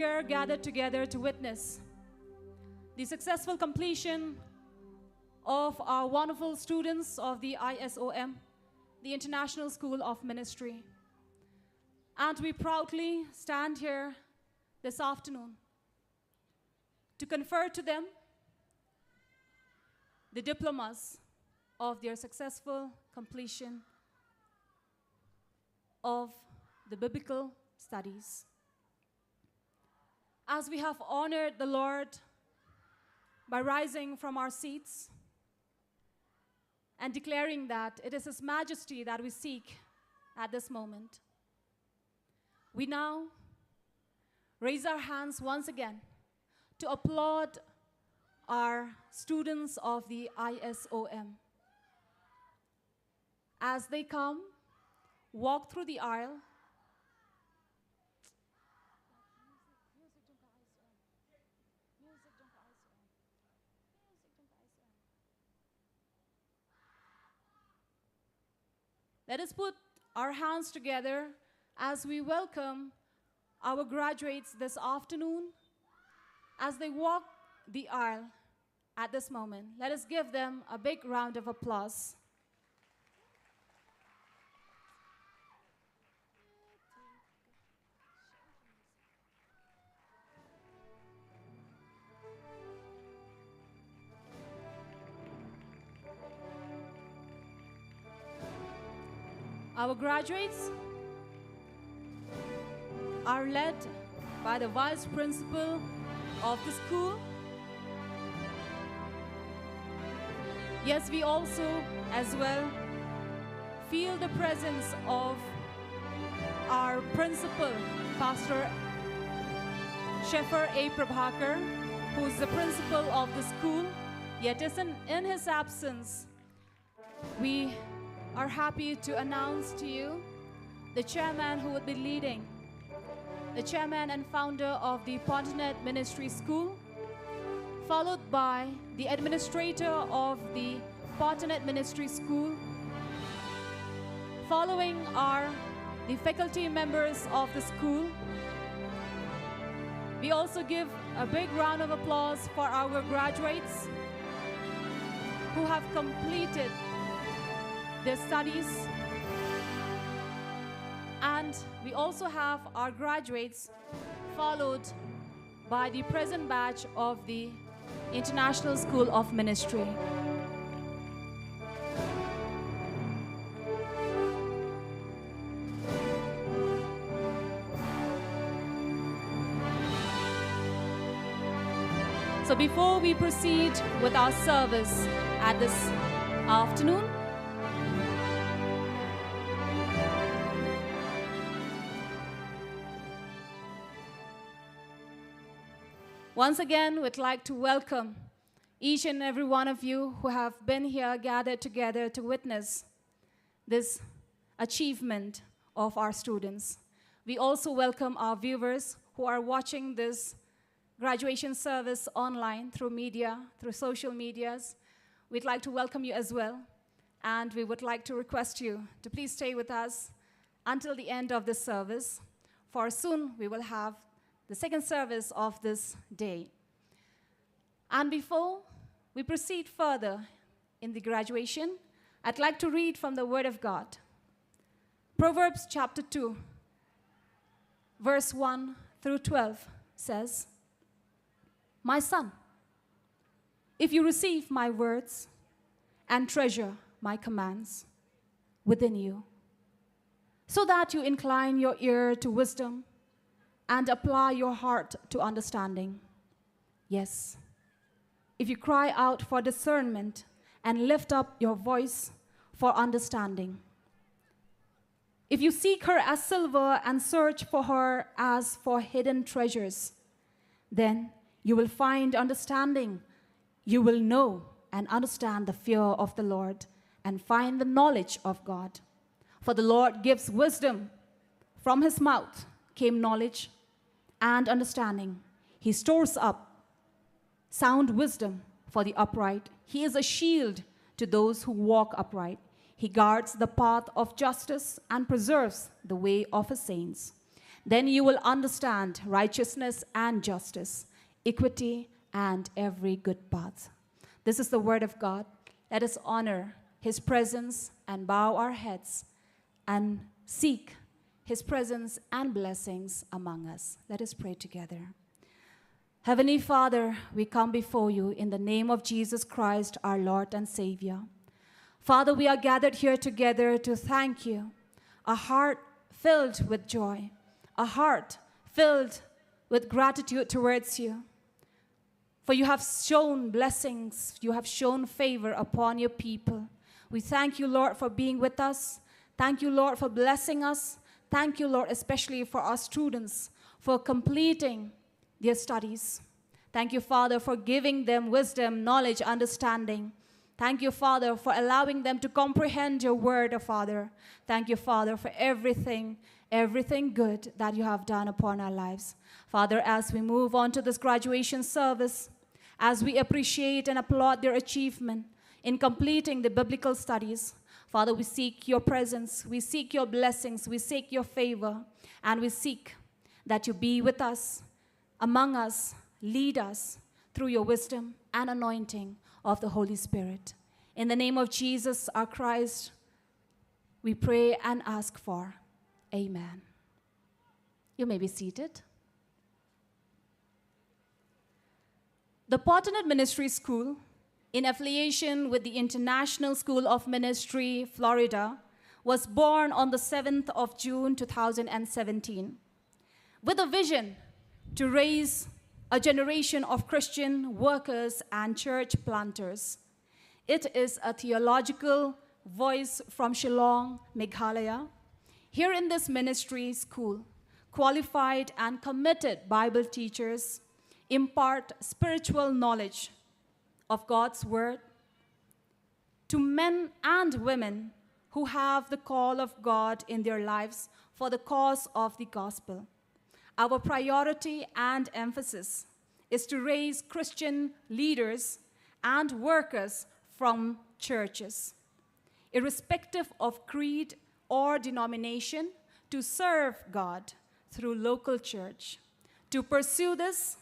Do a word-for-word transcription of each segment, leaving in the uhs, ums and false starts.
here gathered together to witness the successful completion of our wonderful students of the I S O M, the International School of Ministry. And we proudly stand here this afternoon to confer to them the diplomas of their successful completion of the biblical studies. As we have honored the Lord by rising from our seats and declaring that it is His majesty that we seek at this moment, we now raise our hands once again to applaud our students of the I S O M as they come, walk through the aisle. Let us put our hands together as we welcome our graduates this afternoon as they walk the aisle at this moment. Let us give them a big round of applause. Our graduates are led by the vice principal of the school. Yes, we also, as well, feel the presence of our principal, Pastor Sheffer A Prabhakar, who is the principal of the school. Yet, isn't in his absence, we are happy to announce to you the chairman who would be leading, the chairman and founder of the Pontinet Ministry School, followed by the administrator of the Pontinet Ministry School. Following are the faculty members of the school. We also give a big round of applause for our graduates who have completed their studies. And we also have our graduates, followed by the present batch of the International School of Ministry. So before we proceed with our service at this afternoon, once again, we'd like to welcome each and every one of you who have been here gathered together to witness this achievement of our students. We also welcome our viewers who are watching this graduation service online through media, through social medias. We'd like to welcome you as well, and we would like to request you to please stay with us until the end of this service, for soon we will have the second service of this day. And before we proceed further in the graduation, I'd like to read from the Word of God. Proverbs chapter two, verse one through twelve says, "My son, if you receive my words and treasure my commands within you, so that you incline your ear to wisdom and apply your heart to understanding. Yes, if you cry out for discernment and lift up your voice for understanding. If you seek her as silver and search for her as for hidden treasures, then you will find understanding. You will know and understand the fear of the Lord and find the knowledge of God. For the Lord gives wisdom. From his mouth came knowledge and understanding. He stores up sound wisdom for the upright. He is a shield to those who walk upright. He guards the path of justice and preserves the way of his saints. Then you will understand righteousness and justice, equity and every good path. This is the word of God. Let us honor his presence and bow our heads and seek his presence and blessings among us. Let us pray together. Heavenly Father, we come before you in the name of Jesus Christ, our Lord and Savior. Father, we are gathered here together to thank you. A heart filled with joy, a heart filled with gratitude towards you. For you have shown blessings, you have shown favor upon your people. We thank you, Lord, for being with us. Thank you, Lord, for blessing us. Thank you, Lord, especially for our students, for completing their studies. Thank you, Father, for giving them wisdom, knowledge, understanding. Thank you, Father, for allowing them to comprehend your word, oh Father. Thank you, Father, for everything, everything good that you have done upon our lives. Father, as we move on to this graduation service, as we appreciate and applaud their achievement in completing the biblical studies, Father, we seek your presence, we seek your blessings, we seek your favor, and we seek that you be with us, among us, lead us through your wisdom and anointing of the Holy Spirit. In the name of Jesus, our Christ, we pray and ask for. Amen. You may be seated. The Potternet Ministry School, in affiliation with the International School of Ministry, Florida, was born on the seventh of June two thousand seventeen, with a vision to raise a generation of Christian workers and church planters. It is a theological voice from Shillong, Meghalaya. Here in this ministry school, qualified and committed Bible teachers impart spiritual knowledge of God's Word to men and women who have the call of God in their lives for the cause of the gospel. Our priority and emphasis is to raise Christian leaders and workers from churches, irrespective of creed or denomination, to serve God through local church. To pursue this,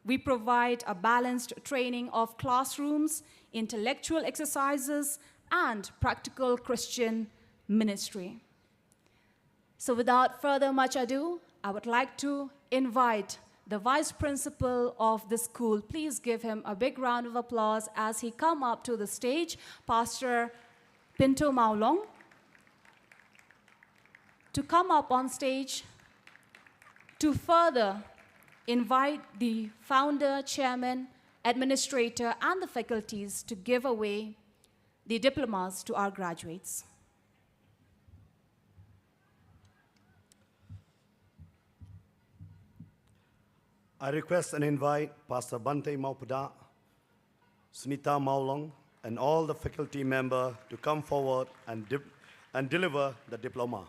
we provide a balanced training of classrooms, intellectual exercises, and practical Christian ministry. So without further much ado, I would like to invite the vice principal of the school. Please give him a big round of applause as he come up to the stage, Pastor Pinto Mawlong, to come up on stage to further invite the founder, chairman, administrator, and the faculties to give away the diplomas to our graduates. I request and invite Pastor Bante Mawpda, Sunita Mawlong, and all the faculty member to come forward and dip-, and deliver the diploma.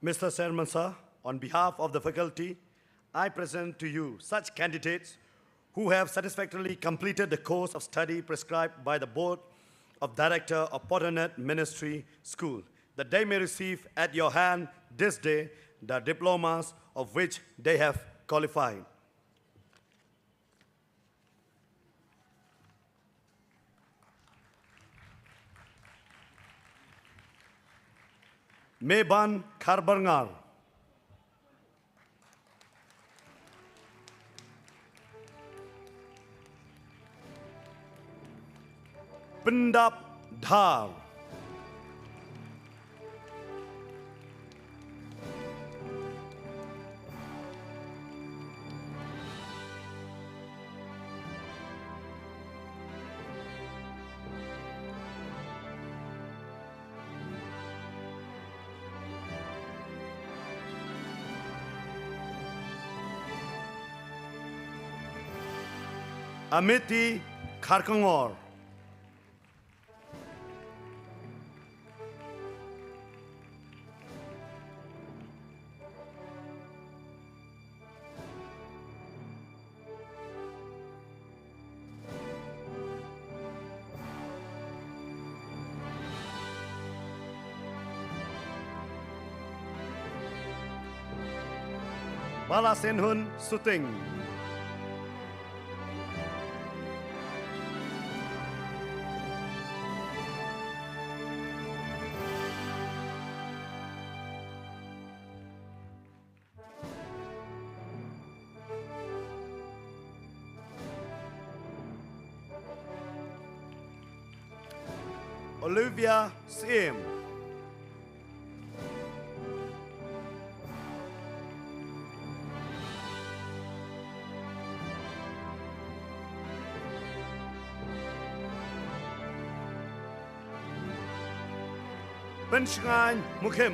Mister Chairman, sir, on behalf of the faculty, I present to you such candidates who have satisfactorily completed the course of study prescribed by the Board of Director of Potternet Ministry School, that they may receive at your hand this day the diplomas of which they have qualified. Meban Kharberngar. Pyndap Dhar. Amity Kharkongor. Balasenhun Suting. Olivia Syiem. Pynshngaiñ Mukhim.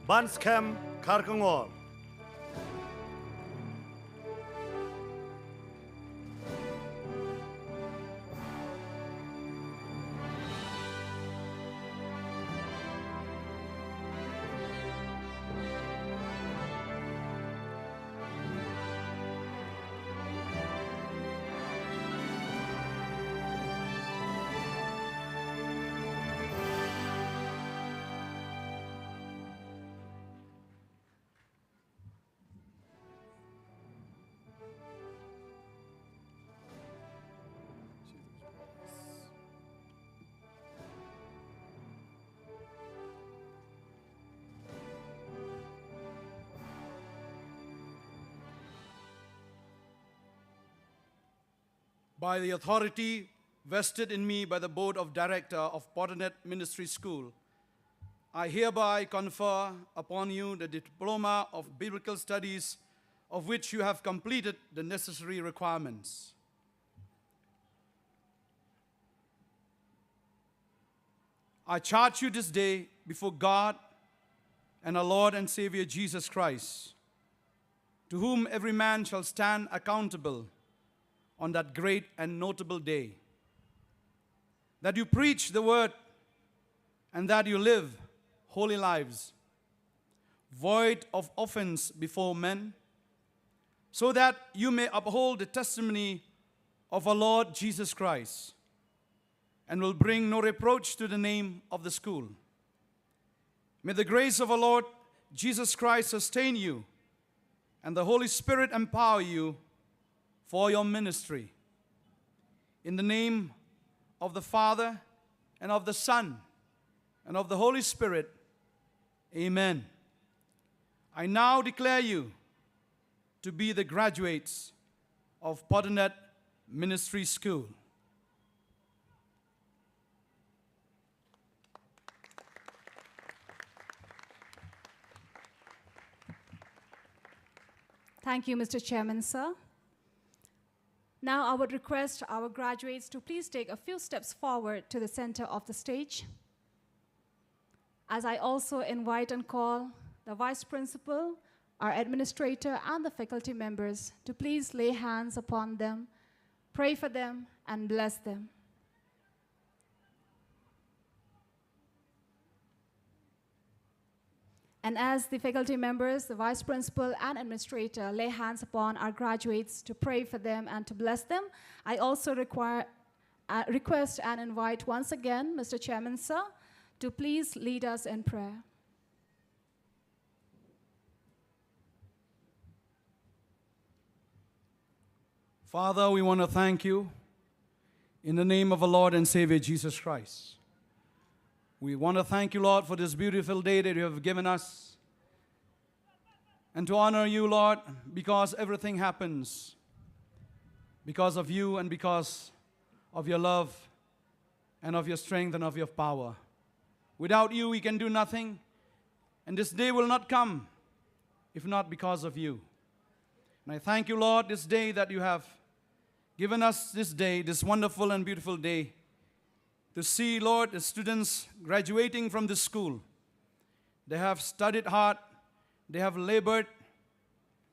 Banskhem Kharkongor. By the authority vested in me by the Board of Director of Podanet Ministry School, I hereby confer upon you the Diploma of Biblical Studies, of which you have completed the necessary requirements. I charge you this day before God and our Lord and Savior Jesus Christ, to whom every man shall stand accountable on that great and notable day, that you preach the word and that you live holy lives, void of offense before men, so that you may uphold the testimony of our Lord Jesus Christ and will bring no reproach to the name of the school. May the grace of our Lord Jesus Christ sustain you and the Holy Spirit empower you for your ministry. In the name of the Father, and of the Son, and of the Holy Spirit, amen. I now declare you to be the graduates of Podanet Ministry School. Thank you, Mister Chairman, sir. Now I would request our graduates to please take a few steps forward to the center of the stage, as I also invite and call the Vice Principal, our administrator, and the faculty members to please lay hands upon them, pray for them, and bless them. And as the faculty members, the vice principal, and administrator lay hands upon our graduates to pray for them and to bless them, I also require, uh, request and invite once again Mister Chairman, sir, to please lead us in prayer. Father, we want to thank you In the name of our Lord and Savior Jesus Christ, we want to thank you, Lord, for this beautiful day that you have given us. And to honor you, Lord, because everything happens because of you and because of your love and of your strength and of your power. Without you, we can do nothing, and this day will not come if not because of you. And I thank you, Lord, this day that you have given us this day, this wonderful and beautiful day, to see, Lord, the students graduating from this school. They have studied hard, they have labored,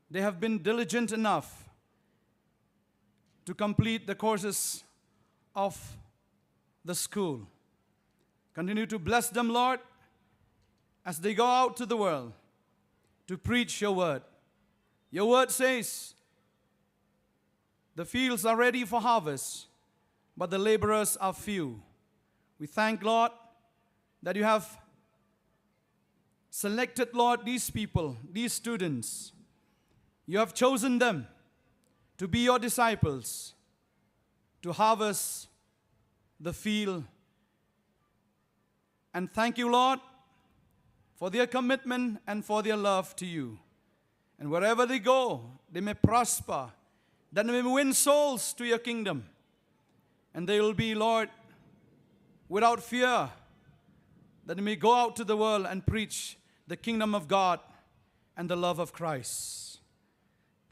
they have been diligent enough to complete the courses of the school. Continue to bless them, Lord, as they go out to the world to preach your word. Your word says, "The fields are ready for harvest, but the laborers are few." We thank, Lord, that you have selected, Lord, these people, these students. You have chosen them to be your disciples, to harvest the field. And thank you, Lord, for their commitment and for their love to you. And wherever they go, they may prosper, that they may win souls to your kingdom. And they will be, Lord, without fear, that they may go out to the world and preach the kingdom of God and the love of Christ.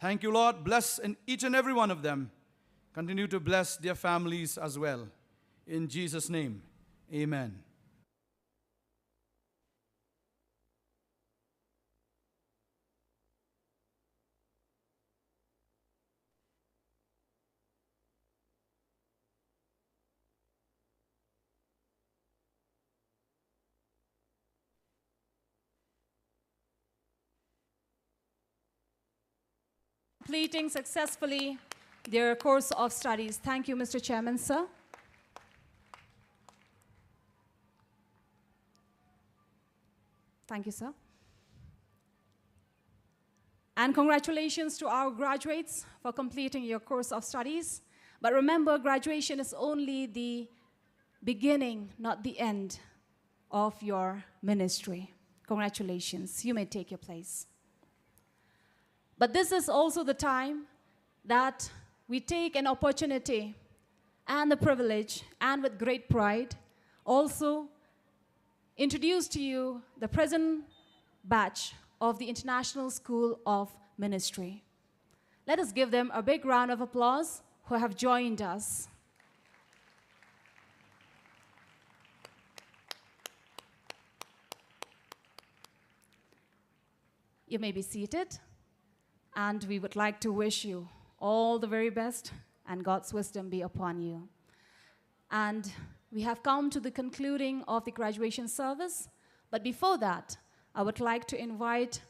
Thank you, Lord. Bless in each and every one of them. Continue to bless their families as well. In Jesus' name, amen. Completing successfully their course of studies. Thank you, Mister Chairman, sir. Thank you, sir. And congratulations to our graduates for completing your course of studies. But remember, graduation is only the beginning, not the end of your ministry. Congratulations. You may take your place. But this is also the time that we take an opportunity and the privilege, and with great pride, also introduce to you the present batch of the International School of Ministry. Let us give them a big round of applause who have joined us. You may be seated, and we would like to wish you all the very best and God's wisdom be upon you. And we have come to the concluding of the graduation service, but before that, I would like to invite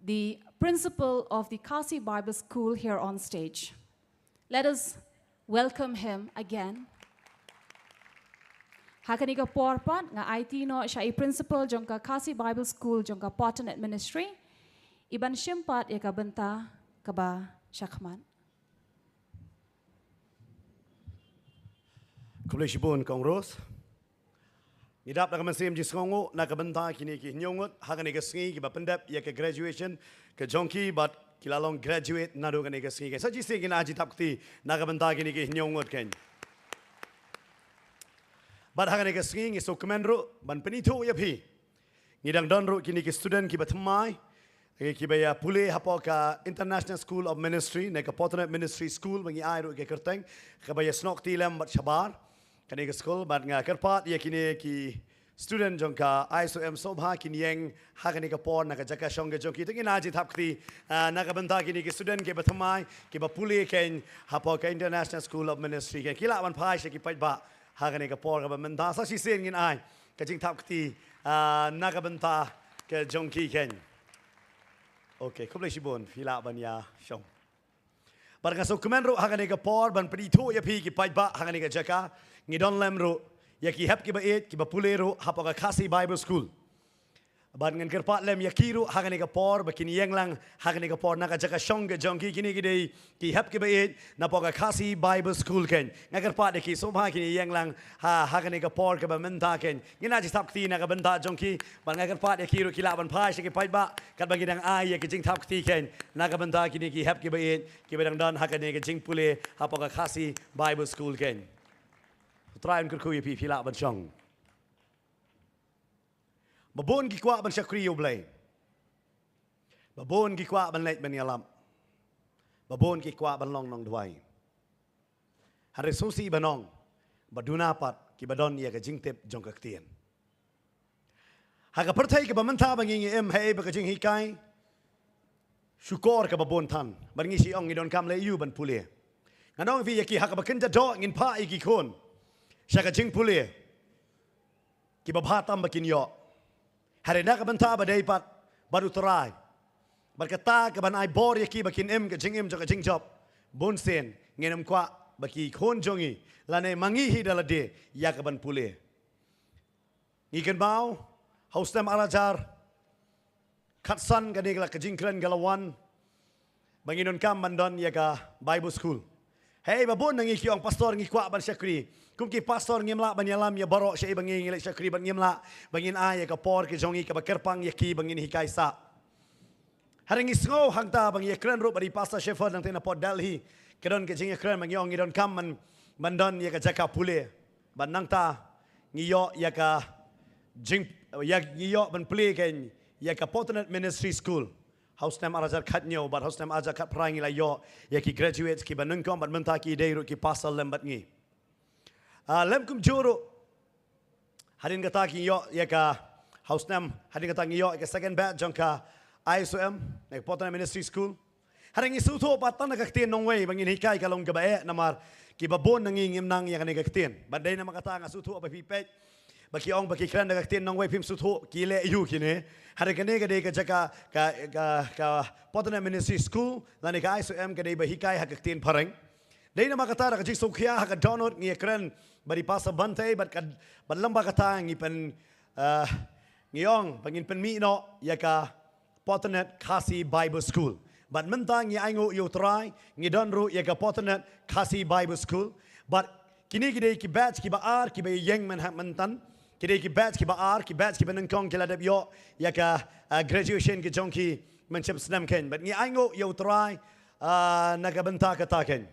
the principal of the Khasi Bible School here on stage. Let us welcome him again. Ha kane ka por pat nga aiti noh sha i principal jong ka Khasi Bible School jong ka Potternet Ministry, i ban shim pat ïa ka bynta kaba shakhmat. Khublei shibun Kong Rose. Ngi dap na ka mynsiem jingsngewnguh na ka bynta kine ki hynñiew ngut ha kane ka sngi kiba pyndep ïa ka graduation ka jong ki bad ki la long graduate naduh kane ka sngi. Sa shisien ngin ai jingthap kti na ka bynta kine ki hynñiew ngut kein. Bad ha kane ka sngi ngi sngewkmen ruh ban pynithuh ïa phi, ngi dang don ruh kine ki student kiba thymmai, eh, kiba ïa pule hapoh ka International School of Ministry ne ka Potternet Ministry School ba ngi ai ruh ka kyrteng, kaba ïa snoh kti lem bad shabar kane ka school. Bad nga kyrpad ïa kine ki student jong ka I S O M Sobha kin ïeng ha kane ka por na ka jaka shong ka jong ki. Te ngin ai jingthap kti, ah, na ka bynta kine ki student kiba thymmai kiba pule kein hapoh ka International School of Ministry kein. Ki lah ban phai sha ki paidbah ha kane ka por kaba mynta. Sa shisien ngin ai ka jingthap kti, ah, na ka bynta ka jong ki kein. Okay, khublei shibun, phi lah ban ïa shong. Bad nga sngewkmen ruh ha kane ka por ban pynithuh ïa phi ki paidbah ha kane ka jaka, ngi don lem ruh ïa ki hep kiba ïeit kiba pule ruh hapoh ka Khasi Bible School. Bad ngan kyrpad lem ïa ki ruh ha kane ka por ba kin ïeng lang ha kane ka por na ka jaka shong ka jong ki. Kine ki dei ki hep kiba ïeit napoh ka Khasi Bible School kein. Nga kyrpad ïa ki sngewbha kin ïeng lang ha ha kane ka por kaba mynta kein. Ngin ïa jingthap kti na ka bynta jong ki. Bad nga kyrpad ïa ki ruh ki lah ban phai sha ki paidbah katba ngi dang ai ïa ki jingthap kti kein na ka bynta kine ki hep kiba ïeit kiba dang don ha kane ka jingpule hapoh ka Khasi Bible School kein. U Trai un kyrkhu ïa phi, phi lah ban shong. Ba bun ki kwah ban shakri ïa U Blei. Ba bun ki kwah ban leit ban ïalap. Ba bun ki kwah ban long nongduwai. Hynrei sngewsih ban ong ba duna pat kiba don ïa ka jingtip jong ka ktien. Ha ka pyrthei kaba mynta ba ngi ngi im, haei ba ka jinghikai shukor kaba bun than. Bad ngi shu ong ngi donkam leh aïu ban pule. Ngan ong ïa phi, ïa ki ha kaba kynja doh ngin phah ïa ki khun sha ka jingpule. Kiba bha tam ba kin ïoh. Hynrei na ka bynta ba dei pat bad U Trai, bad kata kaban ai bor ïa ki ba kin im ka jingim jong ka jingjop, bunsien ngin ym kwah ba ki khun jong ngi lane ma ngi hi da lade ïa kaban pule. Ngi kynmaw ha u snem ar hajar khatsan kane ka la ka jingkren ka la wan ba ngi donkam ban don ïa ka Bible School. Hei, ba bun na ngi ki ong, "Pastor, ngi kwah ban shakri." Kum ki pastor ngim lah ban ïalam ïa baroh shaei ba ngi ngi leit shakri, bad ngim lah ba ngin ai ïa ka por ka jong ngi kaba kyrpang ïa ki ba ngin hikai sah. Hynrei ngi sngew hangta ba ngi ïakren ruh bad i Pastor Shepherd nangta napoh Delhi. Ka don ka jingïakren ba ngi ong ngi donkam ban, ban don ïa ka jaka pule. Bad nangta ngi ïoh ïa ka jing, ïa ngi ïoh ban plie kein ïa ka Potternet Ministry School ha u snem ar hajar khathynñiew, bad ha u snem ar hajar khatphra ngi la ïoh ïa ki graduates kiba nyngkong, bad mynta ki dei ruh ki pastor lem bad ngi. Ah, lem kumjuh ruh, hadien kata ngi ïoh ïa ka, ha u snem, hadien kata ngi ïoh ïa ka second batch jong ka I S O M, ne ka Potternet Ministry School. Hynrei ngi sngewthuh pat tang da ka ktien nongwei ba ngin hikai ka long kaba eh, namar kiba bun na ngi ngim nang ïa kane ka ktien. Bad dei namar kata nga sngewthuh ba phi peit ba ki ong ba ki kren da ka ktien nongwei, phim sngewthuh ki leh aïu kine. Hynrei kane ka dei ka jaka ka, ka, ka Potternet Ministry School lane ka I S O M ka dei ba hikai ha ka ktien phareng. Dei namar kata da ka jingsngewkhia ha ka dohnud ngi ïakren bad i Pastor Bhante bad ka, bad lyngba kata ngi pyn, ah, ngi ong ba ngin pynmih noh ïa ka Potternet Khasi Bible School. Bad mynta ngi ainguh ïa U Trai, ngi don ruh ïa ka Potternet Khasi Bible School. Bad kine ki dei ki batch kiba ar kiba ïeng mynta, mynta. Ki dei ki batch kiba ar, ki batch kiba nyngkong ki la dep ïoh ïa ka, ah, graduation ka jong ki mynshem snem kein. Bad ngi ainguh ïa U Trai, ah, na ka bynta kata kein.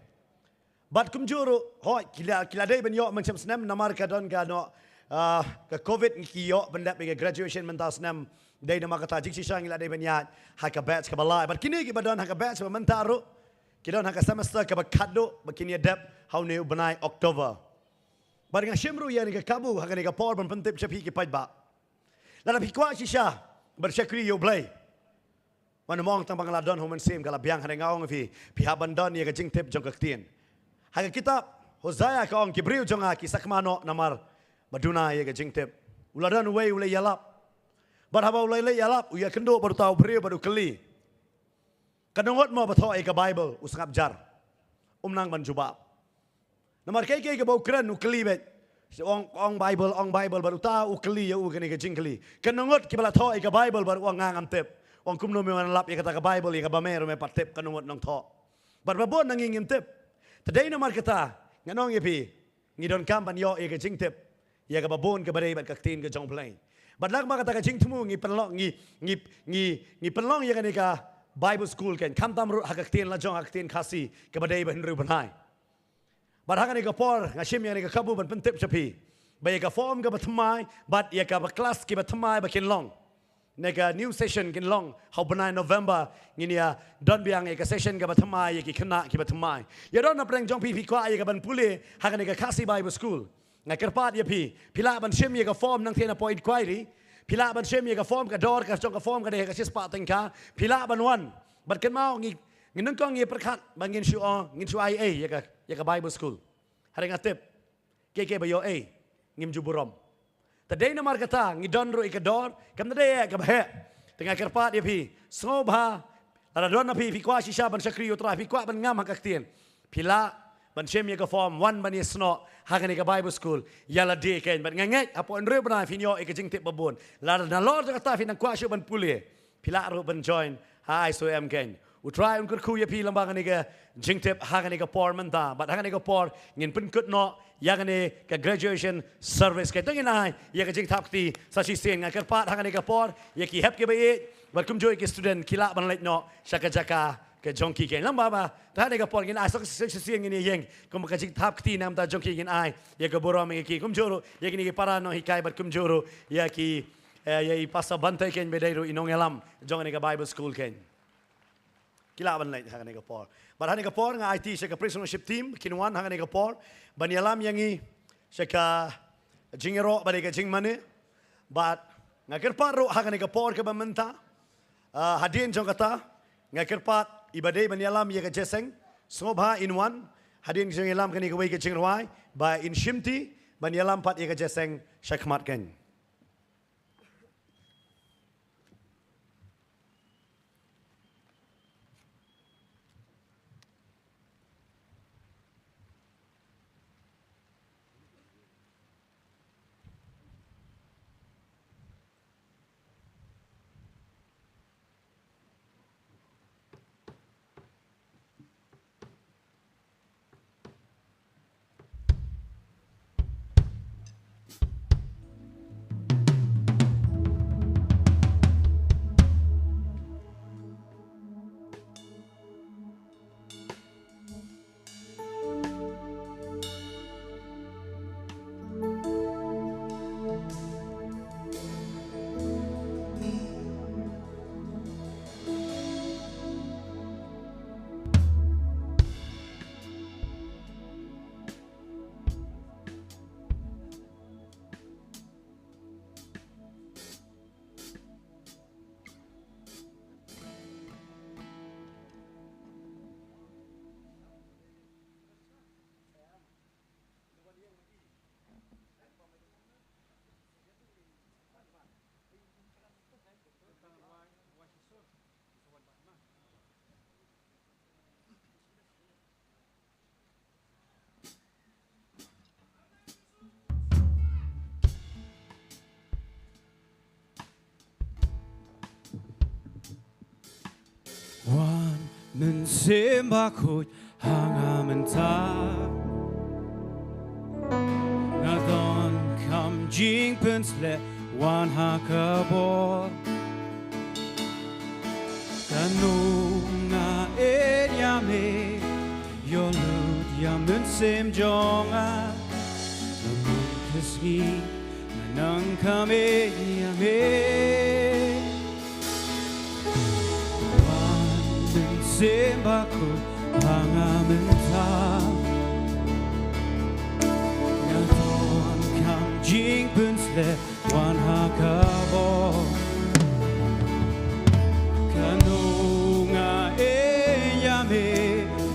Bad kumjuh ruh, hooid, ki la, ki la dei ban ïoh mynshem snem namar ka don ka noh, ah, ka covid, ngi ki ïoh pyndep ïa ka graduation mynta snem. Dei namar kata jingshisha ngi la dei ban ïaid ha ka batch kaba lai. Bad kine kiba don ha ka batch ba mynta ruh ki don ha ka semester kaba khatduh ba kin ïa dep ha une u bnai October. Bad nga shim ruh ïa kane ka kabu ha kane ka por ban pyntip sha phi ki paidbah. Lada phi kwah shisha ban shakri ïa U Blei, mano mong tang ba nga la don ha u Mynsiem ka la biang, hynrei nga ong ïa phi, phi hap ban don ïa ka jingtip jong ka ktien. Ha ka kitab Hosea ka ong, ki briew jong nga ki sakma noh namar ba duna ïa ka jingtip. U la don uwei u la ïalap. Bad haba u la ïalap u ïakynduh bad uta u briew bad u kylli, "Kano ngut mo ba thoh ïa ka Bible?" U sngap jar, um nang ban jubab. Namar kaei kaei kaba u kren u kylli beit. Ong, ong Bible, ong Bible, bad uta u kylli ïa u kane ka jingkylli, "Kano ngut kiba la thoh ïa ka Bible?" Bad u ong, "Nga ngam tip." U ong, "Kumno me wan lap ïa kata ka Bible ïa kaba me ruh me pat tip kano ngut nongthoh?" Bad ba bun na ngi ngim tip. Te dei namar kata ngan ong ïa phi, ngi donkam ban ïoh ïa ka jingtip ïa kaba bun kaba dei bad ka ktien ka jong U Blei. Bad lyngba kata ka jingthmu ngi pynlong, ngi, ngi, ngi, ngi pynlong ïa kane ka Bible School kein, khamtam ruh ha ka ktien la jong, ha ka ktien Khasi, kaba dei ba hynriew bnai. Bad ha kane ka por nga shim ïa kane ka kabu ban pyntip sha phi ba ïa ka form kaba thymmai bad ïa kaba klas kiba thymmai ba kin long, ne ka new session kin long ha u bnai November, ngin ïa don biang ïa ka session kaba thymmai ïa ki khynnah kiba thymmai. Ïa don na pdeng jong phi, phi kwah ïa kaban pule ha kane ka Khasi Bible School, nga kyrpad ïa phi, phi lah ban shim ïa ka form nangta napoh inquiry. Phi lah ban shim ïa ka form, ka dor ka jong ka form ka dei ka shispah tyngka. Phi lah ban wan. Bad kynmaw ngi, ngi nyngkong ngi pyrkhat ba ngin shu, ngin shu ai ei ïa ka, ïa ka Bible School. Hynrei nga tip kaei kaei ba ïoh ei, ngim ju burom. Te dei namar kata ngi don ruh ïa ka dor, kam dei ïa kaba heh. Te nga kyrpad ïa phi, sngewbha, lada don na phi, phi kwah shisha ban shakri ïa U Trai, phi kwah ban ngam ha ka ktien, phi lah ban shim ïa ka form, wan ban ïasnoh ha kane ka Bible school ïa lade kein. Bad nga ngeit hapoh hynriew bnai phin ïoh ïa ka jingtip ba bun. Lada nalor jong kata phi nang kwah shuh ban pule, phi lah ruh ban join ha I S O M kein. U Trai un kyrkhu ïa phi lyngba kane ka jingtip ha kane ka por mynta. Bad ha kane ka por ngin pynkut noh ïa kane ka graduation service kein. To ngin ai ïa ka jingthap kti sa shisien. Nga kyrpad ha kane ka por ïa ki hep kiba ïeit bad kumjuh ïa ki student ki lah ban leit noh sha ka jaka ka jong ki kein. Lyngba ba, ha kane ka por ngin ai sa shisien ngin ïeng kumba ka jingthap kti na ka bynta jong ki, ngin ai ïa ka burom ïa ki, kumjuh ruh ïa kine ki para nonghikai bad kumjuh ruh ïa ki, eh, ïa i Pastor Bante kein ba dei ruh i nongïalam jong kane ka Bible school kein. Ki lah ban leit ha kane ka por. Bad ha kane ka por nga aiti sha ka praise and worship team kin wan ha kane ka por ban ïalam ïa ngi sha ka jingïaroh bad ka jingmane. Bad nga kyrpad ruh ha kane ka por kaba mynta, ah, hadien jong kata, nga kyrpad i ba dei ban ïalam ïa ka jeseng, sngewbha in wan. Hadien jong ïalam kane kawei ka jingrwai, ba in shimti ban ïalam pat ïa ka jeseng sha khmat kein. Wan Mynsiem Bakhuid ha nga mynta. Nga donkam jingpynsleh, wan ha ka bor. Kano nga ïeit ïa me, ïoh lut ïa mynsiem jong nga. Namar ka sngi nga nang kham ïeit ïa me. Wan Mynsiem Bakhuid ha nga mynta. Nga donkam jingpynsleh, wan ha ka bor. Kano nga ïeit ïa me,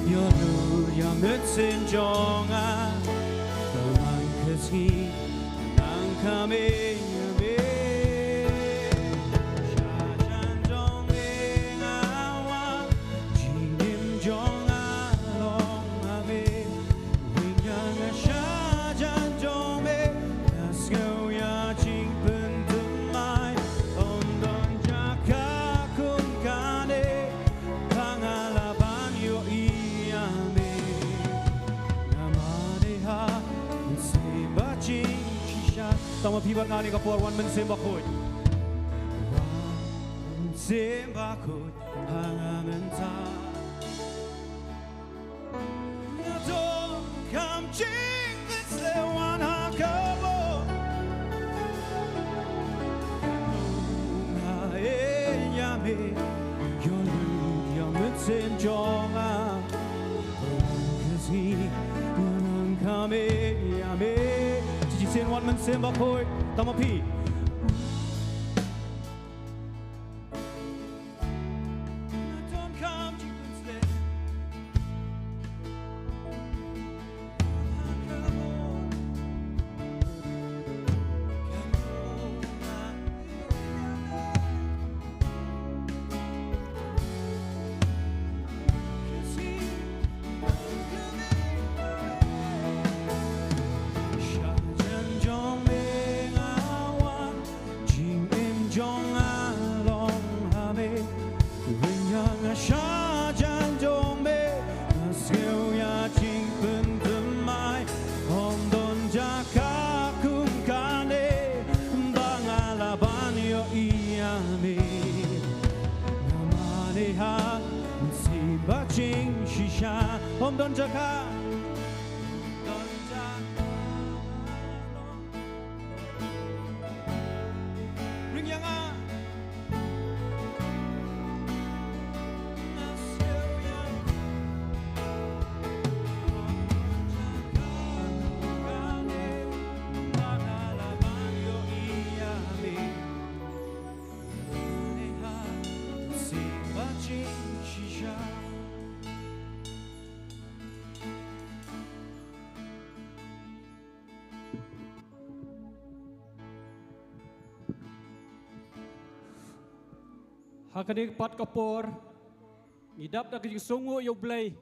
ïoh lut ïa mynsiem jong nga. Tang man ka sngi nang kham ïeit ïa me. Sha jan jong me nga wan, jingim jong nga long ha me. Weng ïa nga sha jan jong me, nga sngew ïa jingpynthymmai. Ym don jaka kum kane, ba nga lah ban ïohi ïa me. Namar ha Mynsiem Bakhuid shisha. Tang ma phi bad nga ha kane ka por, Wan Mynsiem Bakhuid. Wan Mynsiem Bakhuid ha nga mynta. Nga donkam jingpynsleh, wan ha ka bor. Nga ïeit ïa me, ïoh lut ïa mynsiem jong nga. Ka sngi nga nang kham ïeit ïa me. Shisien, Wan Mynsiem Bakhuid, tang ma phi. Jong nga long ha me, ring yang a sha jan jong me, a sngewya jing pun tum mai, om don jaka kum kane, bang ala ban yo iya me. Nga mane ha, si ba jing shisha, om don jaka, don jaka. Ring yang a. Ha kane ka pat ka por, ngi dap da ka jingsngew ïa U Blei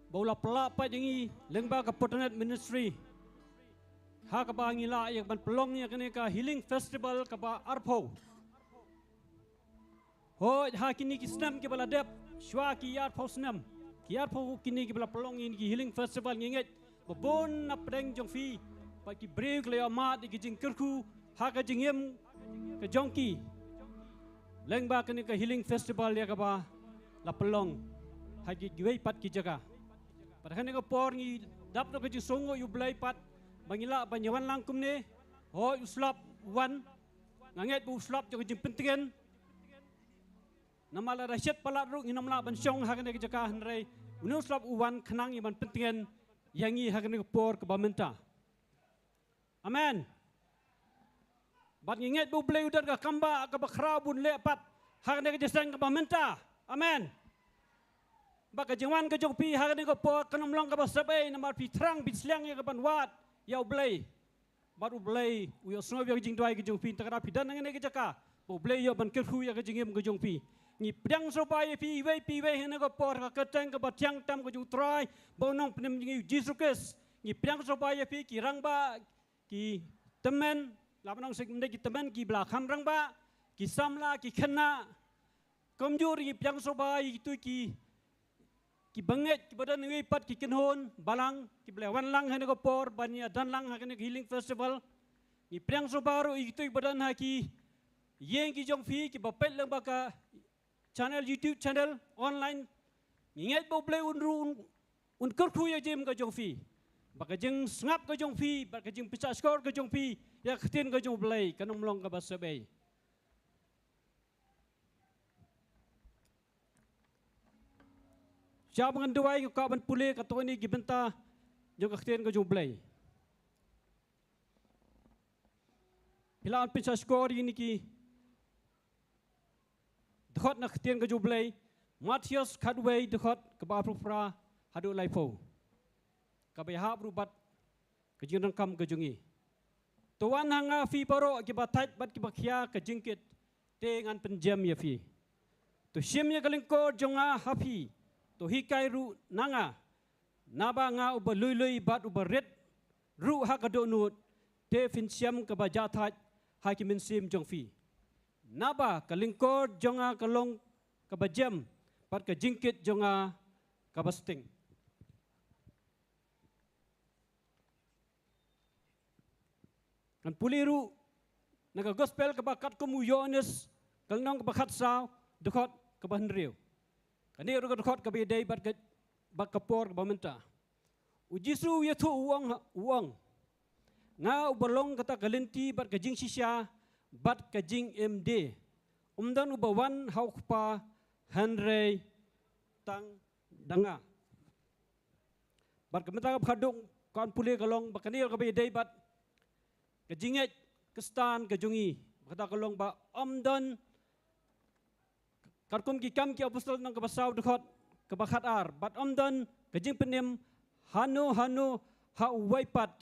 ba u la pla pat ïa ngi lyngba ka Fortinet Ministry. Ha kaba ngi lah ïa ban pynlong ïa kane ka Healing Festival kaba arphew. Hooid, ha kine ki snem kiba la dep, shuwa ki arphew snem, ki arphew kine kiba la pynlong ïa kine ki Healing Festival, ngi ngeit ba bun na pdeng jong phi, ba ki briew ki la ïohmad ïa ki jingkyrkhu ha ka jingim ka jong ki lyngba kane ka Healing Festival ïa kaba la pynlong ha ki, kiwei pat ki jaka. Bad ha kane ka por ngi dap da ka jingsngew ïa U Blei pat ba ngi lah ban ïa wan lang kumne. Hooid, u slap u wan. Nga ngeit ba u slap jong ka jingpyntngen. Namar lada shet palat ruh ngin ym lah ban shong ha kane ka jaka, hynrei une u slap u wan khnang ïa ban pyntngen ïa ngi ha kane ka por kaba mynta. Amen. Bad ngi ngeit ba U Blei u don ka kam ba kaba khraw ban leh pat ha kane ka jingïaseng kaba mynta. Amen. Ba ka jingwan ka jong phi ha kane ka por kan ym long kaba sep ei, namar phi thrang, phi sliang ïa kaban wad ïa U Blei. Bad U Blei u ïohsngew ïa ka jingduwai ka jong phi, te ka dei phi don hangne ha ka jaka ba U Blei u ïoh ban kyrkhu ïa ka jingim ka jong phi. Ngi pdiang sngewbha ïa phi iwei pa iwei ha kane ka por, ha ka kyrteng kaba thiang tam ka jong U Trai bad U Nongpynim jong ngi U Jisu Khrist. Ngi pdiang sngewbha ïa phi ki rangbah, ki tymmen, lah ban ong shisha ki tymmen, kiba la kham rangbah, ki samla, ki khynnah. Kumjuh ruh ngi pdiang sngewbha ïa kito ki, ki bangeit, kiba don ha kiwei pat ki kynhun balang, kiba la wan lang ha kane ka por ban ïa don lang ha kane ka Healing Festival. Ngi pdiang sngewbha ruh ïa kito kiba don ha ki ïing ki jong phi, kiba peit lyngba ka channel, YouTube channel, online. Ngi ngeit ba U Blei un ruh un, un kyrkhu ïa ka jingim ka jong phi, ba ka jingsngap ka jong phi, ba ka jingpynshah shkor ka jong phi ïa ka ktien ka jong U Blei kan ym long kaba sep ei. Sha ba ngan duwai, nga kwah ban pule katto katne ki bynta jong ka ktien ka jong U Blei. Phi lah ban pynshah shkor ïa kine ki dkhot na ka ktien ka jong U Blei, Mathaios khatwei, dkhot kaba arphew phra haduh laiphew. Kaba ïahap ruh bad ka jingdonkam ka jong ngi. To wan ha nga phi baroh kiba thait bad kiba khia ka jingkit, te ngan pynjem ïa phi. To shim ïa ka lyngkor jong nga ha phi, to hikai ruh na nga. Naba nga uba lui lui bad uba rit ruh ha ka dohnud, te phin shem kaba jahthait ha ki mynsiem jong phi. Naba ka lyngkor jong nga ka long kaba jem, bad ka jingkit jong nga kaba sting. Ngan pule ruh na ka gospel kaba katkum u Ïoannis, ka lynnong kaba khatsaw, dkhot kaba hynriew. Kane ruh ka dkhot kaba ïadei bad ka, bad ka por kaba mynta. U Jisu u ïathuh u ong, u ong, nga uba long kata ka lynti bad ka jingshisha bad ka jingim die. Ym don uba wan ha u Kpa hynrei tang da nga. Bad ka bynta kaba khatduh kaba ngan pule ka long ba kane ruh kaba ïadei bad ka jingngeit Khristan ka jong ngi. Ba kata ka long ba ym don, katkum Ki Kam ki Apostol lynnong kaba saw, dkhot kaba khatar, bad ym don ka jingpynim hano hano ha uwei pat,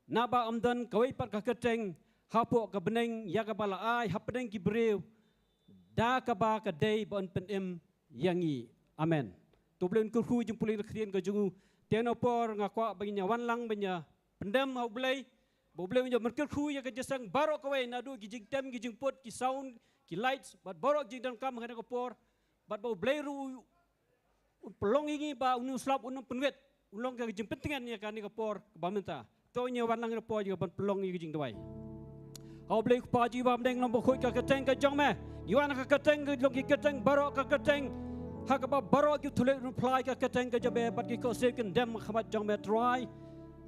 naba ym don kawei pat ka kyrteng hapoh ka bneng ïa kaba la ai hapdeng ki briew, da kaba ka dei ba yn pynim ïa ngi. Amen. To U Blei un kyrkhu ïa ka jingpule ka ktien ka jong u. Te na ka por nga kwah ba ngin ïa wan lang ban ïa pyndem ha U Blei. U Blei un ïa markyrkhu ïa ka jingïaseng baroh kawei, naduh ki jingtem, ki jingput, ki sound, ki lights, bad baroh ki jingdonkam ha kane ka por. Bad ba U Blei ruh un pynlong ïa ngi ba une u slap un ym pynwit, un long ka jingpyntngen ïa kane ka por kaba mynta. To ngin wan lang ha ka por ïa kaban pynlong ïa ka jingduwai. Ha U Blei Kpa jong ngi ba ha bneng, long ba khuid ka kyrteng ka jong me. Ngi wan ha ka kyrteng ka long ki kyrteng baroh ka kyrteng, ha kaba baroh ki thylliej ruh phla ïa ka kyrteng ka jong me bad ki khohsiew kyndem ha khmat jong me Trai.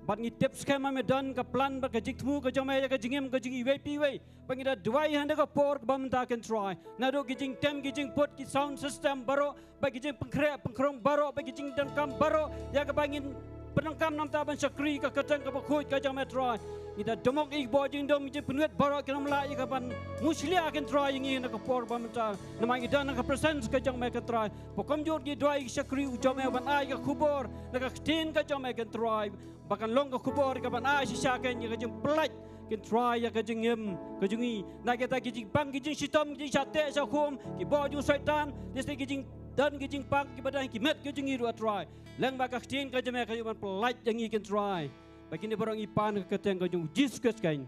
Bad ngi tip skhem ba me don ka plan bad ka jingthmu ka jong me ïa ka jingim ka jong iwei pa iwei. Ba ngi da duwai ha kane ka por kaba mynta Kynrad Trai, naduh ki jingtem, ki jingput, ki sound system baroh, bad ki jingpynkhreh pynkhrong baroh, bad ki jingdonkam baroh ïa kaba ngin pyndonkam na ka bynta ban shakri ka kyrteng kaba khuid ka jong me Trai. Ngi da dum ïa ki bor jingdum, ki jingpynwit baroh kin ym lah ïa kaban mushlia Kynrad Trai ïa ngi ha kane ka por kaba mynta. Namar ngi don ha ka presence ka jong me Kynrad Trai. Ba kumjuh ngi duwai, ngi shakri, u jong me ban ai ka khubor na ka ktien ka jong me Kynrad Trai, ba kan long ka khubor kaban ai shisha kein ïa ka jingpynlait Kynrad Trai ïa ka jingim ka jong ngi na kita ki jingpang, ki jingshitom, ki jingshah teh shah khum, ki bor jong u Soitan, lehse ki jingdon, ki jingpang kiba don ha ki met ka jong ngi ruh Trai. Lem bad ka ktien ka jong me kan ïa ban pynlait ïa ngi Kynrad Trai. Bad kine baroh ngi pan ha ka kyrteng ka jong u Jisu Khrist kein.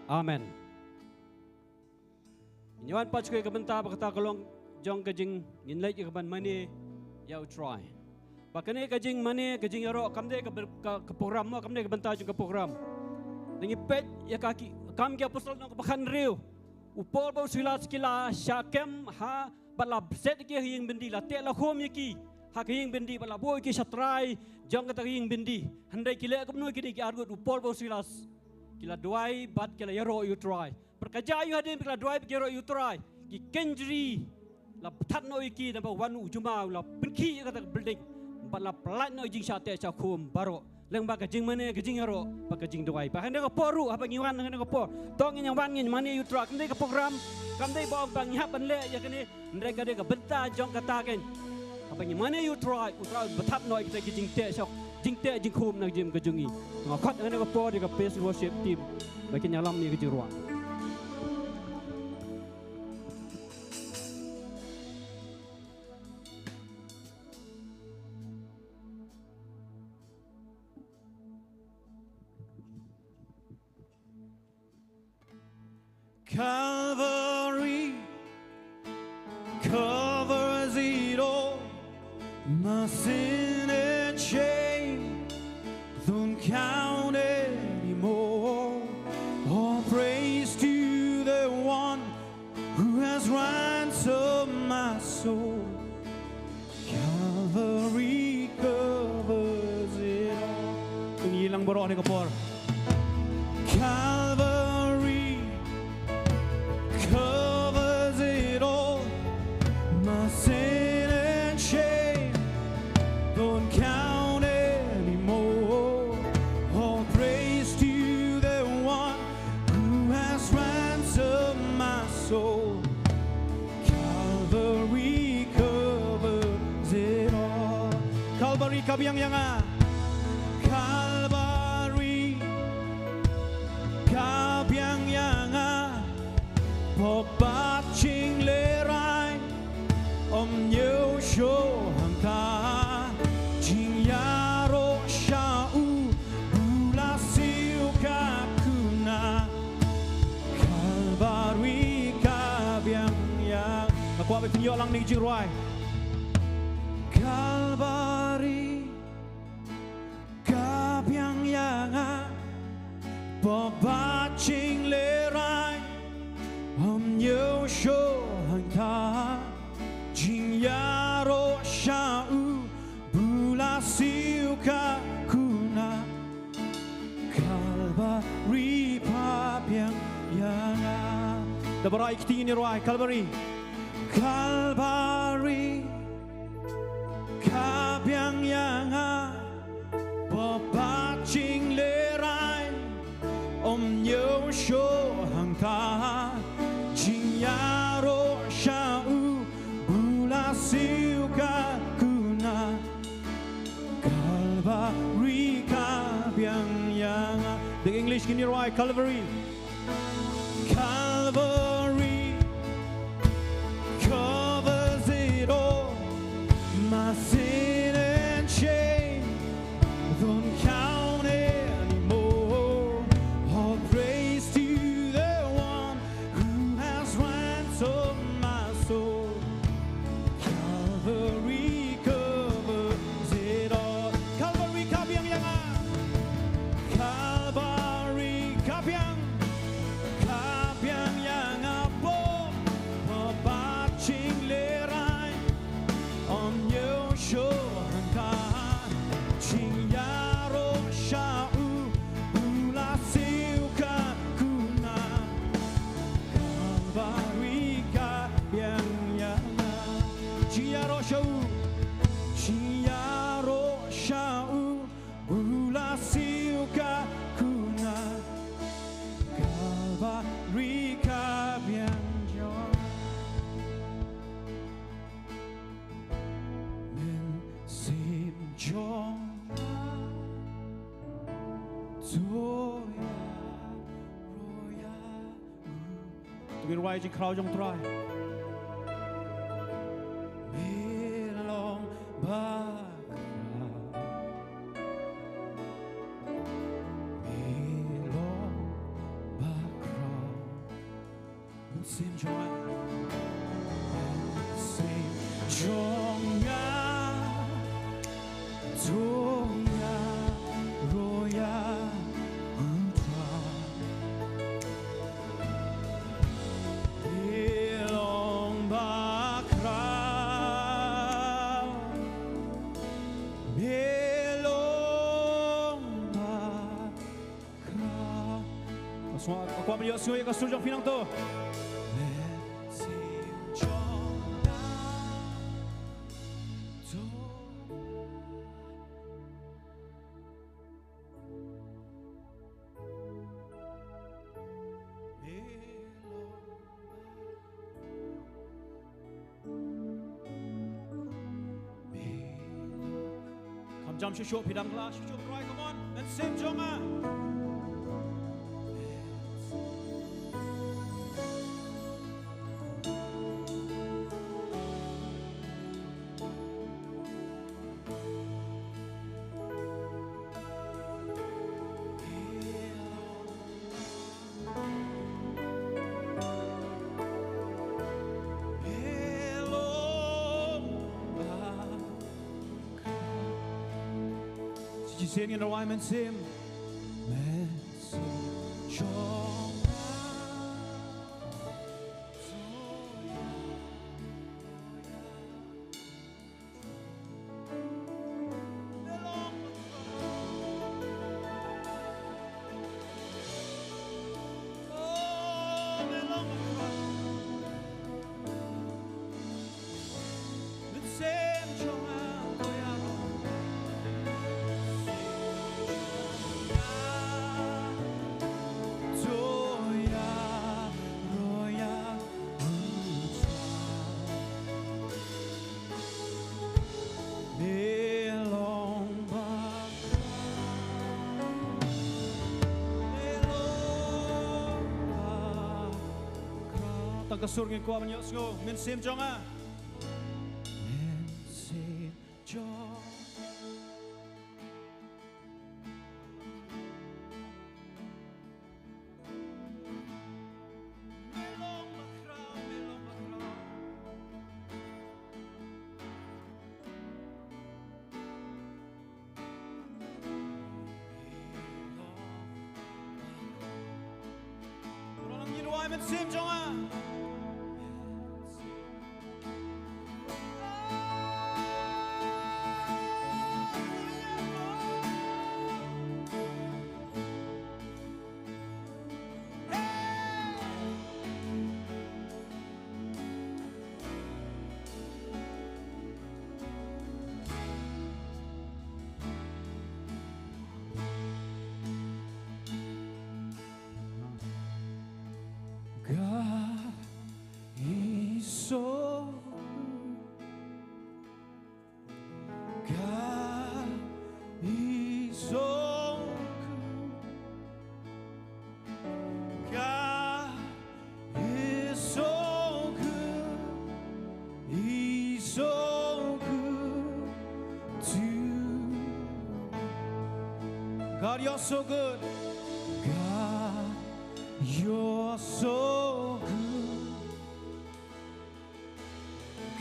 Amen. Ngin wan pat shuwa ïa ka bynta ba kata ka long jong ka jing, ngin leit ïa kaban mane ïa u Trai. Ba kane ka jingmane, ka jingïaroh kam dei ka ber-, ka, ka program mo, kam dei ka bynta jong ka program. Ngi peit ïa ka ki, Kam ki Apostol lynnong kaba khathynriew. U Paul bad u Silas ki la shah kem ha, bad la set ïa ki ha ïing byndi, la teh la khum ïa ki ha ka ïing byndi, bad la buh ïa ki sha trai jong kata ka ïing byndi. Hynrei ki leh kumno kine ki arngut, u Paul bad u Silas? Ki la duwai bad ki la ïaroh ïa u Trai. Bad ka jia ïa u hadien ba ki la duwai bad ki ïaroh ïa u Trai, ki kynjri la bthat noh ïa ki, namar ba wan u jumai u la pynkhih ïa kata ka building bad la pynlait noh ïa ka jingshah teh shah khum baroh. Lem bad ka jingmane, ka jingïaroh bad ka jingduwai. Bad ha kane ka por ruh, haba ngi wan ha kane ka por, to ngin ïa wan ngin mane ïa u Trai. Kam dei ka program, kam dei ba ong ba ngi hap ban leh ïa kane. Hynrei ka dei ka bynta jong kata kein. Haba ngi mane ïa u Trai, u Trai u bthat noh ïa kita ki jingteh shah, jingteh jingkhum na ka jingim ka jong ngi. Nga khot ha kane ka por ïa ka praise worship team ba kin ïalam ïa ka jingrwai. Calvary covers it all. My sin and shame don't count anymore. All praise to the one who has ransomed my soul. Calvary covers it all. Ngin ïa lang baroh ha kane ka por. Calvary covers it all. My sin and shame don't count anymore. All praise to the one who has ransomed my soul. Calvary covers it all. Calvary ka biang ïa nga. Calvary ka biang ïa nga. Pop ba jinglerai ym ñiew shuh hangta. Jingïaroh sha u, u la siew ka kuna. Calvary ka biang ïa. Nga kwah ba phin ïoh lang ïa ka jingrwai. Calvary ka biang ïa nga. Pop ba jinglerai ym ñiew shuh hangta. Jingïaroh sha u, u la siew ka kuna. Calvary ka biang ïa nga. Da baroh ïa kti ngin ïa rwai. Calvary. Calvary ka biang ïa nga. Pop ba jinglerai ym ñiew shuh hangta. Jingïaroh sha u, u la siew ka kuna. Calvary ka biang ïa nga. Da ka English ngin ïa rwai. Calvary. Calvary covers it all. My sin and shame don't count anymore. All Ri ka biang jong. Mynsiem jong nga. To ïaroh ïa. To ngin rwai jingkhraw jong U Trai. Me long bakhraw. Me long bakhraw. Mynsiem jong nga. Mynsiem jong nga. To ïaroh ïa U Trai. Me long bakhraw. Me long bakhraw. Ka sngewbha, ka kwah ban ïohsngew ïa ka sur jong phi nangta. Mynsiem jong nga. To. Kham jam shuh shuh, phi dang khlaiñ shuh shuh, Trai, come on. Mynsiem jong nga. Shisien ngin rwai. Mynsiem, mynsiem jong nga. Me long bakhraw. Me long bakhraw. Tang ka sur ngin kwah ban ïohsngew. Mynsiem jong nga. Mynsiem jong nga. Me long bakhraw, me long bakhraw. Me long bakhraw. Mynsiem jong nga. God is so good. God is so good. God is so good. He's so good to me. God, you're so good. God, you're so good.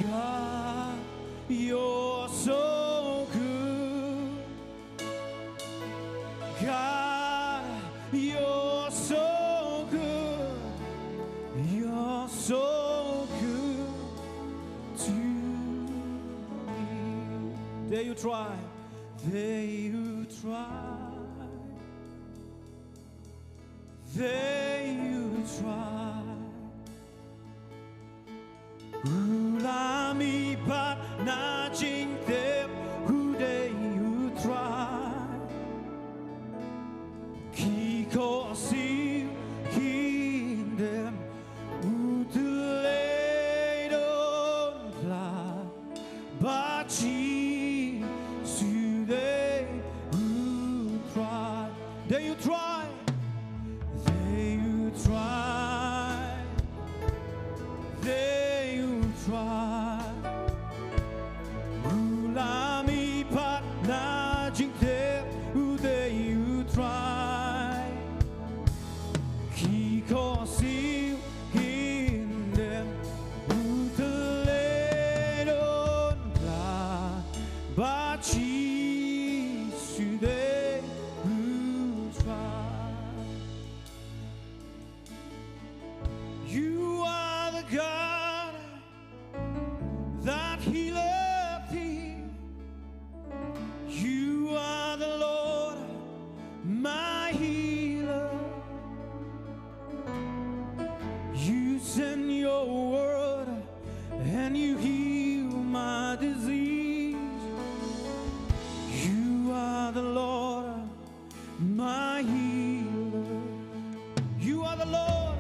God, you're so good. God, you're so good. You're so good to me. Dare you try? Dare you try? Dare you try? U la mih pat na jingtip, u dei u Trai. Ki khohsiew kin Send your word and you heal my disease. You are the Lord, my healer. You are the Lord.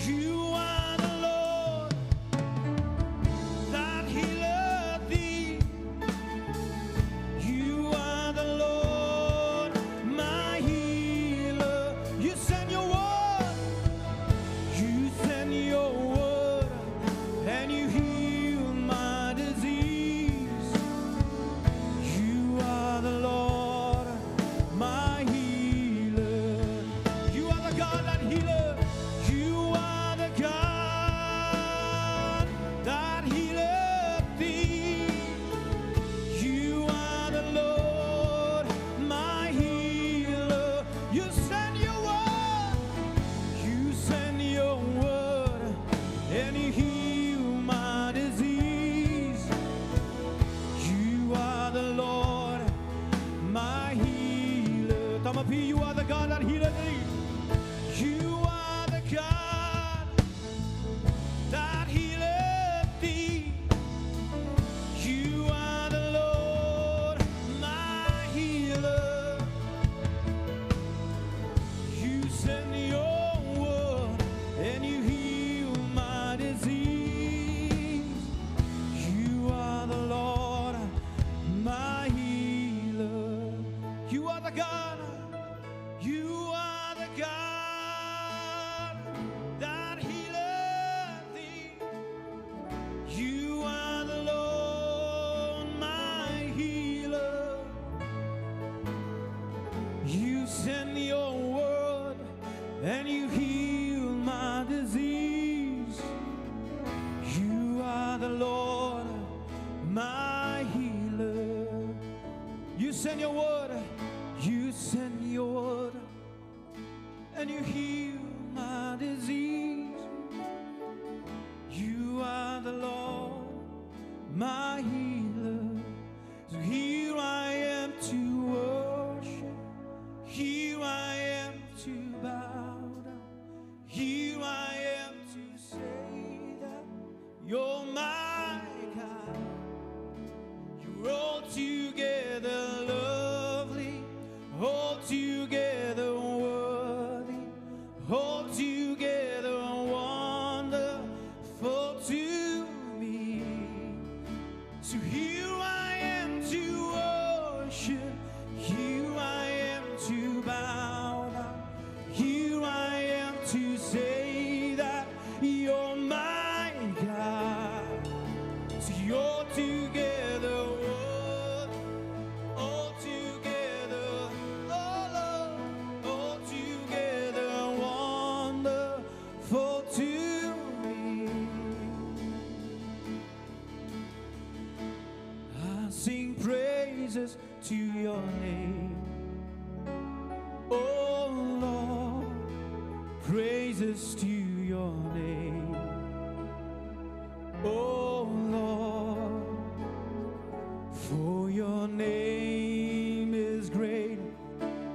You are the Lord that healeth thee. You are the Lord, my healer. You send your word. You send your word and you heal my disease. You are the Lord, my healer. You are the God that healeth. You are the God that healeth thee. You are the Lord, my healer. You send your word. You send your word and you heal my disease. You are the Lord, my healer. Tama phi, you are the God that healeth thee. You are the God that healeth thee. You are the Lord, my healer. You send your word and you heal my disease. You are the Lord, my healer. You are the God. You are the God that healeth thee. You are the Lord, my healer. You send your word and you heal my disease. You are the Lord, my healer. You send your word, you send your word and you heal my disease. You are the Lord, my healer. So here I am to worship. Here I am to bow down. Here I am to say that you're my God. You're altogether lovely, altogether worthy, altogether wonderful to me. So here I am to worship, here I am to bow down, here I am to say that you're my God. So you're altogether worthy, altogether, oh Lord, altogether wonderful to me. I sing praises to your name. Oh Lord, praises to your name. Oh Lord, for your name is great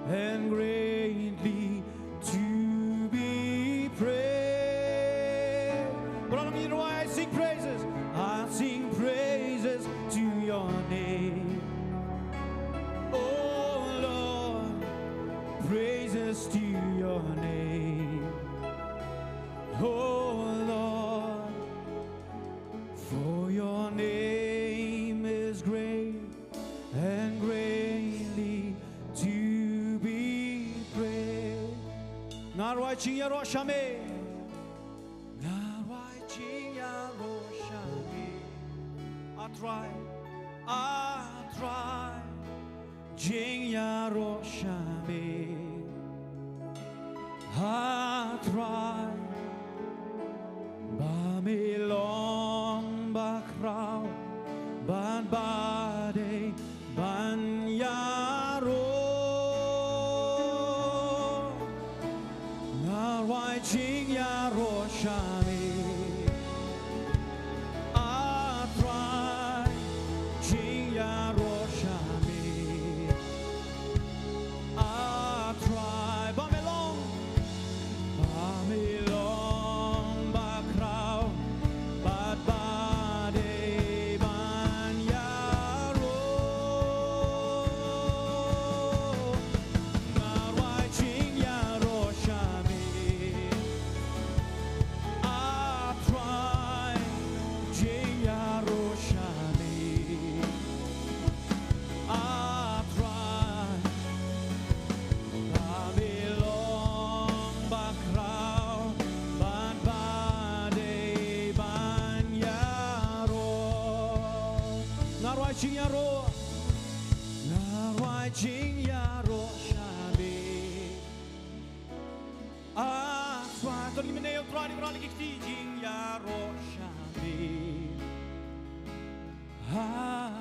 and greatly to be praised. But I'm gonna, I sing praises. I sing praises to your name. Oh Lord, praises to your name. Oh Lord, for your name is great and greatly to be praised. Nga rwai jingïaroh sha me. Nga rwai jingïaroh sha me. A Trai, a Trai, jingïaroh sha me. A Trai, ba me long bakhraw bad ba dei ban ïaroh. Nga rwai jingïaroh sha me. A Trai, jingïaroh sha me. A Trai, ba me long, ba me long ba Jingïaroh. Nga rwai jingïaroh sha me. Ah, Trai, to ngin ïa Trai, ngin ïa ki kti jingïaroh sha me. Ah,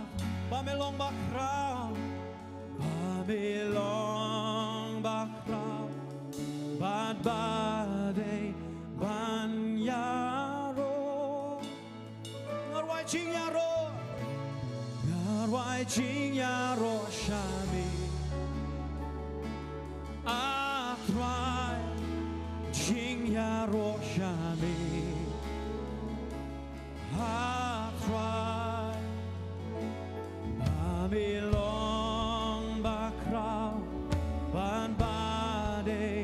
ba me long bakhraw, ba me long bakhraw, bad ba dei ban ïaroh. Nga rwai jingïaroh, nga rwai jingïaroh sha me. Ah Trai, jingïaroh sha me. Ah Trai, ba me long bakhraw, bad ba dei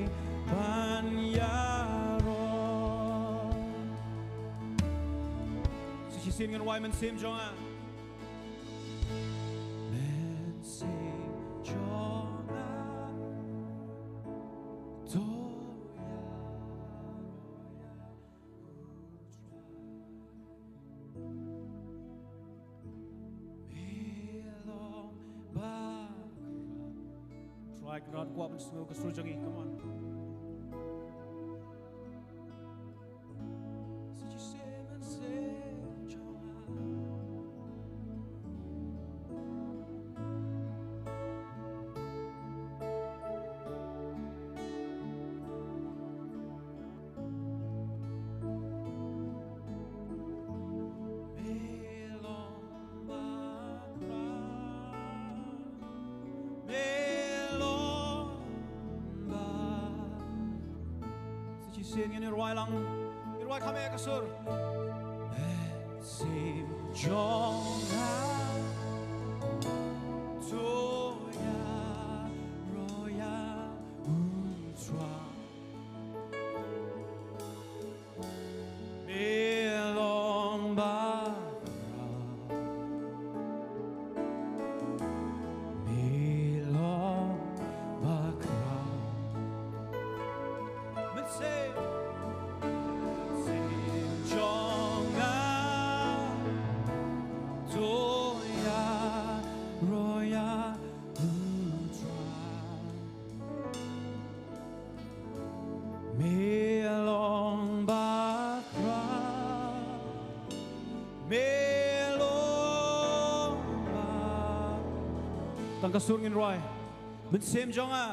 ban ïaroh. Sa shisien ngin rwai Mynsiem jong nga. Mynsiem jong nga, to ïa, to ïa u Trai. Me long bakhraw. Trai, kynrad kwah ban sngew ka sur jong ngi. Come on. Me long bakhraw, me long ba. Sa shisien ngin ïa rwai lang, ngin rwai kham eh ka sur. Mynsiem jong nga, to ïaroh ïa u Trai. Me long bakhraw. Me long bakhraw. Mynsiem, mynsiem jong nga, to ïaroh ïa u Trai. Me long bakhraw, me long ba. Tang ka sur ngin rwai. Mynsiem jong nga.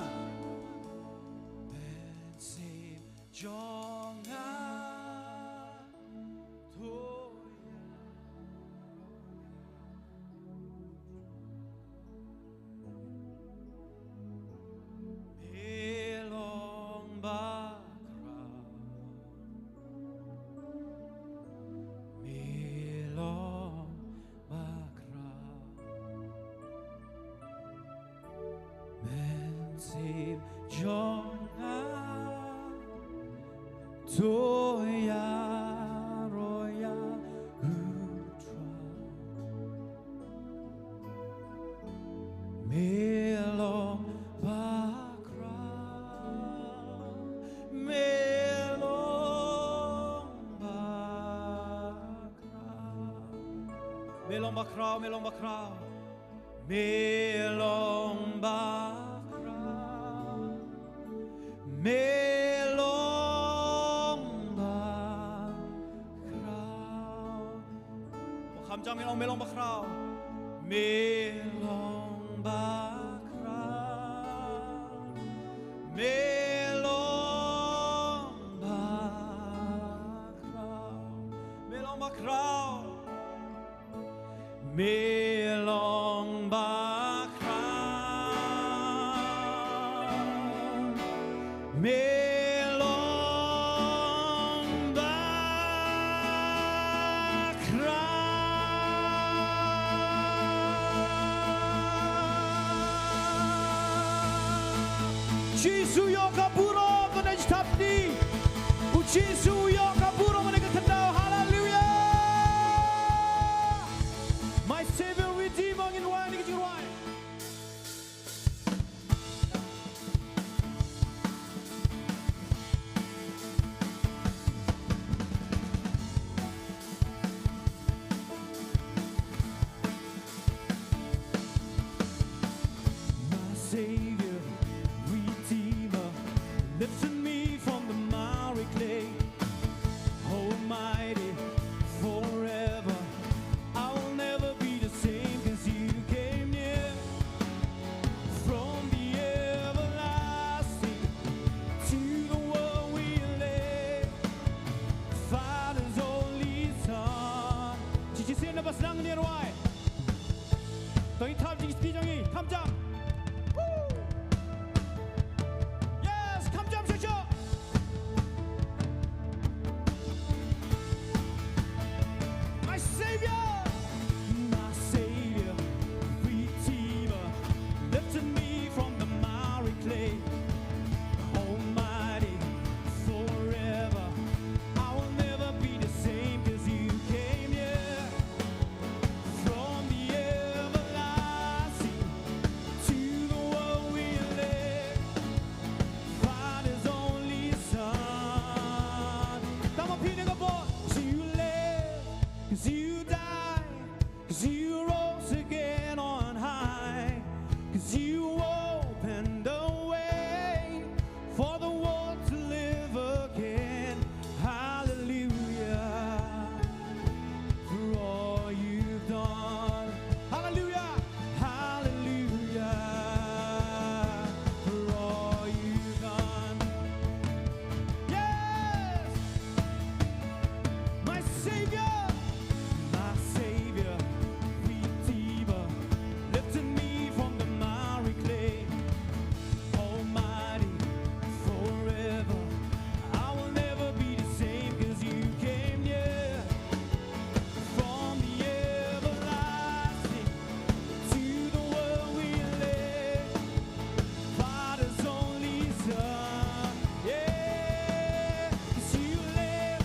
Mynsiem jong nga. To ïa, me long bakhraw, me long bakhraw. Mynsiem jong nga, to ïaroh ïa u Trai. Me long bakhraw, me long bakhraw. Me long bakhraw, me long bakhraw. Me long bakhraw, me long bakhraw. Kham jam, me long, me long bakhraw. Me long bakhraw, me long bakhraw. Me long bakhraw. Me long bakhraw, me long bakhraw. Jisu u ïoh ka burom, kane jingthap kti. U Jisu u ïoh ka burom, kane ka khyndew. Haleluya. My Savior Redeemer, ngin rwai, ngin rwai. Sien na ba sdang ne rwai. To ngi thap jingkti jong ngi, kham jam. Woo! Yes, kham jam shuh shuh. My Savior, my Savior, Redeemer, lifted me from the miry clay. Almighty, forever, I will never be the same 'cause you came here. From the everlasting to the world we live, Father's only Son. Tang ma phi ne ka bor, 'cause you live, 'cause you died, 'cause you rose again on high, 'cause you opened the way for the world to live again. Hallelujah, for all you've done. Hallelujah, hallelujah, for all you've done. Yes, my Savior, my Savior, Redeemer, lifted me from the miry clay. Almighty, forever, I will never be the same 'cause you came near. From the everlasting to the world we live, Father's only Son. Yeah, 'cause you live,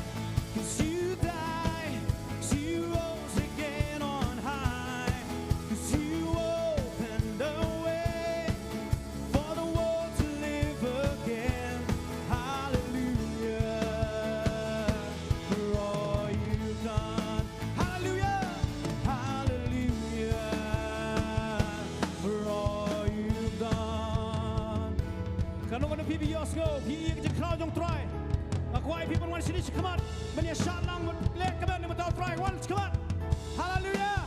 'cause you died, 'cause you rose again on high, 'cause you opened the way for the world to live again. Hallelujah, for all you've done. Hallelujah, hallelujah, for all you've done. Katno katno phi ba ïohsngew, phi ïohi ïa ka jingkhraw jong U Trai. Nga kwah ïa phi ban wan shane shakhmat, ban ïa shah lang, ban leh kmen ïa ka bynta U Trai, wan shakhmat. Hallelujah.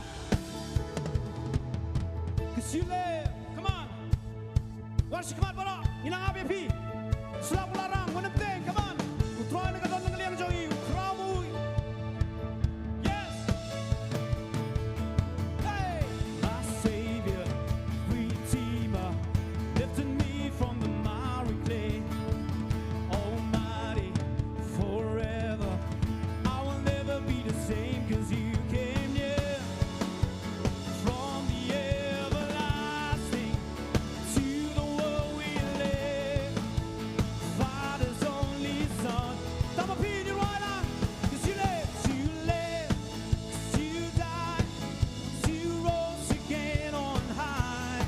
'Cause you live. Come on. Wan shakhmat baroh. Ngi nang ap ïa phi. Sla pula rang, wan ym teng, come on. U Trai na ka don na ka liang jong ngi, u Khraw Mawui. Yes. Hey. My Savior, Redeemer, lifted me from the miry clay. Almighty, forever, I will never be the same 'cause you came near. From the everlasting to the world we live, Father's only Son. Tang ma phi, ngi rwai lang. 'Cause you live, 'cause you live, 'cause you died, 'cause you rose again on high,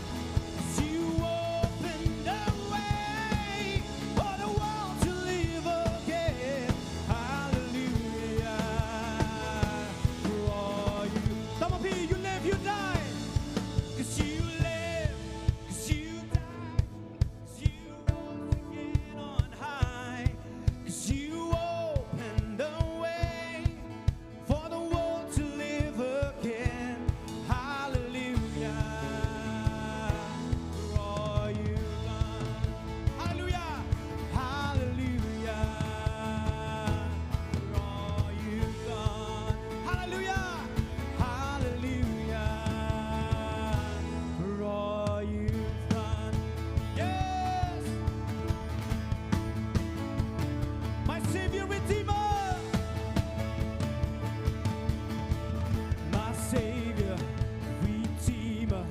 'cause you opened the way for the world to live again. Hallelujah. For all you, tang ma phi, you live, you died, 'cause you live, 'cause you died, 'cause you rose again on high, 'cause you opened the way for the world to live again. Hallelujah. For all you've done. Hallelujah. Hallelujah. For all you've done. Hallelujah. Hallelujah. For all you've done. Yes. My Savior, Redeemer. My Savior, Redeemer,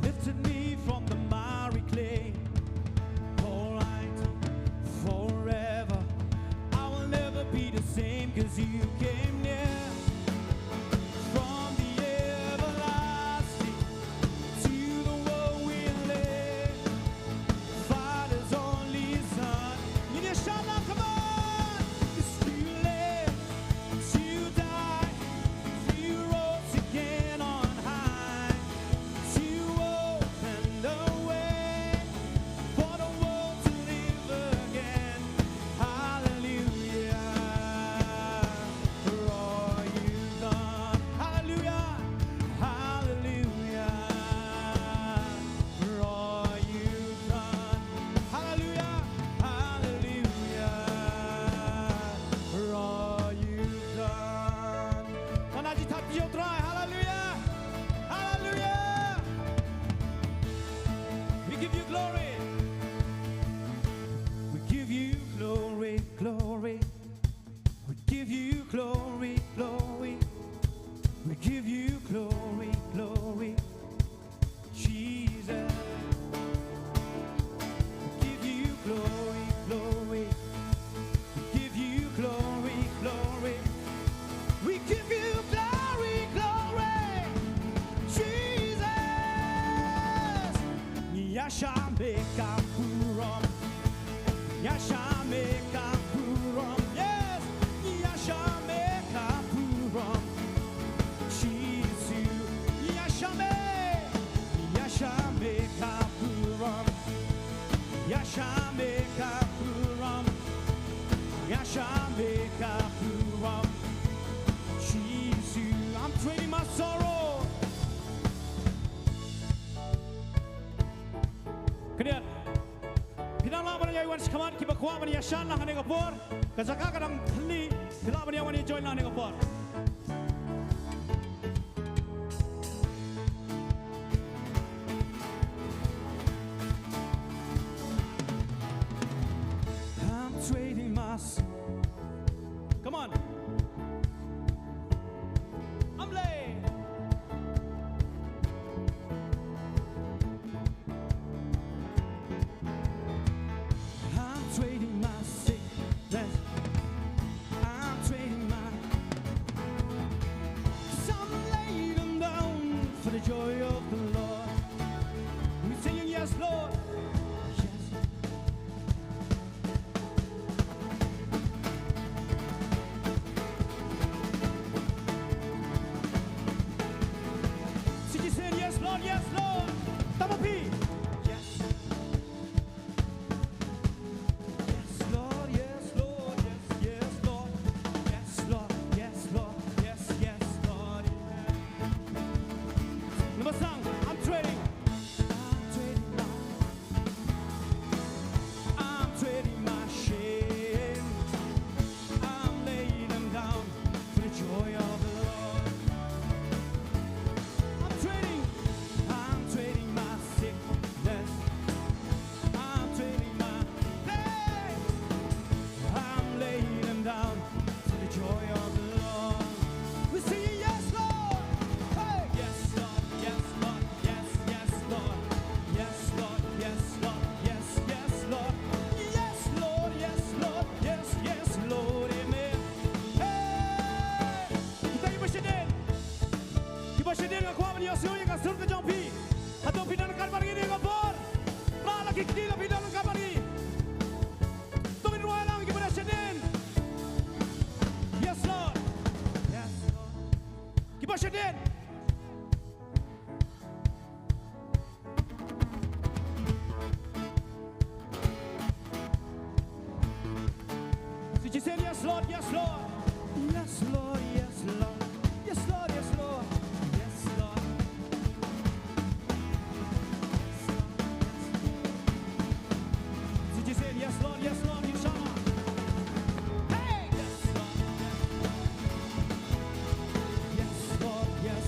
lifted me from the miry clay. Almighty, forever, I will never be the same 'cause you came near. From the everlasting to the world we live, Father's only Son. Ngin ïa shah lang, come on. 'Cause you live, 'cause you died, 'cause you rose again on high, 'cause you opened the way for the world to live again. Hallelujah. For you glory, glory. We give you glory, glory. Jesus. We give you glory, glory. We give you glory, glory. We give you glory, glory. Jesus. Ngi ïashah me ka burom. Ngi ïashah me ka burom. Yes. Ngi ïashah me ka burom. Jisu. Ngi ïashah me. Ngi ïashah me ka burom. Ngi ïashah me ka burom. Ngi ïashah me ka burom. Jisu. I'm trading my sorrow. Khyndiat. Phi dang lah ban ïai wan shakhmat, kiba kwah ban ïashan lang ha kane ka por. Ka jaka ka dang khli, phi lah ban ïai wan ïa join lang ha kane ka por. I'm trading my s- Come on. I'm late. I'm trading my sickness. I'm trading my, 'cause I'm laying them down for the joy of the Lord. We're singing, "Yes, Lord." Yes. Sing it, say, "Yes, Lord, yes, Lord." Tama phi. Yes. Yes, Lord, yes, Lord, yes, yes, Lord. Yes, Lord, yes, Lord, yes, yes, Lord. Number song, I'm trading. I'm trading my, I'm trading my shame. I'm laying them down for the joy of the Lord. I'm trading, I'm trading my sickness. I'm trading my pain. I'm laying them down for the joy of the Lord. We're singing, "Yes, Lord." Hey! Yes, Lord. Yes, Lord. Yes, yes, Lord. Yes, Lord. Yes, Lord. Yes, yes, Lord. Yes, Lord. Yes, Lord. Yes, yes, Lord. Amen. Hey! Kita kiba shadien. Kiba shadien nga kwah ban ïohsngew ïa ka sur ka jong phi. Hato phi don ryngkat bad ngi ha kane ka por? Rah la ki kti lada phi don ryngkat bad ngi. To ngin rwai lang kiba shadien. Yes, Lord. Yes, Lord. Kiba shadien. So just say, "Yes, Lord, yes, Lord." Yes, Lord, yes, Lord. Yes, Lord, yes, Lord. Yes, Lord. Yes, Lord, yes, Lord. So just say, "Yes, Lord, yes, Lord," inshallah. Hey! Yes, Lord. Yes, Lord, yes,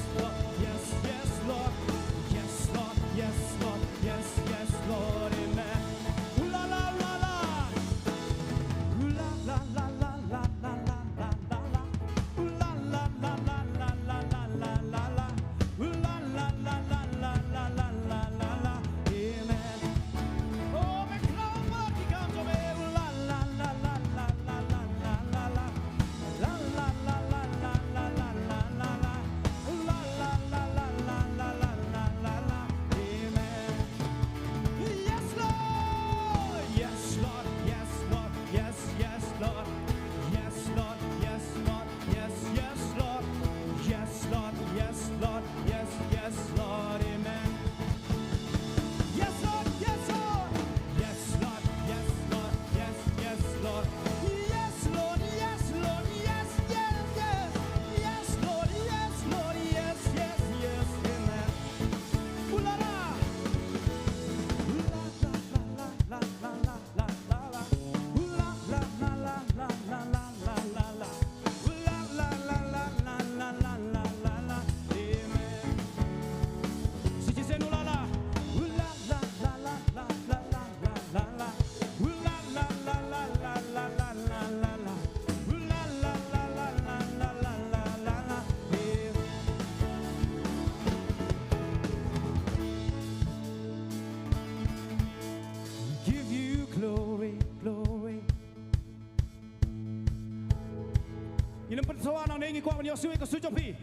Pynsawa nangne, ngi kwah ban ïohsngew ïa ka sur jong phi.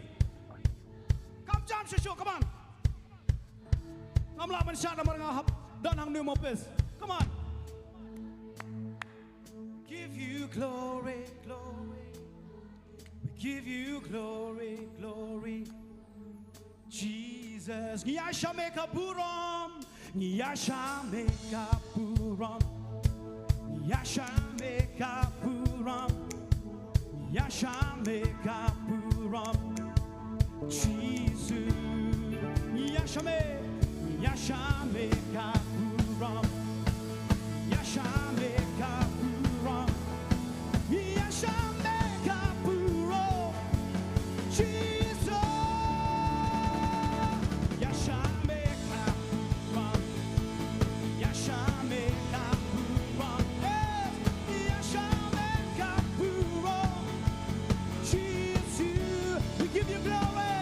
Kam jam shuh shuh, come on. Ngam lah ban shad namar nga hap don hangne office. Come on. Give you glory, glory. We give you glory, glory. Jesus, ngi ïa sha me ka burom, ngi ïa sha me ka burom, ngi ïa sha me ka burom, ngi ïa sha me ka burom. Jesus, ngi ïa sha me, ngi ïa sha me ka burom, ngi ïa sha me ka burom. Ïa sha me ka burom, Jesus. Ïa sha me ka burom, ïa sha me ka burom, eh. Ïa sha me ka burom, Jesus. We give you glory,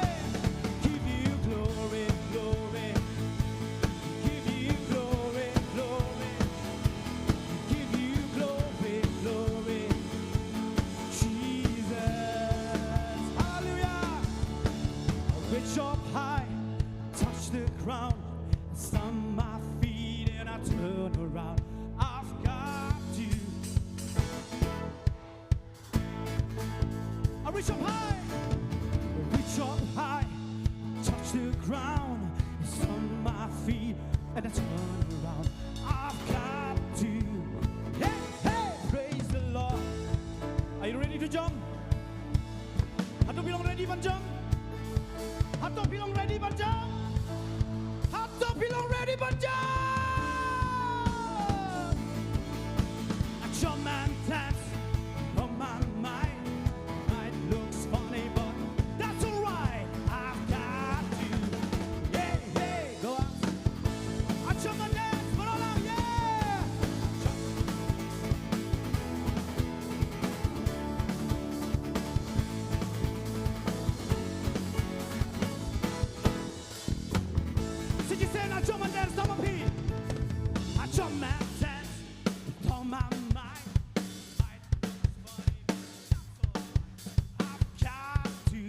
give you glory, glory. Give you glory, glory. Give you glory, glory. Jesus. Hallelujah. I reach up high, touch the ground, stomp my feet and I turn around. I've got you. I reach up high, reach up high, touch the ground, stomp my feet and I turn around. I've got to, hey, hey, praise the Lord. Are you ready to jump? Hato phi long ready ban jump? Hato phi long ready ban jump? Hato phi long ready ban jump? I jump and dance, oh my, my, my, it looks funny, but that's alright. I've got you. Yeah, yeah, go on. I jump and dance, but hold on, yeah. Sing it, say, I jump and dance, stomp my feet. I jump and dance, stomp my mind. I've got to.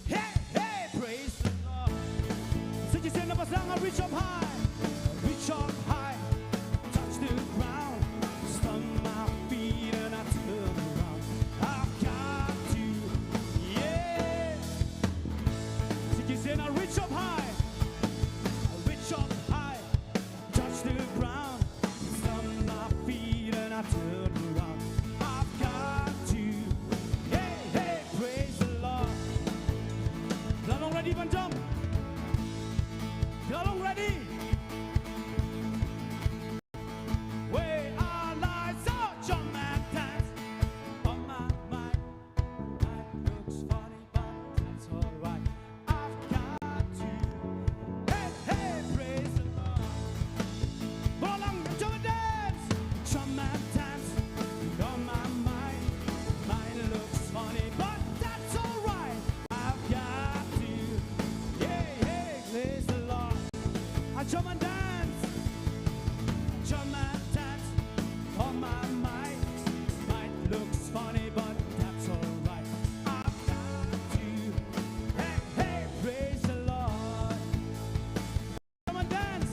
Hey, hey, praise the Lord. Sing it, say, number song, I reach up high, reach up high, touch the ground, stomp my feet and I turn around. I've got to, yeah. Sing it, say, I reach up high, I reach up high, touch the ground, stomp my feet and I turn around. I've got to, hey, hey, praise the Lord. Phi la long ready ban jump? Phi la long ready? We are live, so jump and dance. Oh my, my, my, it looks funny, but that's alright. I've got to. Hey, hey, praise the Lord. Go along, jump and dance. Jump and dance. You're my mind. Mine looks funny, but that's alright. I've got to. Yeah, yeah, praise the Lord. I jump and dance. Jump and dance. Oh my, my. Mine looks funny, but that's alright. I've got to. Hey, hey, praise the Lord. Jump and dance.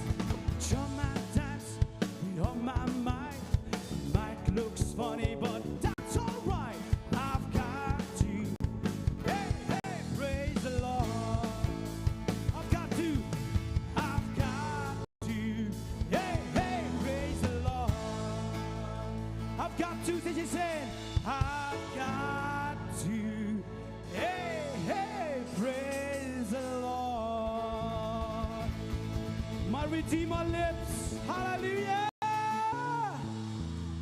Jump and dance. Oh my, my. Might looks funny, but that's alright. I've got to. Hey, hey, praise the Lord. I've got to. I've got to. Hey, hey, praise the Lord. I've got to, say, say, say, I've got to. Hey, hey, praise the Lord. My Redeemer lives. Hallelujah.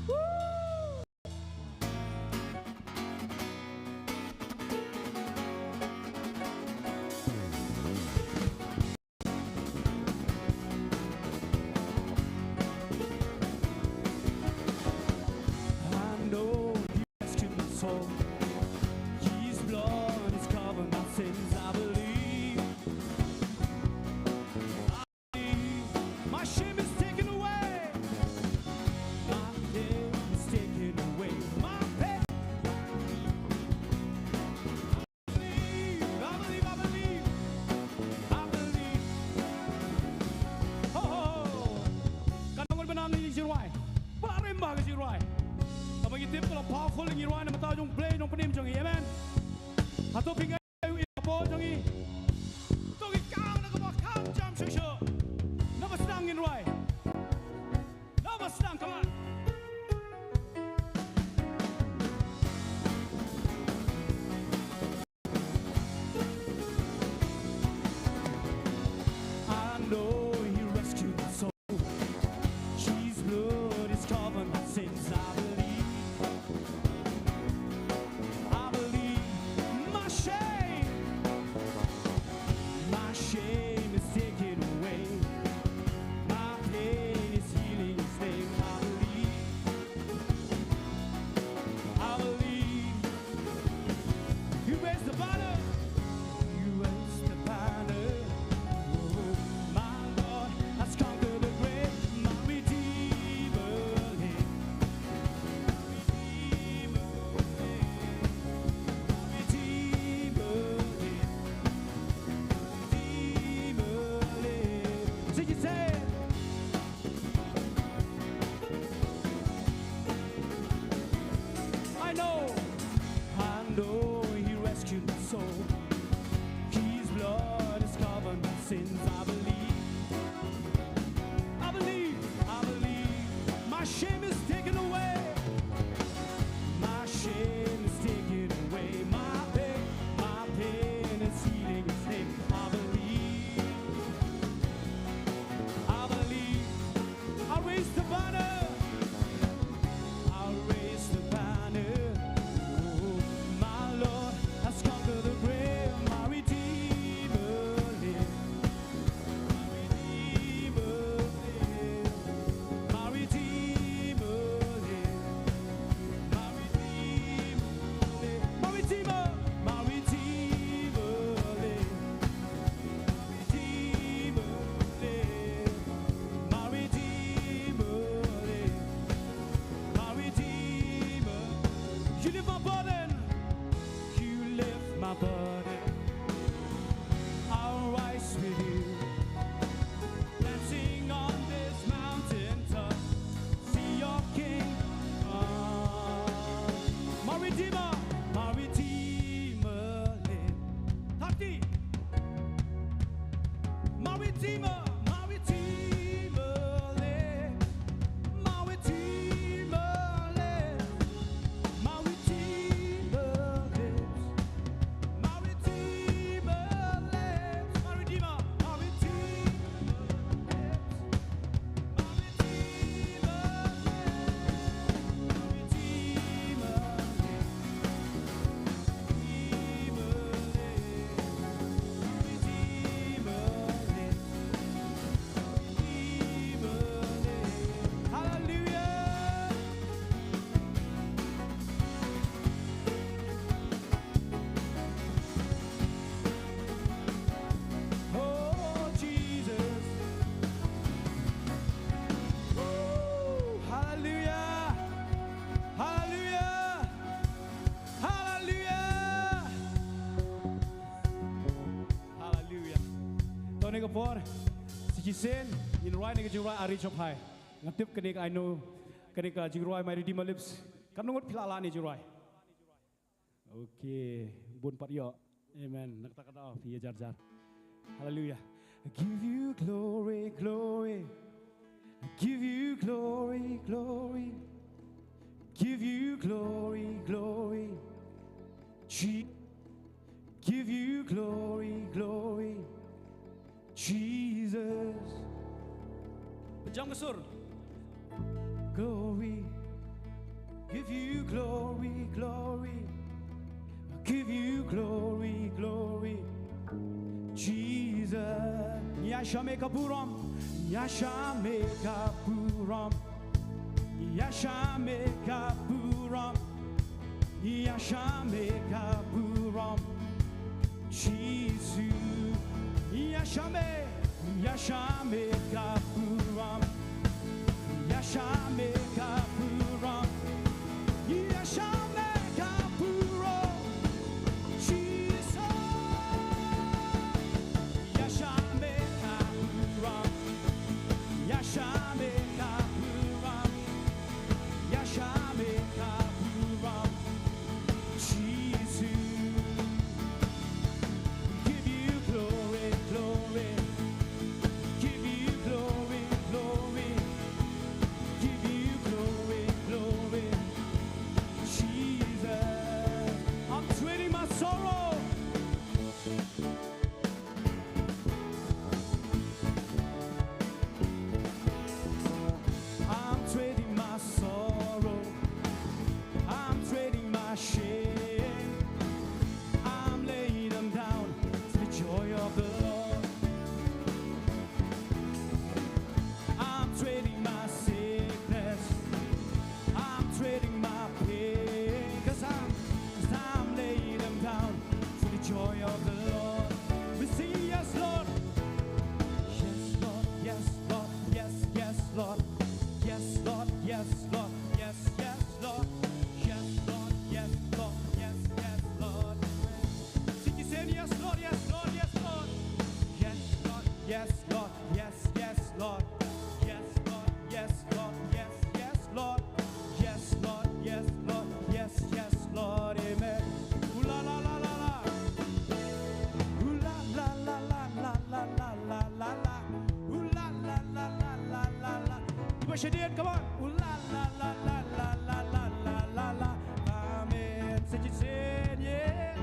Woo. I know He rescued my soul. His blood has covered my sins, I believe. I believe my shame is taken away. Tip ka long powerful ngi rwai na ka bynta jong U Blei, nongpynim jong ngi. Amen. Hato phi ngeit ïa u ïa ka bor jong ngi? To ngi kang na ka bor kham jam shuh shuh. Naba sdang ngin rwai. Naba sdang, come on. I know he rescued my soul. His blood is covering my sins. I believe. I believe. My shame, my shame is taken away. My pain is healing His name. I believe. I believe. You raise the banner. You raise the banner. Oh, my Lord has conquered the grave. My Redeemer lives. My Redeemer lives. My Redeemer lives. My Redeemer lives. Sing it, say it. I know, I know he rescued my soul. His blood has covered my sins. I believe, I believe, I believe. My shame is taken away. My shame is taken away. My pain, my pain is healing His name. I believe. I believe. I raise the banner. I raise the banner. Oh, my Lord has conquered the grave. My Redeemer lives. My Redeemer lives. My Redeemer lives. My Redeemer lives. My Redeemer, my Redeemer lives. My Redeemer lives. My Redeemer lives. My Redeemer. You lift my burden. You lift my burden. I'll rise with you. Dancing on this mountain top. See your kingdom come. My Redeemer, my Redeemer lives. Thirty. My Redeemer, my Redeemer lives. My Redeemer lives. My Redeemer lives. My Redeemer lives. My Redeemer, my Redeemer lives. My Redeemer lives. My Redeemer lives. My Redeemer lives. Hallelujah. Oh, Jesus. Oh, hallelujah. Hallelujah. Hallelujah. Hallelujah. To kane ka por, sa shisien ngin rwai kane ka jingrwai Ari Chop Hai. Nga tip kane ka, I know, kane ka jingrwai My Redeemer Lives. Katno ngut phi la lah kane ka jingrwai? Okay, bun pat ïoh. Amen. Na kata ka daw phi ïa jar jar. Hallelujah. I give you glory, glory. I give you glory, glory. Give you glory, glory. Chi- Give you glory, glory, Jesus. Pynjam ka sur. Glory, give you glory, glory. Give you glory, glory, Jesus. Ïa sha me ka burom, ïa sha me ka burom. Ïa sha me ka burom. Ïa sha me ka burom. Jisu. Ïa sha me, ïa sha me ka burom. Ïa sha me ka burom. Ïa sha me ka burom. Jisu. Ïa sha me ka burom. Ïa sha me ka burom. Ïa sha me ka burom. Shadid, come on. Ooh la la la la la la la la la la. Amen. Sa shisien, yeah.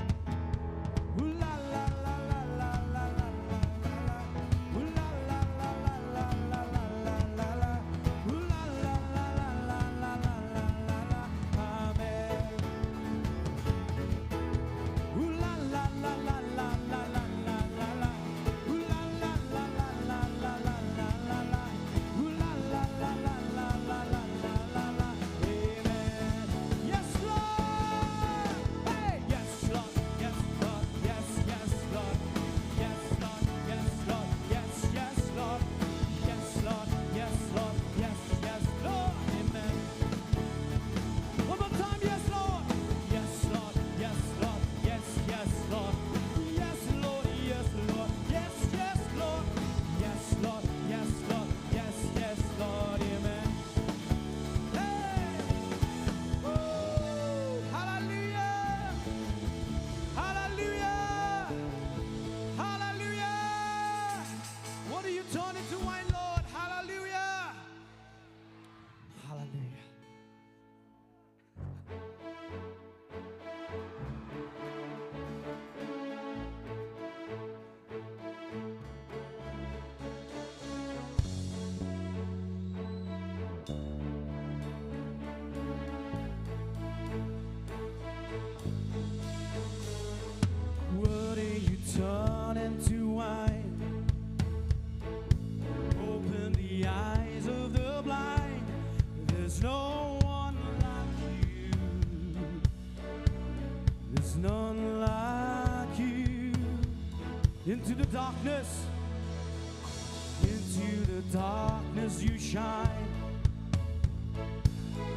Ooh la la la la la la la la la la. Ooh la la la la la la la la la. Ooh la la la la la la la la la la. Amen. Ooh la la la la la la la la la la. Ooh la la la la la la la la la la. Ooh la la la la la la la la la la. Amen. Yes, Lord. Hey, yes, Lord. Yes, Lord. Yes, yes, Lord. Yes, Lord. Yes, Lord. Yes, yes, Lord. Yes, Lord. Yes, Lord. Yes, yes, Lord. Amen. One more time, yes, Lord. Yes, Lord. Yes, Lord. Yes, yes, Lord. Yes, Lord. Yes, Lord. Yes, yes, Lord. Yes, Lord. Yes, yes, Lord. Amen. Hey! Woo! Hallelujah! Hallelujah! Hallelujah! What do you turn into wine, Lord? Hallelujah! Hallelujah. What do you turn into wine? Open the eyes of the blind. There's no one like you. There's none like you. Into the darkness, into the darkness you shine.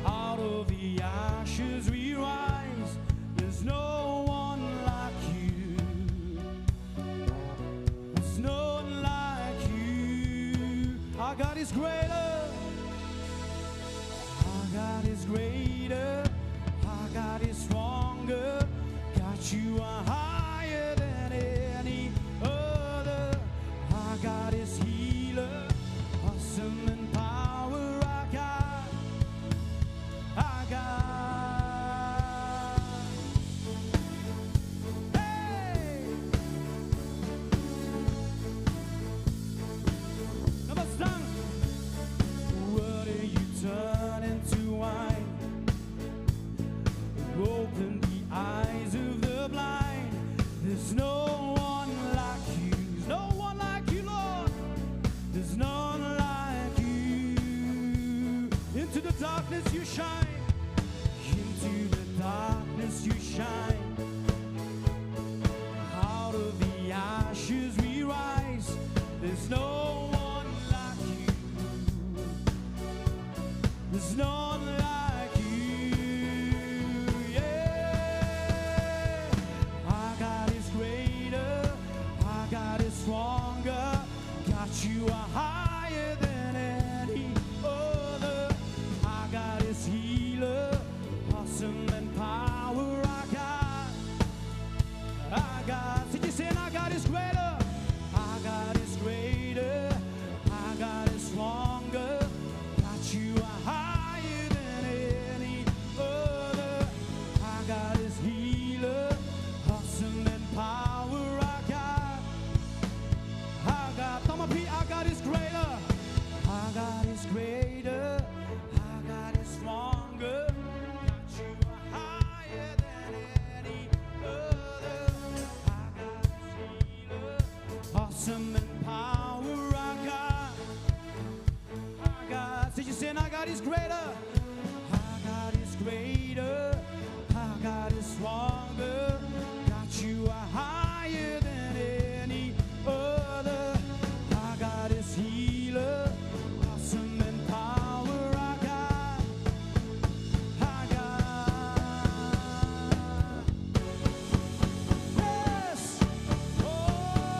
Out of the ashes we rise. There's no one like you. There's none like you. Our God is greater. Our God is greater. Our God is stronger. God, you are higher than any other. Our God is healer. Awesome in power, our God. Our God. Hey! Number song. What do you turn into wine? Open the eyes of the blind. There's no one like you. There's no one like you, Lord. There's none like you. Into the darkness you shine. Into the darkness you shine. Out of the ashes we rise. There's no one like you. There's none like you. Yeah. Our God is greater. Our God is stronger. God, you are higher than any other. Our God is healer, awesome in power, our God. Our God, sing it, say, our God is greater. Our God is greater. Our God is stronger. God, you are higher than any other. Our God is healer, awesome in power, our God. Our God, tama pi, our God is greater. Our God is greater. Our God is stronger. God, you are higher than any other. Our God is healer. Awesome in power, our God. Our God, sing it, say, our God is greater. Our God is greater. Our God is stronger. God, you are higher than any other. Our God is healer. Awesome in power, our God. Our God. Yes. Oh.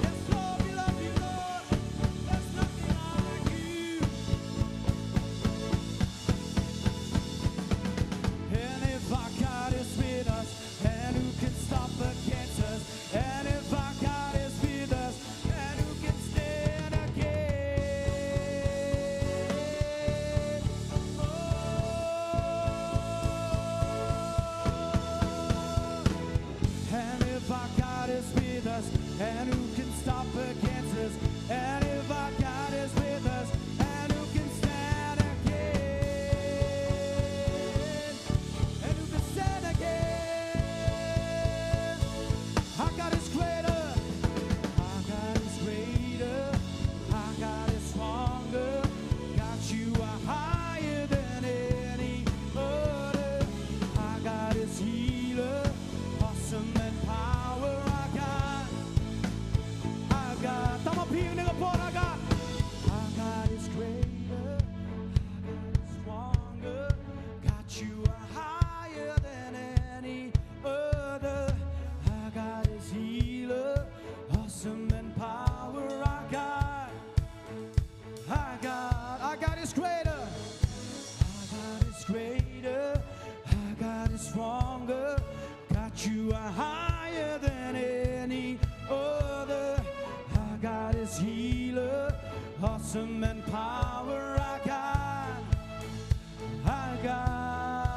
Yes, Lord, we love you, Lord. There's nothing like Greater, our God is stronger. God, you are higher than any other. Our God is healer, awesome in power. Our God, our God.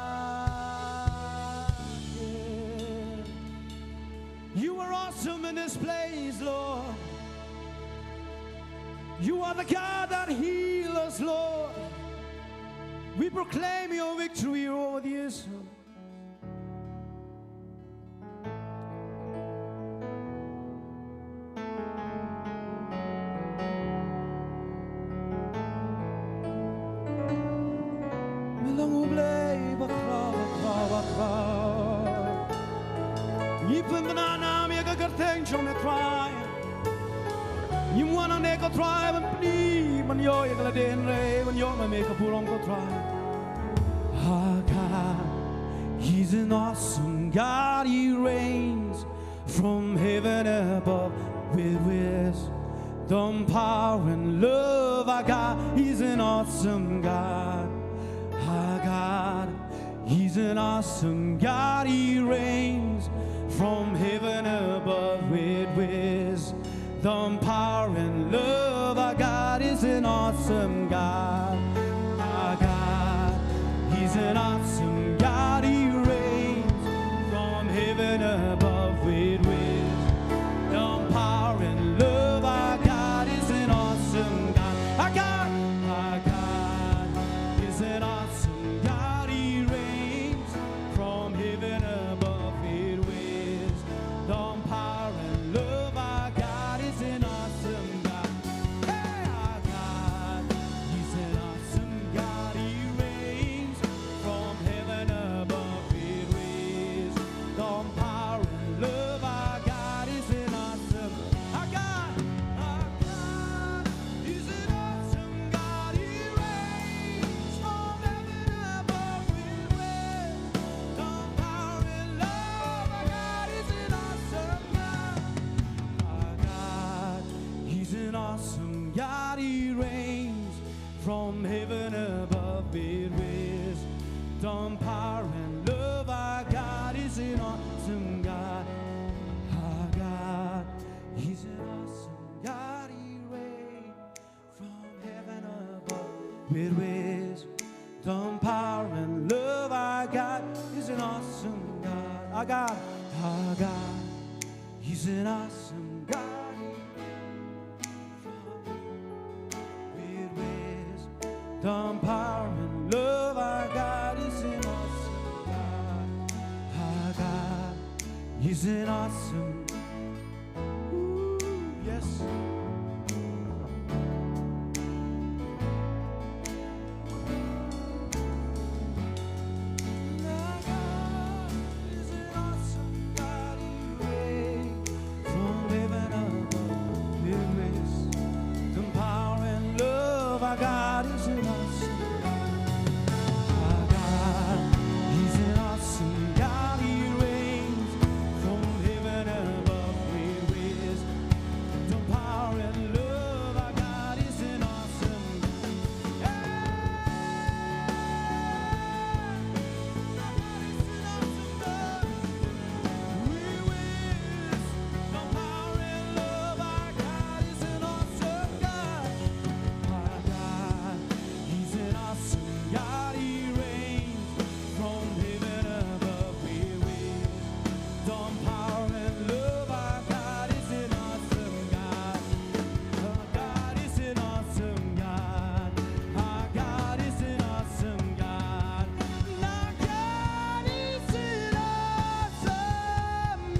Yeah. You are awesome in this place, Lord. You are the God that heals us, Lord. We proclaim your victory over the Israel. Me long U Blei bakhraw, bakhraw, bakhraw. Ngi pynbna nam ïa ka kyrteng jong me Trai. Ngim wan hangne ko Trai ban plie, ban ïoh ïa ka lade, hynrei ban ïoh ma me ka burom ko Trai. Our God, He's an awesome God. He reigns from heaven above with wisdom, power, and love. Our God, He's an awesome God. Our God, He's an awesome God. He reigns from heaven above with wisdom, power, and love. Our God is an awesome God. Our God, He's an awesome God. He reigns from heaven above with wisdom, power, and love. Our God is an awesome God. Our God, our God is an awesome God. He reigns from heaven above with wisdom, power, and love. Our God is an awesome God. Hey, our God, He's an awesome God. He reigns from heaven above with wisdom, power, and love. Our God is an awesome, our God, our God is an awesome God. He reigns from heaven above with wisdom, power, and love. Our God is an awesome God. Our God, He's an awesome God. He reigns from heaven above with wisdom, power, and love. Our God is an awesome God. Our God, He's an awesome God. He reigns from heaven above with wisdom, power, and love. Our God is an awesome God. Our God, our God, He's an awesome God. With wisdom, power, and love, our God is an awesome God. Our God is an awesome. Ooh, yes. Our God is an awesome God. He reigns from heaven above with wisdom, power, and love. Our God is an awesome God. Our God, He's an awesome God. He reigns from heaven above with wisdom, power, and love. Our God is an awesome God. Our God is an awesome God. Our God is an awesome God. Our God is an awesome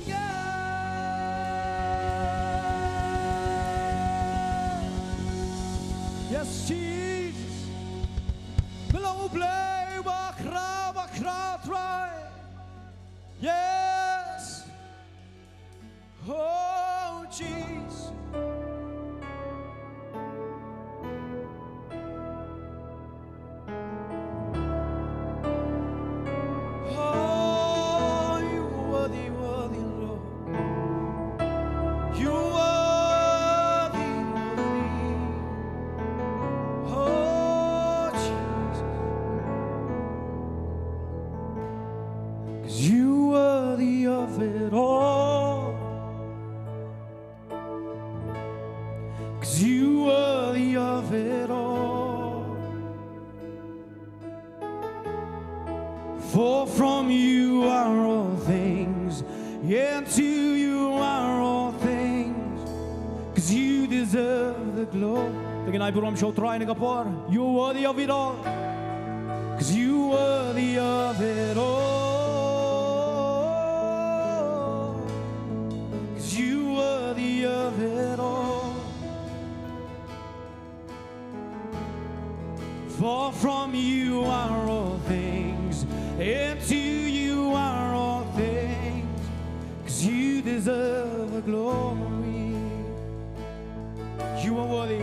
God. Yes, Jesus. Me long U Blei bakhraw, bakhraw Trai. Yes. Oh, Jesus. Oh, you worthy, worthy, Lord. You worthy, worthy. Oh, Jesus. 'Cause you worthy of it all. 'Cause you worthy of it all. For from you are all things, and to you are all things. 'Cause you deserve the glory. Te ngin ai burom sha U Trai ha kane ka por. You're worthy of it all. 'Cause you worthy of it all. 'Cause you worthy of it all. For from you are all things, and to you are all things. 'Cause you deserve the glory. You are worthy.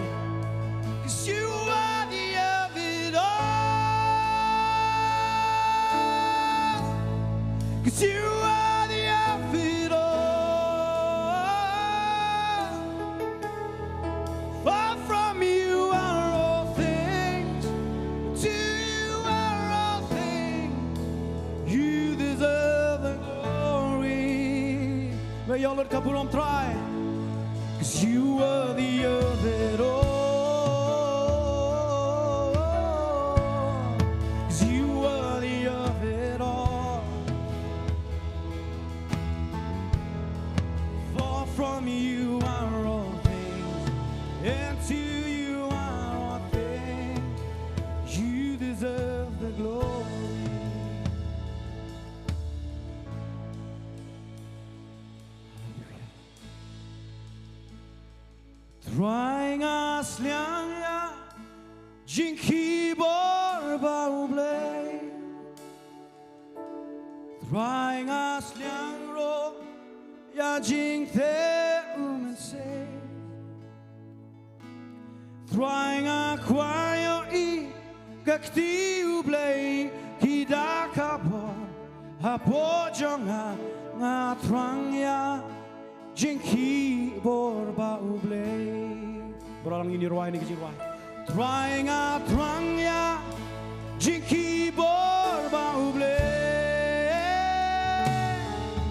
'Cause you are worthy of it all. 'Cause you are worthy of it all. For from you are all things, to you are all things. You deserve the glory. May you lift up your arms, Trai. 'Cause you worthy of it all. 'Cause you worthy of it all. For from you are all things, and to you are all things. You deserve the glory. Trai, nga sliang ïa jingkhih bor ba U Blei. Trai, nga sliang ruh ïa jingteh U Mynsiem. Trai, nga kwah ïohi ka kti U Blei ki da ka bor hapoh jong nga. Nga thrang ïa jingkhih bor ba U Blei. Baroh lang ngin ïa rwai ïa kane ka jingrwai. Trai, nga thrang ïa jingkhih bor ba U Blei.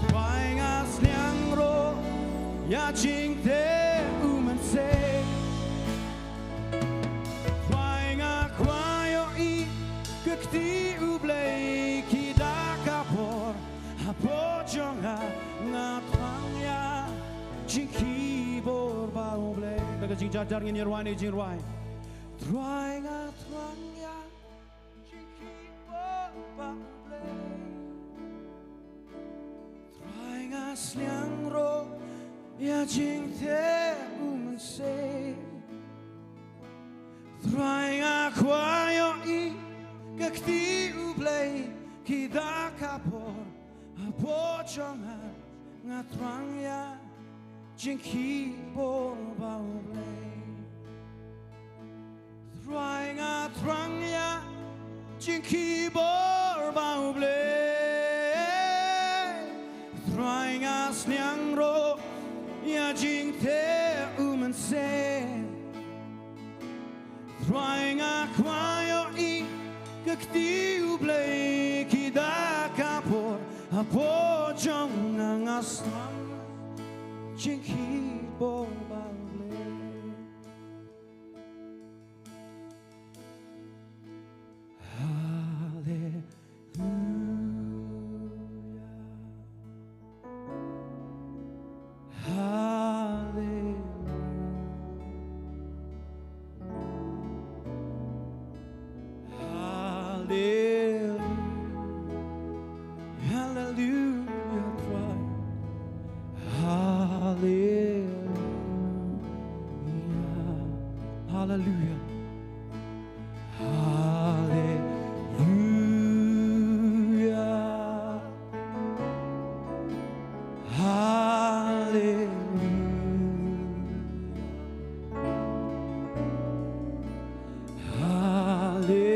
Trai, nga sliang ruh ïa jingteh U Mynsiem. Trai, nga kwah ïohi ka kti U Blei ki da ka bor hapoh jong nga. Nga thrang ïa jingkhih bor ba U Blei. Da ka jingjar jar ngin ïa rwai ïa kane ka jingrwai. Trai, nga thrang ïa jingkhih bor ba U Blei. Trai, nga sliang ruh ïa jingteh U Mynsiem. Trai, nga kwah ïohi ka kti U Blei ki da ka bor hapoh jong nga. Nga thrang ïa jingkhih bor ba U Blei. Trai, nga thrang ïa jingkhih bor ba U Blei. Trai, nga sliang ruh ïa jingteh U Mynsiem. Trai, nga kwah ïohi ka kti U Blei ki da ka bor hapoh jong nga. Nga sliang jingkhih bor ba U Blei. Hallelujah. Hallelujah. Hallelujah. Hallelujah, Trai. Hallelujah. Hallelujah. Hallelujah. Hallelujah. Hallelujah.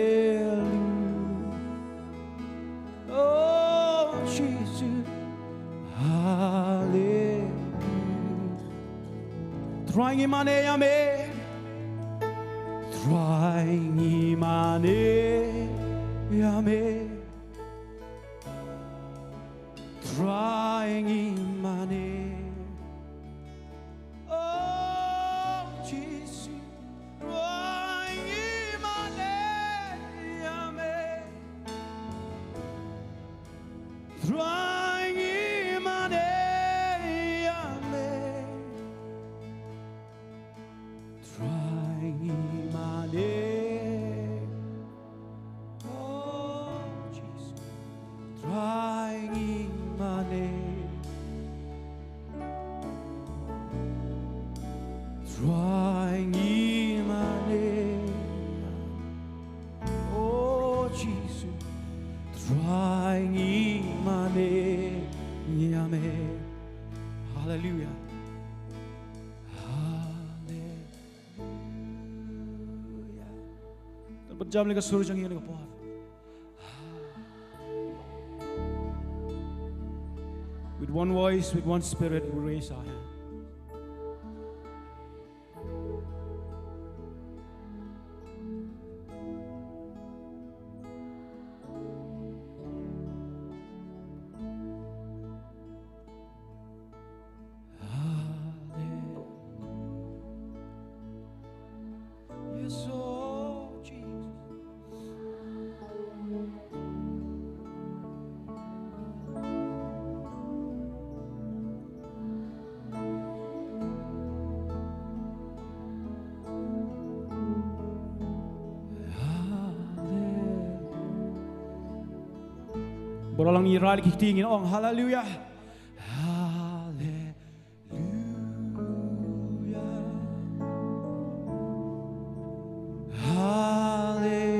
Oh, Jesus. Hallelujah. Trai, ngi mane ïa me. Trai, ngi mane ïa me. Trai ngi mane. Oh Jisu, Trai ngi mane ïa me. Trai ngi mane ïa me. Trai ngi mane. Oh Jisu. Trai ngi mane. Trai ngi mane. Oh Jisu. Trai ngi mane ïa me. Haleluya. Haleluya. Te ban jam lem ka sur jong ngi ha kane ka por. With one voice, with one spirit, we raise our hand. Yes, oh Jesus. Bro, lang ngi rai ki kti ngin ong haleluya. Haleluya. Haleluya.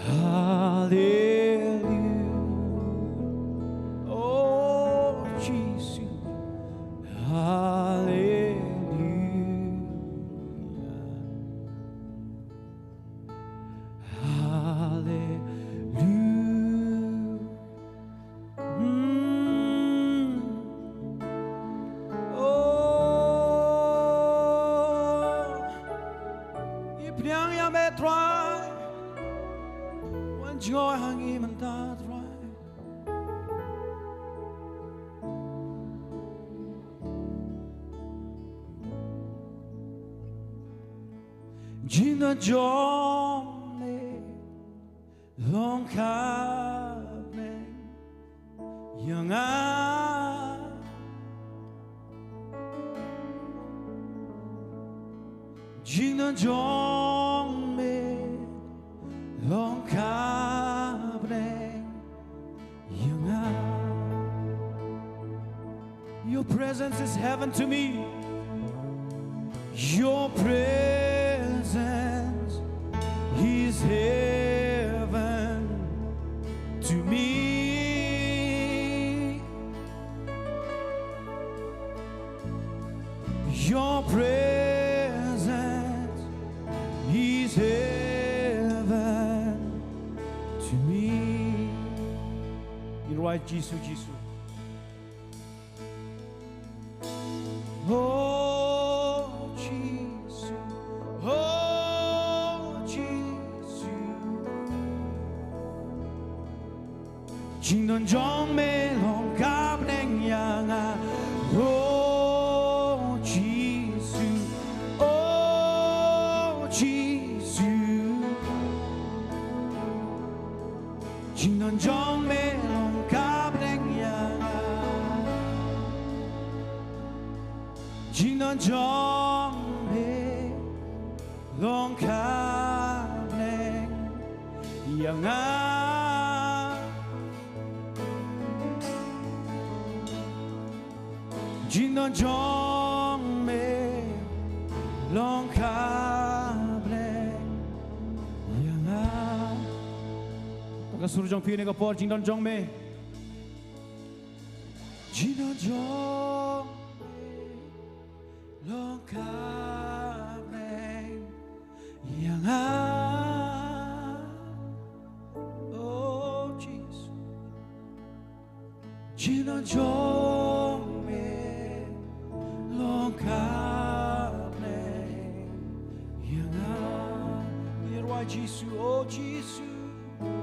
Haleluya. Oh Jisu. Haleluya. Haleluya. Mm. Oh. Ngi pdiang ïa me Trai. Wan jngoh ha ngi mynta Trai. Jingdon jong me long ka bneng ïa nga. Jingdon jong me long ka bneng ïa nga. Your presence is heaven to me. Your presence is heaven to me. Your presence is heaven to me. Ngi ruwai Jisu, Jisu. Oh Jisu, oh Jisu. Jingdon jong me long ka bneng ïa nga. Oh Jisu, oh Jisu. Jingdon jong me long ka bneng ïa nga. Jingdon jong me long ka bneng ïa nga. Jingdon jong me long ka bneng ïa nga. Ka sur jong phi ne ka por, jingdon jong me. Jingdon jong me long ka bneng ïa nga. Oh Jesus. Jingdon jong me long ka bneng ïa nga. Ngi ruwai Jisu, oh Jisu. Oh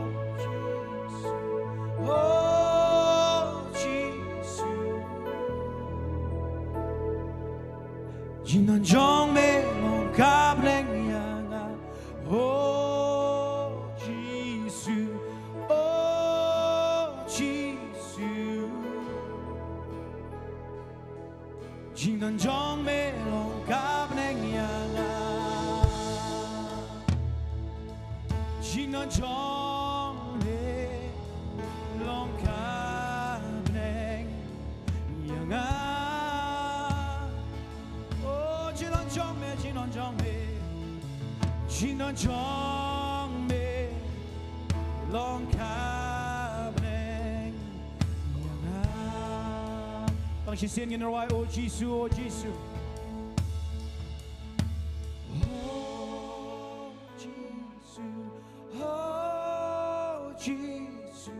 Jisu, oh Jisu, jingdon jong me long ka bneng ïa nga. Oh Jisu, oh Jisu, jingdon jong me long ka bneng ïa nga. Jingdon jong me long ka bneng ïa nga. Oh, jingdon jong me, jingdon jong me, jingdon jong me long ka bneng ïa nga. Tang shisien ngin rwai, oh Jisu, oh Jisu. Oh Jisu, oh Jisu,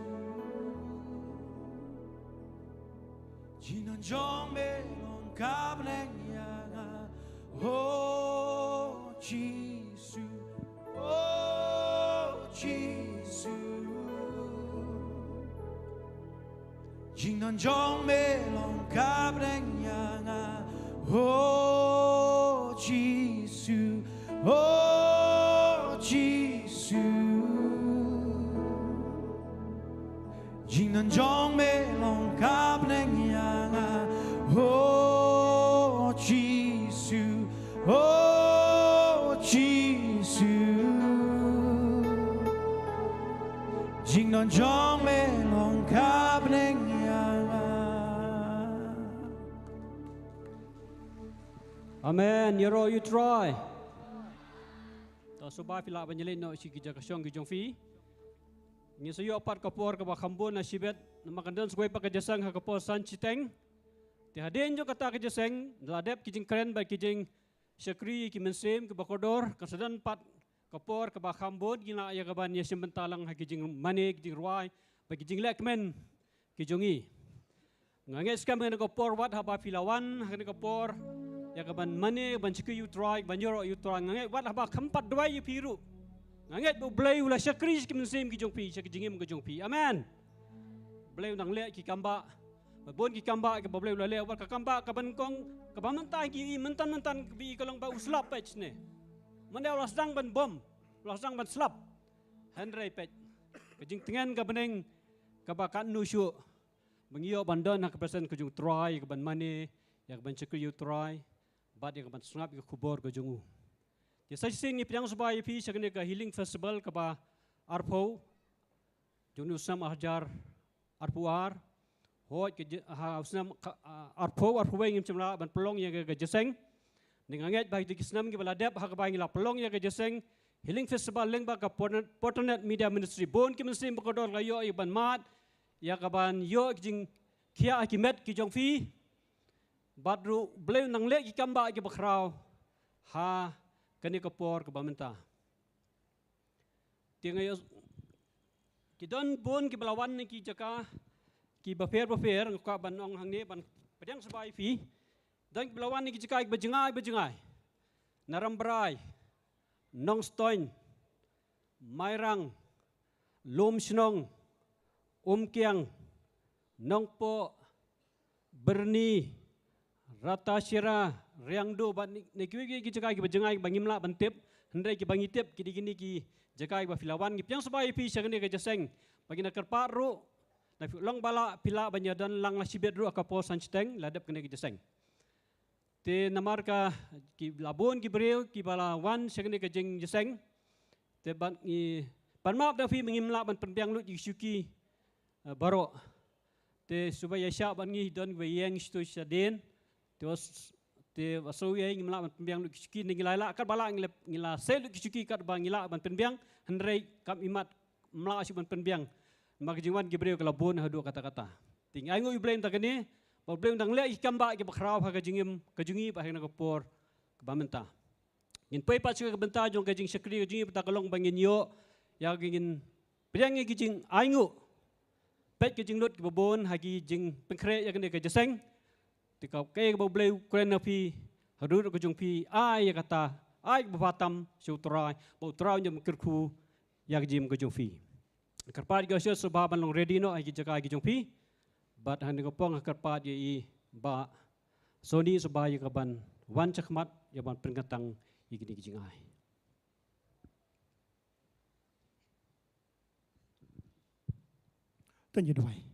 jingdon jong me long ka bneng ïa nga. Oh Jisu, oh Jisu, jingdon jong me long ka bneng ïa nga. Oh Jisu, oh Jisu, jingdon jong me long ka bneng ïa nga. Oh Jisu, oh Jisu, jingdon jong me long ka bneng ïa nga. Amen. Ïaroh ïa U Trai. To, sngewbha phi lah ban ïaleit noh sha ki jaka shong ki jong phi. Ngin sa ïoh pat ka por kaba kham bun na shibit, namar kan don sa kawei pat ka jingïaseng ha ka por san shiteng. Te hadien jong kata ka jingïaseng, la dep ki jingkren bad ki jingshakri ki mynsiem kiba kordor, kan sa don pat ka por kaba kham bun, ngi lah ïa kaban ïashim bynta lang ha ki jingmane, ki jingrwai bad ki jinglehkmen ki jong ngi. Nga ngeit skhem ha kane ka por wat haba phi la wan ha kane ka por ïa kaban mane, ban shakri ïa U Trai, ban ïaroh ïa U Trai, nga ngeit wat haba kham pat duwai ïa phi ruh, nga ngeit ba U Blei u la shakri sha ki mynsiem ki jong phi, sha ki jingim ki jong phi. Amen. U Blei u nang leh ki kambah, ba bun ki kambah kaba U Blei u la leh, wat ka kambah kaba nyngkong kaba mynta ngi i mynta mynta kaba i ka long ba u slap peit ne. Mynta u la sdang ban bom, u la sdang ban slap. Hynrei peit, ka jingtngen ka bneng kaba katno shuh ba ngi ïoh ban don ha ka presence ka jong U Trai, ïa kaban mane, ïa kaban shakri ïa U Trai bad ïa kaban sngap ïa ka khubor ka jong u. Te sa shisien ngi pdiang sngewbha ïa phi sha kane ka Healing Festival kaba arphew jong u snem ar hajar arphew ar. Hooid, ka je-, ha u snem ka, ah, arphew arphew wei ngim shym lah ban pynlong ïa ka, ka jingïaseng. Te nga ngeit ba ha kito ki snem kiba la dep ha kaba ngi la pynlong ïa ka jingïaseng Healing Festival lyngba ka Fortnet, Fortnet Media Ministry, bun ki mynsiem bakordor la ïoh ïa ban mad, ïa kaban ïoh ki jingkhiah ha ki met ki jong phi. Bad ruh U Blei u nang leh ki kambah kiba khraw ha kane ka por kaba mynta. Te nga ïoh, ki don bun kiba la wan na ki jaka kiba pher ba pher, nga kwah ban ong hangne ban pdiang sngewbha ïa phi. Don kiba la wan na ki jaka kiba jngai ba jngai. Na Rambrai, Nongstoiñ, Mairang, Lumshnong, Umkiang, Nongpoh, Byrni, Ratacherra, Riangdo, bad na, na kiwei kiwei ki jaka kiba jngai ba ngim lah ban tip, hynrei kiba ngi tip ki dei kine ki jaka kiba phi la wan. Ngi pdiang sngewbha ïa phi sha kane ka jingïaseng. Ba ngin ïa kyrpad ruh, lada phi long ba lah, phi lah ban ïadon lang la shibit ruh ha ka por san shiteng, la dep kane ka jingïaseng. Te namar ka ki la bun ki briew kiba la wan sha kane ka jingïaseng. Te bad ngi pan map da phi ba ngim lah ban pynbiang lut ïa ki shuki, eh, baroh. Te shuwa ïa shah bad ngi don ba ïeng shatu shadien. Te wat, te wat shuwa ïa ngim lah ban pynbiang lut ki shuki, ngi la lah katba lah ngi la, ngi la sei lut ki shuki katba ngi lah ban pynbiang, hynrei kam imat ym lah shuh ban pynbiang. Namar ka jingwan ki briew ka la bun haduh katta katta. Te ngi ainguh ïa U Blei mynta kane, ba U Blei u dang leh ki kambah kiba khraw ha ka jingim ka jong ngi bad ha kane ka por kaba mynta. Ngin poi pat sha ka bynta jong ka jingshakri ka jong ngi, bynta ka long ba ngin ïoh ïa ka, ngin pdiang ïa ki jingainguh. Peit ka jinglut kiba bun ha ki jingpynkhreh ïa kane ka jingïaseng. Te ka, kaei kaba U Blei u kren na phi, ha ruh ka jong phi, ai ïa kata Ai ba bha tam sha u Trai, ba u Trai un ïa kyrkhu ïa ka jingim ka jong phi. Kyrpad ïa ka sha sngewbha ban long ready noh ha ki jaka ki jong phi. Bad hangne ka pong kyrpad ïa i Bah Sony sngewbha ïa ka ban wan shakhmat ïa ban pynkyntang ïa kine ki jingai. To ngin duwai.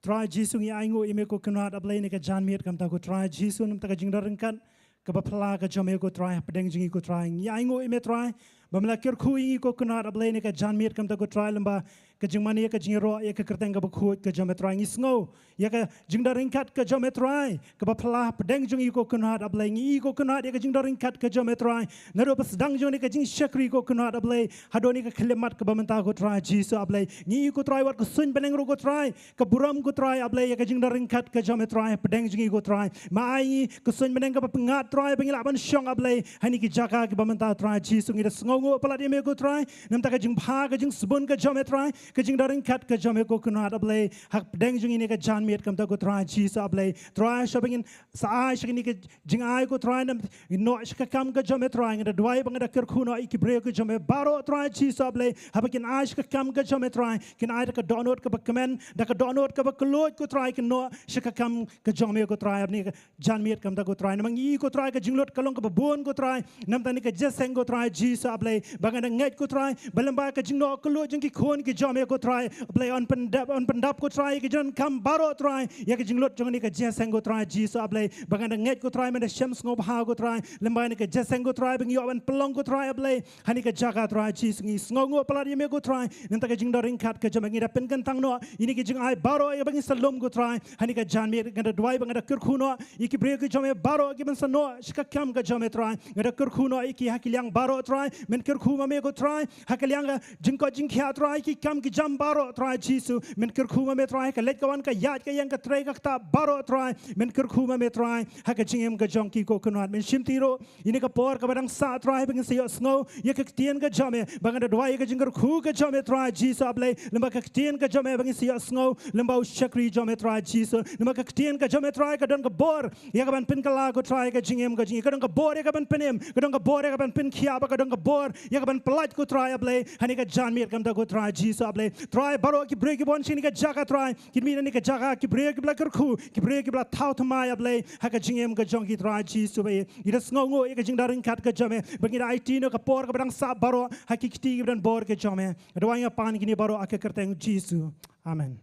Trai Jisu, ngi ainguh ïa me ko Kynrad A Blei, ïa kane ka janmiet ka mynta ko Trai Jisu, namar ka jingdon ryngkat kaba phylla ka jong me ko Trai hapdeng jong ngi ko Trai. Ngi ainguh ïa me Trai ba me la kyrkhu ïa ngi ko Kynrad A Blei, ïa kane ka janmiet ka mynta ko Trai, lem bad ka jingmane, ka jingïaroh ïa ka kyrteng kaba khuid ka jong me Trai. Ngi sngew ïa ka jingdon ryngkat ka jong me Trai kaba phylla hapdeng jong ngi ko Kynrad A Blei. Ngi ïohi ko Kynrad ïa ka jingdon ryngkat ka jong me Trai, naduh ba sdang jong kane ka jingshakri ko Kynrad A Blei haduh kane ka khyllipmat kaba mynta ko Trai Jisu A Blei. Ngi ïohi ko Trai wat ka suiñ bneng ruh ko Trai ka burom ko Trai A Blei ïa ka jingdon ryngkat ka jong me Trai hapdeng jong ngi ko Trai. Me ai ngi ka suiñ bneng kaba pyngngad Trai ba ngi lah ban shong A Blei ha kine ki jaka kiba mynta Trai Jisu. Ngi da sngewnguh palat ïa me ko Trai namar ka jingbha, ka jingsbun ka jong me Trai, ka jingdon ryngkat ka jong me ko Kynrad A Blei hapdeng jong ngi ïa kane ka janmiet ka mynta ko Trai Jisu A Blei. Trai sha ba ngin sa ai sha kine ki jingai ko Trai namar ngin noh sha ka kam ka jong me Trai, ngi da duwai ba ngi da kyrkhu noh ïa ki briew ki jong me baroh Trai Jisu A Blei, haba kin ai sha ka kam ka jong me Trai, kin ai da ka dohnud kaba kmen, da ka dohnud kaba kylluid ko Trai, kin noh sha ka kam ka jong me ko Trai, ha kane ka janmiet ka mynta ko Trai. Namar ngi ïohi ko Trai ka jinglut ka long kaba bun ko Trai namar kane ka jingïaseng ko Trai Jisu A Blei, ba ngi da ngeit ko Trai ba lem bad ka jingnoh kylluid jong ki khun ki jong me ko Trai A Blei, yn pyndap, yn pyndap ko Trai ïa ka jingdonkam baroh Trai ïa ka jinglut jong kane ka jingïaseng ko Trai Jisu A Blei, ba ngi da ngeit ko Trai, me da shem sngewbha ko Trai lem bad kane ka jingïaseng ko Trai ba ngi ïoh ban pynlong ko Trai A Blei ha kane ka jaka Trai Jisu. Ngi sngewnguh palat ïa me ko Trai namar ka jingdon ryngkat ka jong me. Ngi da pynkyntang noh ïa kine ki jingai baroh ïa ba ngi sa lum ko Trai ha kane ka janmiet. Ngi da duwai ba ngi da kyrkhu noh ïa ki briew ki jong me baroh kiban sa noh sha ka kam ka jong me Trai. Ngi da kyrkhu noh ïa ki ha ki liang baroh Trai, men kyrkhu ma me ko Trai ha ka liang ka jingkoit jingkhiah Trai, ki kam ki jam baroh Trai Jisu. Men kyrkhu ma me Trai ha ka leit ka wan, ka ïaid ka ïeng, ka trei ka ktah baroh Trai, men kyrkhu ma me Trai ha ka jingim ka jong ki ko Kynrad. Men shimti ruh ïa kane ka por kaba dang sah Trai ba ngin sa ïohsngew ïa ka ktien ka jong me, ba ngi da duwai ïa ka jingkyrkhu ka jong me Trai Jisu A Blei, lem bad ka ktien ka jong me ba ngin sa ïohsngew lem bad u shakri jong me Trai Jisu. Namar ka ktien ka jong me Trai ka don ka bor ïa ka ban pynkylla ko Trai ka jingim ka jong ngi, ka don ka bor ïa ka ban pynim, ka don ka bor ïa ka ban pynkhiah, bad ka don ka bor ïa ka ban pyllait ko Trai A Blei ha kane ka janmiet ka mynta ko Trai Jisu A Blei. Trai baroh ki briew kiba wan sha kane ka jaka Trai, kin mih na kane ka jaka ki briew kiba la kyrkhu, ki briew kiba la thaw thymmai A Blei ha ka jingim ka jong ki Trai Jisu A Blei. Ngi da sngewnguh ïa ka jingdon ryngkat ka jong me ba ngi da aiti na ka por kaba dang sah baroh ha ki kti kiba don bor ka jong me. Nga da wai nga pan kine baroh ha ka kyrteng Jisu. Amen.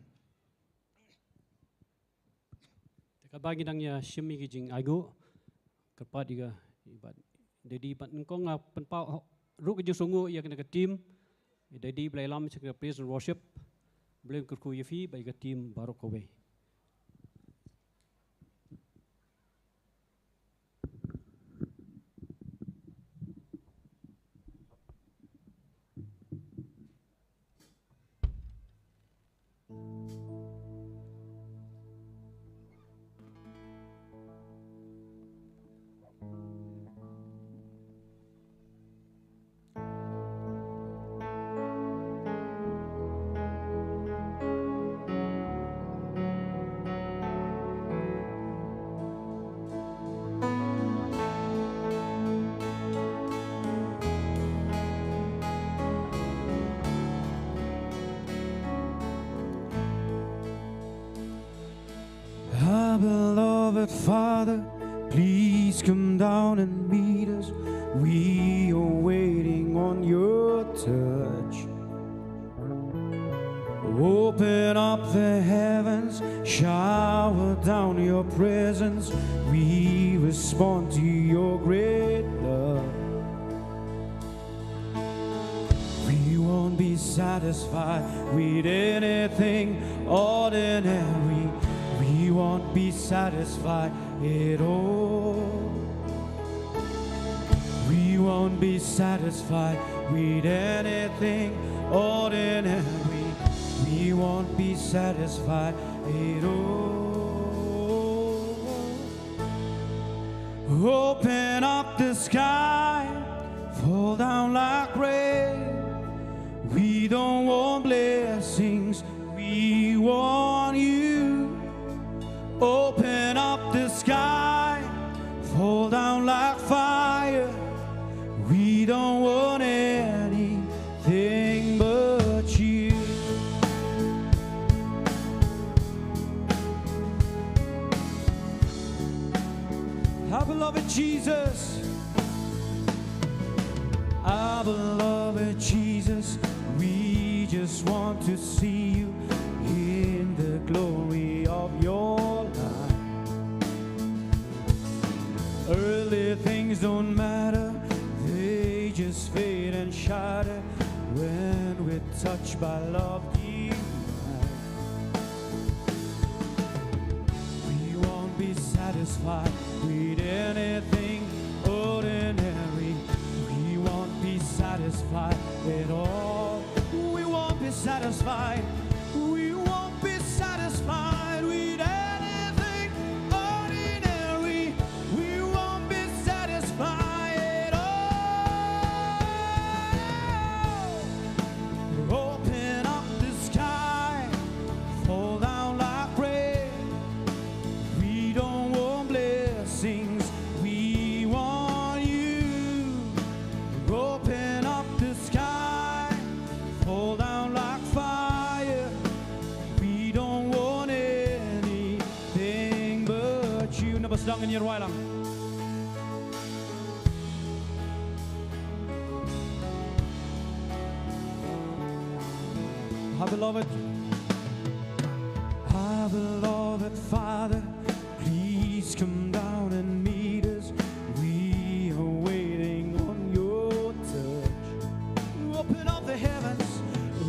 Te katba ngi dang ïa shim ïa ki jingainguh, kyrpad ïa ka, i Bah Daddy, bad nyngkong nga pynpaw ruh ka jingsngewnguh ïa kane ka team, i Daddy ba la ïalam sha ka praise and worship. Blei un kyrkhu ïa phi bad ïa ka team baroh kawei. Our beloved Father, please come down and meet us. We are waiting on your touch. Open up the heavens, shower down your presence. We respond to your great love. We won't be satisfied with anything ordinary. We won't be satisfied at all. We won't be satisfied with anything ordinary. We won't be satisfied at all. Open up the sky, fall down like rain. We don't want blessings, we want you. Open up the sky, fall down like fire. Our beloved Jesus, our beloved Jesus, we just want to see you in the glory of your light. Earthly things don't matter, they just fade and shatter when we're touched by love divine. We won't be satisfied with anything ordinary. We won't be satisfied at all. We won't be satisfied. We won't be satisfied with anything ordinary. We won't be satisfied at all. Open up the sky, fall down like rain. We don't want blessings, we want you. Open up the sky, fall down like fire. We don't want anything but you. Naba sdang ïa ngi ruh lang. Our beloved, our beloved Father, please come down and meet us. We are waiting on your touch. Open up the heavens,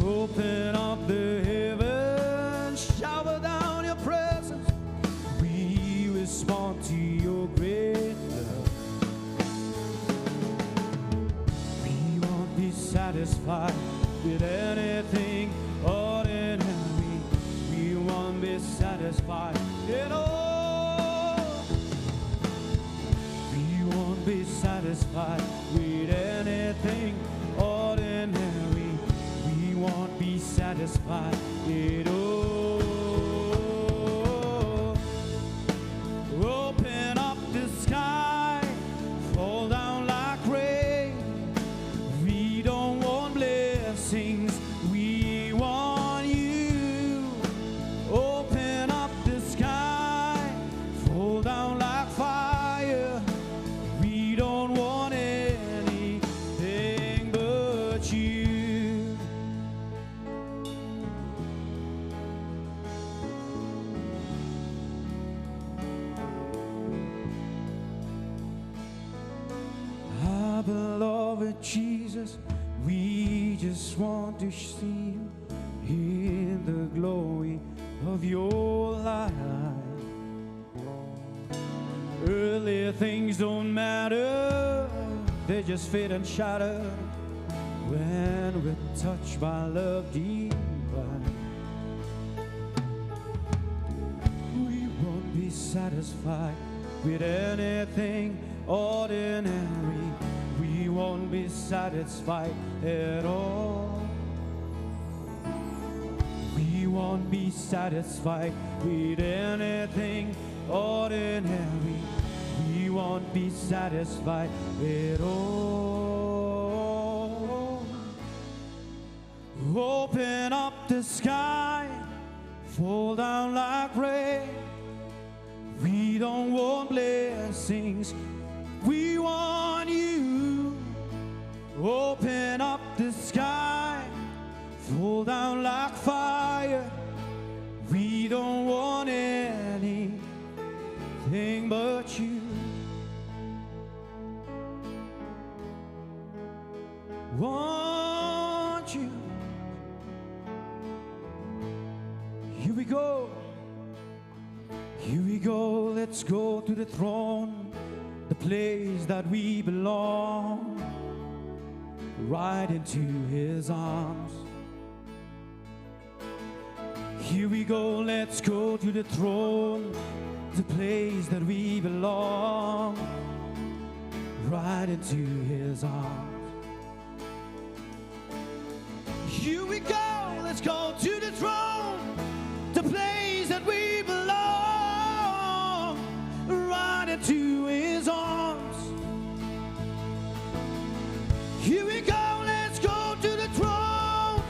open up the heavens, shower down your presence. We respond to your great love. We won't be satisfied with anything ordinary. We won't be satisfied at all. We won't be satisfied with anything ordinary. We won't be satisfied at all. Open up the sky, fall down like rain. We don't want blessings, we want you. Open up the sky, fall down like fire. We don't want anything but you. Our beloved Jesus, we just want to see you in the glory of your light. Earthly things don't matter, they just fade and shatter when we're touched by love divine. We won't be satisfied with anything ordinary. We won't be satisfied at all. We won't be satisfied with anything ordinary. We won't be satisfied at all. Open up the sky, fall down like rain. We don't want blessings, we want you. Open up the sky, fall down like fire. We don't want anything but you. Want you. Here we go. Here we go, let's go to the throne, the place that we belong, right into his arms. Here we go, let's go to the throne, the place that we belong, right into his arms. Here we go, let's go to the throne, the place that we belong, right into his arms. Here we go, let's go to the throne,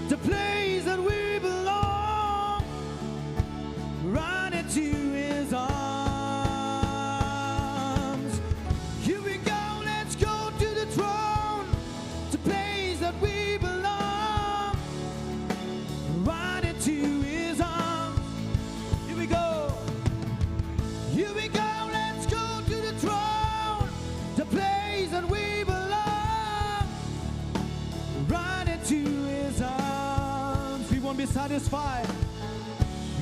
the place that we belong, right into his arms. Satisfied.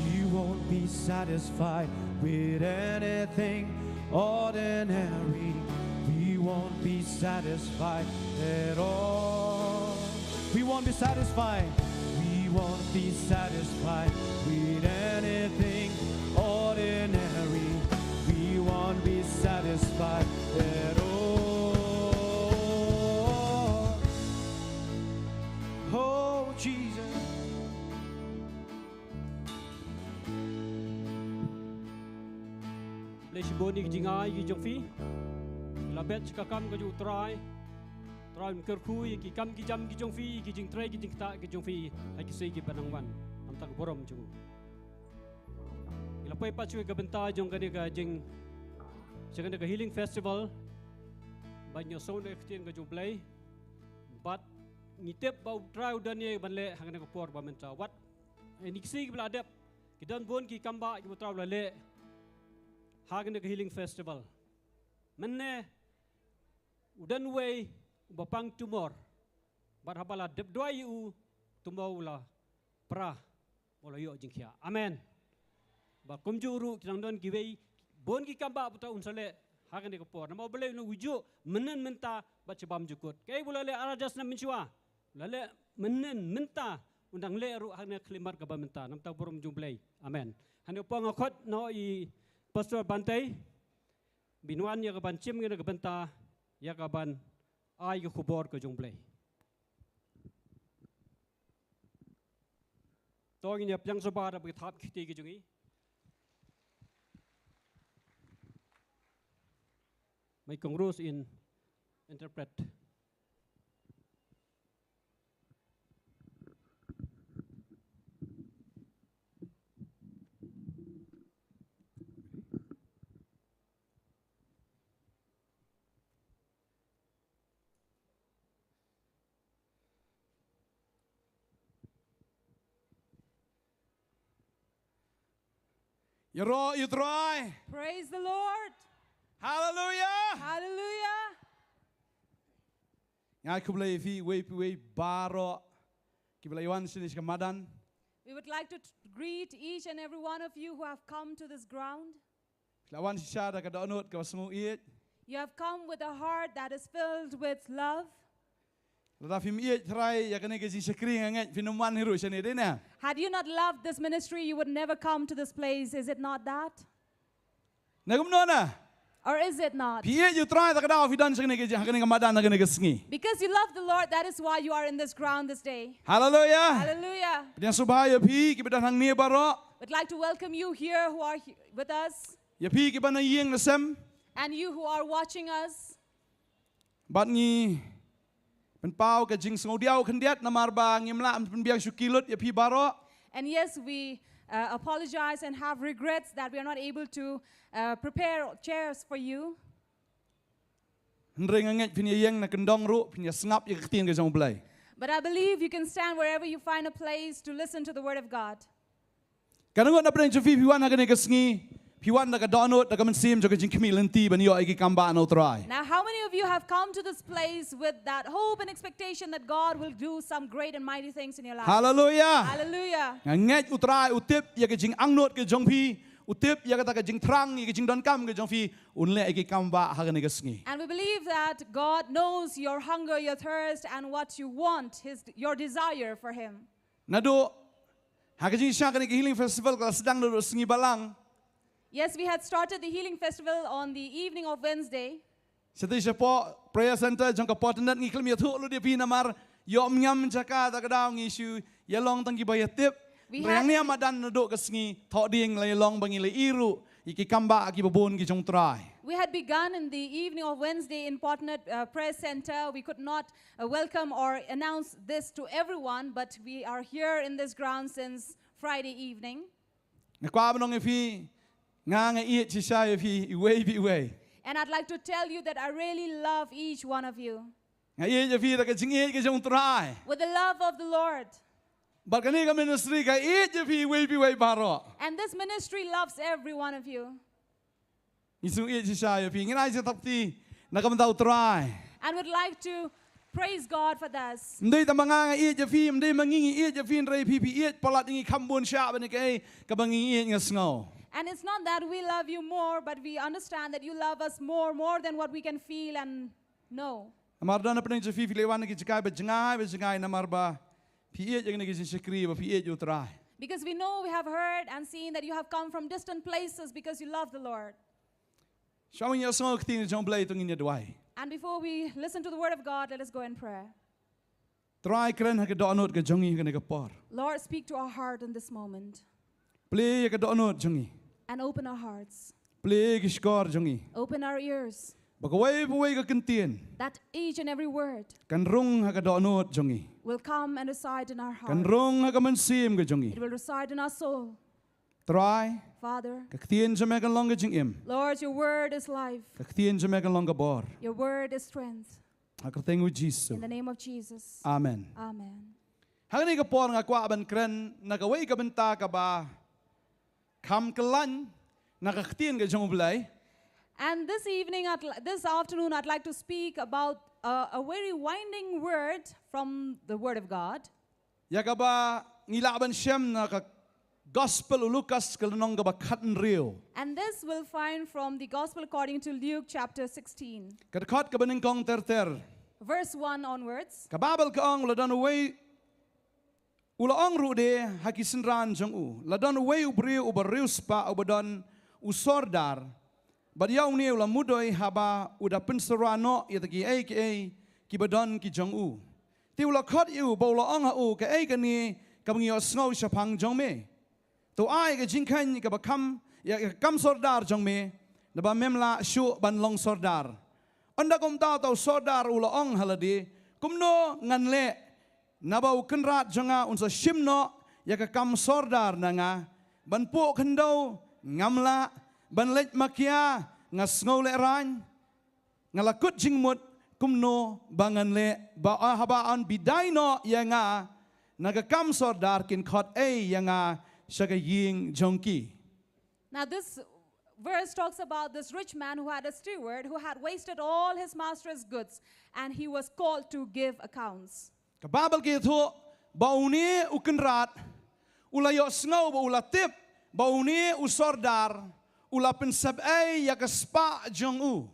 We won't be satisfied with anything ordinary. We won't be satisfied at all. We won't be satisfied. We won't be satisfied with anything ordinary. We won't be satisfied at all. Oh, Jesus. Blei shibun ïa ki jingai ki jong phi. Ngi la bet sha ka kam ka jong U Trai. Trai un kyrkhu ïa ki kam ki jam ki jong phi, ïa ki jingtrei ki jingktah ki jong phi ha ki sngi kiba nang wan. Namar ka burom jong u. Ngi la poi pat sha ka bynta jong kane ka jing, sha kane ka Healing Festival. Ban ïohsngew na ka ktien ka jong U Blei. Bad ngi tip ba U Trai u don ïa ban leh ha kane ka por ba mynta. Wat, eh, ha ki sngi kiba la dep, ki don bun ki kam ba kiba U Trai u la leh ha kane ka Healing Festival. Mynne u don uwei uba pang tumor. Bad haba la dep duwai ïa u, tumor u la pra, u la ïoh jingkhiah. Amen. Ba kumjuh ruh ki dang don kiwei, bun ki kam ba U Trai un sa leh ha kane ka por. Namar U Blei u nang ujuh mynhynnin mynta bad sha bymjukut. Kaei ba u la leh ar hajar snem mynshuwa, u la leh mynhynnin mynta, un dang leh ruh ha kane ka khyllipmat kaba mynta. Namar ka burom jong U Blei. Amen. Hangne hapoh nga khot noh ïa i Pastor Bantei, ba un wan ïa ka ban shim kane ka bynta, ïa ka ban ai ka khubor ka jong U Blei. To ngin ïa pdiang sngewbha da ba ki thap kti ki jong ngi. Mei Kong Rose in interpret. Ïaroh ïa U Trai. Praise the Lord. Hallelujah. Hallelujah. Nga khublei ïa phi uwei pa uwei baroh kiba la ïa wan shane sha ka madan. We would like to t- greet each and every one of you who have come to this ground. Phi la wan shisha da ka dohnud kaba sngewsih. You have come with a heart that is filled with love. Lada phim ïeit trai ïa kane ka jingshakri nga ngeit phin ym wan hi ruh shane, dei ne? Had you not loved this ministry, you would never come to this place, is it not that? Ne kumno na? Or is it not? Phi ïeit ïa U Trai da ka daw phi don sha kane ka jing, ha kane ka madan, ha kane ka sngi. Because you love the Lord, that is why you are in this ground this day. Hallelujah. Hallelujah. Pdiang sngewbha ïa phi kiba don hangne baroh. We'd like to welcome you here who are he- with us. Ïa phi kiba na ïing na sem. And you who are watching us. Bad ngi pynpaw ka jingsngewdiaw khyndiat namar ba ngim lah pynbiang shuki lut ïa phi baroh. And yes, we uh, apologize and have regrets that we are not able to uh, prepare chairs for you. Hynrei nga ngeit phin ïa ïeng na kyndong ruh, phin ïa sngap ïa ka ktien ka jong U Blei. But I believe you can stand wherever you find a place to listen to the word of God. Katno ngut na pdeng jong phi phi wan ha kane ka sngi, phi wan da ka dohnud, da ka mynsiem jong ka jingkhmih lynti ban ïoh ïa ki kam ba na U Trai? Now, how many of you have come to this place with that hope and expectation that God will do some great and mighty things in your life? Hallelujah. Hallelujah. Nga ngeit U Trai u tip ïa ka jingangnud ka jong phi, u tip ïa kata ka jingthrang, ïa ka jingdonkam ka jong phi, un leh ïa ki kam ba ha kane ka sngi. And we believe that God knows your hunger, your thirst, and what you want, his, your desire for him. Naduh ha ka jingshisha kane ka Healing Festival ka la sdang naduh sngi Balang. Yes, we had started the healing festival on the evening of Wednesday. Shatei shapoh prayer center jong ka Portended ngi khlem ïathuh lut ïa phi namar ïoh ym ngam jaka, da ka daw ngi shu ïa long tang kiba ïa tip. We had Rang ne madan naduh ka sngi thoh ding la ïa long ba ngi la ïoh ruh ïa ki kam ba kiba bun ki jong U Trai. We had begun in the evening of Wednesday in Portended uh, Prayer Center. We could not uh, welcome or announce this to everyone, but we are here in this ground since Friday evening. Nga kwah ban ong ïa phi, nga nga ïeit shisha ïa phi iwei pa iwei. And I'd like to tell you that I really love each one of you. Nga ïeit ïa phi da ka jingïeit ka jong U Trai. With the love of the Lord. Bad kane ka ministry ka ïeit ïa phi iwei pa iwei baroh. And this ministry loves every one of you. Ngi sngewïeit shisha ïa phi, ngin ai jingthap kti na ka bynta U Trai. And would like to Praise God for this. Ym dei tang ba nga nga ïeit ïa phi, ym dei ma ngi ngi ïeit ïa phi, hynrei phi phi ïeit palat ïa ngi kham bun shah ban ïa kaei kaba ngi ïeit nga sngew. And it's not that we love you more, but we understand that you love us more, more than what we can feel and know. Namar don hapdeng jong phi phi la wan na ki jaka ba jngai ba jngai namar ba phi ïeit ïa kine ki jingshakri, ba phi ïeit ïa u Trai. Because we know, we have heard and seen that you have come from distant places because you love the Lord. Shuwa ngin ïa sngew ka ktien jong U Blei to ngin ïa duwai. And before we listen to the word of God, let us go in prayer. Trai, kren ha ka dohnud ka jong ngi ha kane ka por. Lord, speak to our heart in this moment. Plie ïa ka dohnud jong ngi. And open our hearts. Plie ki shkor jong ngi. Open our ears. Ba kawei pa kawei ka ktien. That each and every word. Kan rung ha ka dohnud jong ngi. Will come and reside in our heart. Kan rung ha ka mynsiem ka jong ngi. It will reside in our soul. Trai. Father. Ka ktien jong me kan long ka jingim. Lord, your word is life. Ka ktien jong me kan long ka bor. Your word is strength. Ha ka kyrteng U Jisu. In the name of Jesus. Amen. Amen. Ha kane ka por nga kwah ban kren na kawei ka bynta kaba kham kyllain na ka ktien ka jong U Blei. And this evening, I'd li-, this afternoon, I'd like to speak about a, a very winding word from the Word of God. Ïa kaba ngi lah ban shem na ka Gospel u Lukas ka lynnong kaba khathynriew. And this we'll find from the Gospel according to Luke chapter sixteen. Ka dkhot kaba nyngkong ter ter. Verse one onwards. Ka Baibl ka ong, la don uwei, u la ong ruh de ha ki synran jong u, la don uwei u briew uba riewspah uba don u sordar, bad ïa une u la mudui haba u da pynsyrwa noh ïa kita kiei kiei kiba don ki jong u. Te u la khot ïa u bad u la ong ha u, kaei kane kaba ngi ïohsngew shaphang jong me? To ai ka jingkheiñ kaba kham ïa ka kam sordar jong me, naba mem lah shuh ban long sordar. Ynda kumta uta u sordar u la ong ha lade, kumno ngan leh, naba u kynrad jong nga un sa shim noh ïa ka kam sordar na nga? Ban puh khyndew ngam lah, ban leit makia nga sngewlehraiñ. Nga la kut jingmut kumno ba ngan leh, ba haba yn bidai noh ïa nga na ka kam sordar kin khot ei ïa nga sha ka ïing jong ki. Now this verse talks about this rich man who had a steward who had wasted all his master's goods and he was called to give accounts. Ka Baibl ka ïathuh ba une u kynrad u la ïohsngew ba u la tip ba une u sordar u la pynsep-ei ïa ka spah jong u.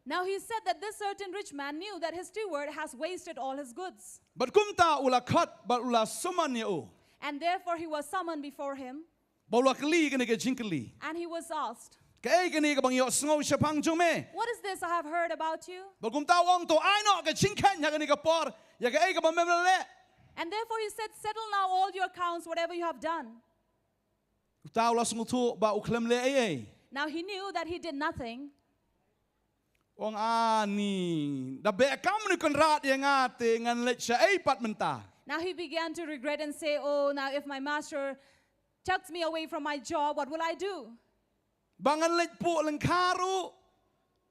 Now he said that this certain rich man knew that his steward has wasted all his goods. Bad kumta u la khot bad u la summon ïa u. And therefore he was summoned before him. Bad u la kylli kane ka jingkylli. And he was asked, kaei kane kaba ngi ïohsngew shaphang jong me? What is this I have heard about you? Bad kumta u ong, to ai noh ka jingkheiñ ha kane ka por ïa kaei kaba mem la leh. And therefore he said, settle now all your accounts, whatever you have done. Uta u la sngewthuh ba u khlem leh ei ei. Now he knew that he did nothing. U ong, ani, da beh kam une u kynrad ïa nga te ngan leit shaei pat mynta? Now he began to regret and say, oh, now if my master chucks me away from my job, what will I do? Ba ngan leit puh lyngkha ruh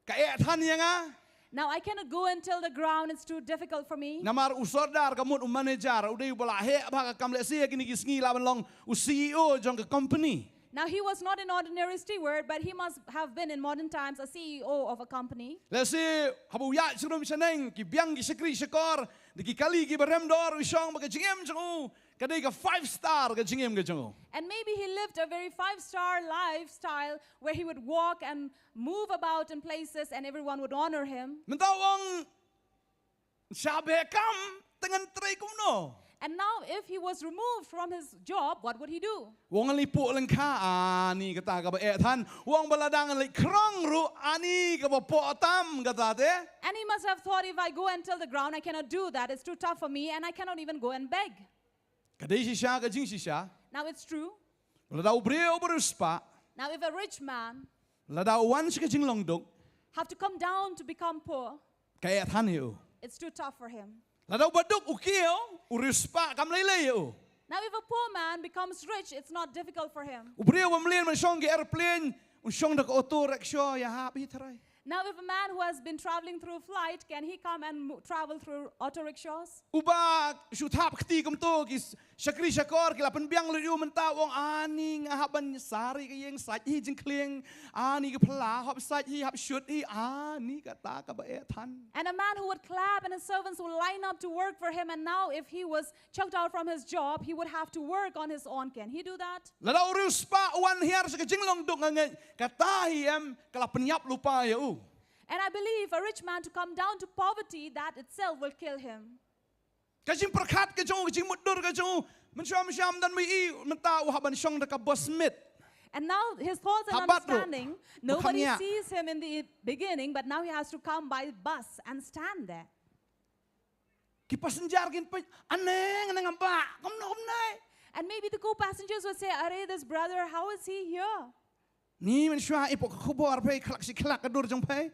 ka eh than ïa nga. Now I cannot go and till the ground, it's too difficult for me. Namar u sordar ka mut u manager, u dei uba la heh bha ka kam, lehse ha kine ki sngi lah ban long u C E O jong ka company. Now he was not an ordinary steward, but he must have been in modern times a C E O of a company. Lehse haba u ïaid sharum shaneng, ki biang ki shakri shakor, da ki kali kiba rem dor, u shong ba ka jingim jong u ka dei ka five star ka jingim ka jong u. And maybe he lived a very five-star lifestyle where he would walk and move about in places and everyone would honor him. Mynta u ong, shah beh kam, te ngan trei kumno? And now if he was removed from his job, what would he do? U ong, ngan leit puh lyngkha, ani kata kaba eh than. U ong, ba lada ngan leit khrong ruh, ani kaba poh tam kata te. And he must have thought, if I go and till the ground, I cannot do that. It's too tough for me, and I cannot even go and beg. Ka dei shisha ka jingshisha. Now it's true. Lada u briew uba riewspah, now if a rich man, lada u wan sha ka jinglong duk, have to come down to become poor, ka eh than ïa u. It's too tough for him. Lada uba duk u kiew, u riewspah kam lei lei ïa u. Now if a poor man becomes rich, it's not difficult for him. U briew uba mlien ban shong ki aeroplane, un shong da ka auto rickshaw ïahap hi tharai. Now, if a man who has been traveling through flight, can he come and mo- travel through auto rickshaws? Uba shu thap kti kumto ki s- shakri shakor ki la pynbiang lut ïa u mynta u ong ani nga hap ban sari ka ïing sait hi jingkhlieng ani ka phla hap sait hi hap shut hi ani kata kaba eh than. And a man who would clap and his servants would line up to work for him, and now if he was chucked out from his job, he would have to work on his own. Can he do that? Lada u riewspah u wan hiar sha ka jinglong duk nga ngeit kata hi em ka la pynïap lypa ïa u. And I believe a rich man to come down to poverty, that itself will kill him. Ka jingpyrkhat ka jong u ka jingmutdur ka jong u. Mynshuwa mynshuwa ym don mei i mynta u hap ban shong da ka bus mit. And now his thoughts and Habat ruh. understanding, nobody Bukan sees him in the beginning, but now he has to come by bus and stand there. Ki passenger kin pyn aneng aneng amba kumno kumne. And maybe the co-passengers would say, "Are, this brother, how is he here?" Ni mynshuwa i pok ka khubor pei khlak shi khlak ka dur jong pei.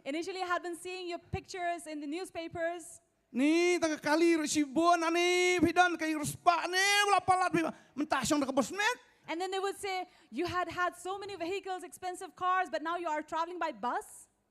Initially, I had been seeing your pictures in the newspapers. Ni ta ka kali ruh shi bun ani phi don ka riewspah ni u la palat phi mynta shong da ka bus mit. And then they would say, "You had had so many vehicles, expensive cars, but now you are traveling by bus."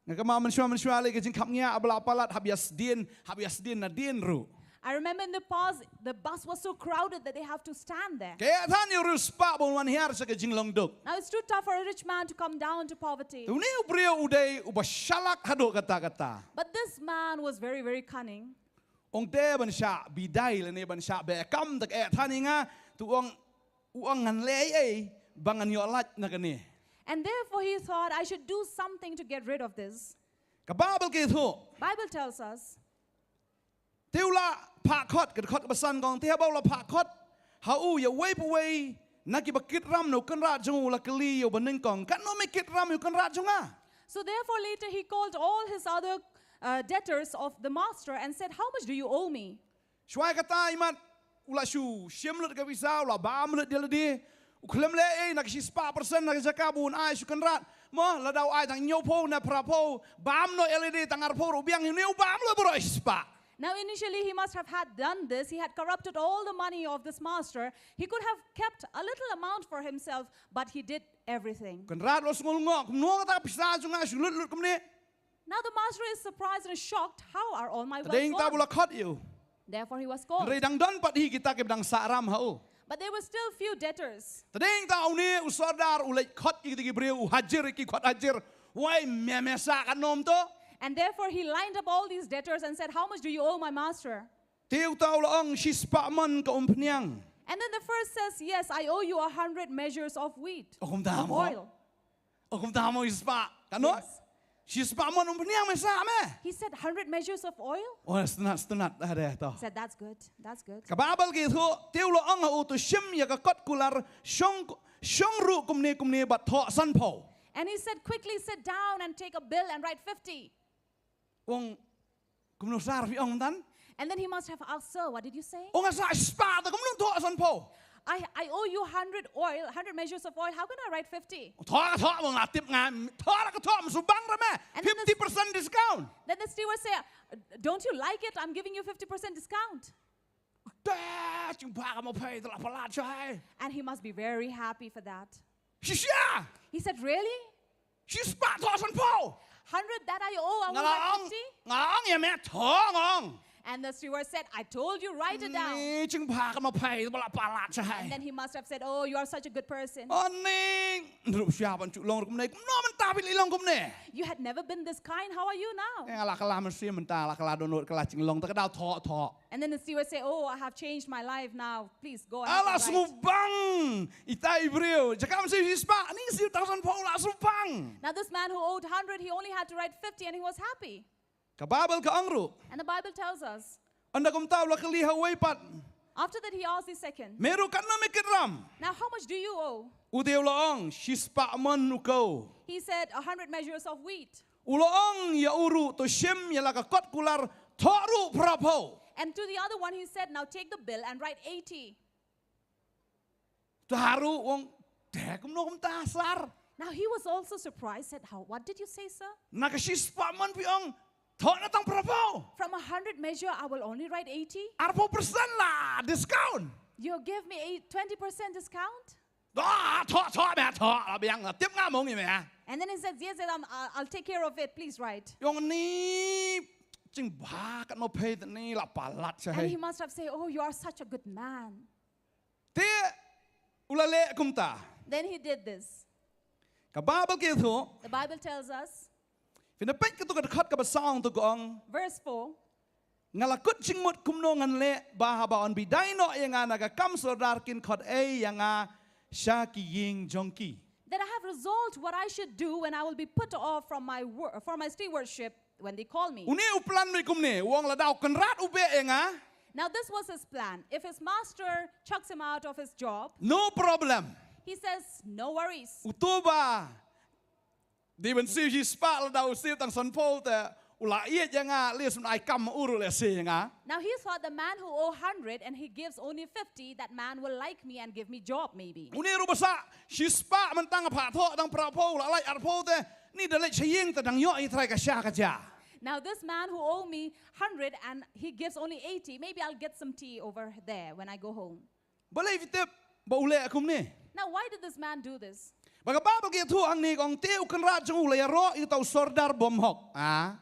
Nga kama mynshuwa mynshuwa lei ka jingkhap ngia ba la palat hap ïa sdien hap ïa sdien na dien ruh. I remember in the past, the bus was so crowded that they have to stand there. Ka ïa than ïa u riewspah ba un wan hiar sha ka jinglong duk. Now, it's too tough for a rich man to come down to poverty. Te une u briew u dei uba shalak haduh katta katta. But this man was very, very cunning. Ong te ban shah bidai lane ban shah bekam da ka ïa than ïa nga tu ong u ong ngan leh ei ei ba ngan ïoh lait na kane. And therefore, he thought, "I should do something to get rid of this." Ka Baibl ka ïathuh. Bible tells us, Te u la phah khot, ka khot ba san kong, te haba u la phah khot ha u ïa uwei pa uwei na kiba kit ram na u kynrad jong u, u la kylli ïa uba nyngkong, "Katno me kit ram ïa u kynrad jong nga?" So therefore, later he called all his other uh, debtors of the master and said, "How much do you owe me?" Shuwa kata imat u la shu shim lut ka pisa, u la bam lut ïa lade. U khlem leh ei na ka shispah percent na ka jaka ba un ai sha u kynrad. Mo, lada u ai tang hynñiewphew ne phraphew, bam noh ïa lade tang arphew ruh biang, hynne u bam lut baroh shispah. Now, initially, he must have had done this. He had corrupted all the money of this master. He could have kept a little amount for himself, but he did everything. Kynrad u la sngew lyngngoh, kumno kata ka pisa jong nga shu lut lut kumne. Now the master is surprised and shocked. How are all my wealth gone? Te dei nangta ba u la khot ïa u. Therefore he was called. Hynrei dang don pat hi kita kiba dang sah ram ha u. But there were still few debtors. Te dei nangta une u sordar u leit khot ïa kita ki briew, u hajir ïa ki, khot hajir. Wei, me me sah katno mynta? And therefore he lined up all these debtors and said, "How much do you owe my master?" Te uta u la ong, "Shispah mon ka umphniang." And then the first says, "Yes, I owe you a hundred measures of wheat, of oil." Oh, kumta mo. Oh, kumta mo shispah. Katno? Yes. Shispah mon umphniang me sah me. He said, "Hundred measures of oil?" Oh, sngewtynnat, sngewtynnat. Ade to. He said, "That's good. That's good." Ka Baibl ka ïathuh, te u la ong ha u, "To shim ïa ka kot kular shong, shong ruh kumne kumne bad thoh sanphew." And he said, "Quickly sit down and take a bill and write fifty." Ong, kumno sar phi ong mynta? And then he must have asked, "Sir, what did you say?" Ong, nga sah shispah, te kumno thoh sanphew? "I, I owe you hundred oil, hundred measures of oil. How can I write fifty?" Thoh, thoh, ong, nga tip nga, thoh, ka thoh, ym shu bang re me. And then the, fifty percent discount. Then the steward say, "Don't you like it? I'm giving you fifty percent discount." Te, jingbha ka ma phei, te la palat shai. And he must be very happy for that. Shisha! He said, "Really? Shispah thoh sanphew. Hundred that I owe, I owe you fifty?" Nga la ong, nga ong ïa me thoh nga ong. And the steward said, "I told you, write it down." Ni jingbha ka ma phei, ba la palat shai. And then he must have said, "Oh, you are such a good person." Oh ni, ruh sha ban shu long ruh kumne, kumno mynta phi leit long kumne? You had never been this kind, how are you now? Eh, nga la kylla mynsiem mynta, la kylla dohnud, kylla jinglong, te ka dei thoh thoh. And then the steward say, "Oh, I have changed my life now. Please go ahead and write." A la sngewbang ita i briew. Jaka mynsiem shispah, ni siew tang sanphew, la sngewbang. Now this man who owed hundred, he only had to write fifty and he was happy. Ka Baibl ka ong ruh. And the Bible tells us. Ynda kumta u la kylli ha uwei pat. After that he asked the second. Me ruh katno me kit ram? Now how much do you owe? U te u la ong, shispah mon u kew. He said, "A hundred measures of wheat." U la ong ïa u ruh, "To shim ïa la ka kot kular, thoh ruh phraphew." And to the other one he said, "Now take the bill and write eighty." Te u ruh u ong, "Te kumno kumta sar?" Now he was also surprised, said, "How, what did you say, sir?" Na ka shispah mon phi ong thoh na tang phraphew. From a hundred measure, I will only write eighty. Arphew percent la discount. You give me a twenty percent discount? Thoh, thoh, thoh, me thoh, la biang, la tip nga mo ong ïa me. And then he says, "Yes, yes, I'm, I'll, I'll take care of it. Please write." Ïong ni jingbha katno phi te ni la palat sha And he hei. Must have said, "Oh, you are such a good man." Te u la leh kumta. Then he did this. Ka Baibl ka ïathuh. The Bible tells us, Phin da peit katto ka dkhot kaba saw, to ka ong. Verse four, Nga la kut jingmut kumno ngan leh ba haba yn bidai noh ïa nga na ka kam sordar kin khot ei ïa nga sha ki ïing jong ki. that I have resolved what I should do when I will be put off from my wor- from my stewardship when they call me. Une u plan beit kumne, u ong lada u kynrad u beh ïa nga. Now this was his plan. If his master chucks him out of his job, No problem. He says, "No worries." Uto ba dei ban siew shispah, lada u siew tang sanphew te u la ïeit ïa nga, at least un ai kam u ruh lehse ïa nga. Now he thought the man who owe hundred and he gives only fifty, that man will like me and give me job maybe. Une ruh ba sah shispah, mynta nga phah thoh tang phraphew, la lait arphew te, ni da leit sha ïing te dang ïoh hi trai ka sha ka ja. Now this man who owe me hundred and he gives only eighty, maybe I'll get some tea over there when I go home. Balei phi tip ba u leh kumne? Now why did this man do this? Ba ka Baibl ka ïathuh hangne ka ong te u kynrad jong u la ïaroh ïa uta u sordar bymhok. Ah.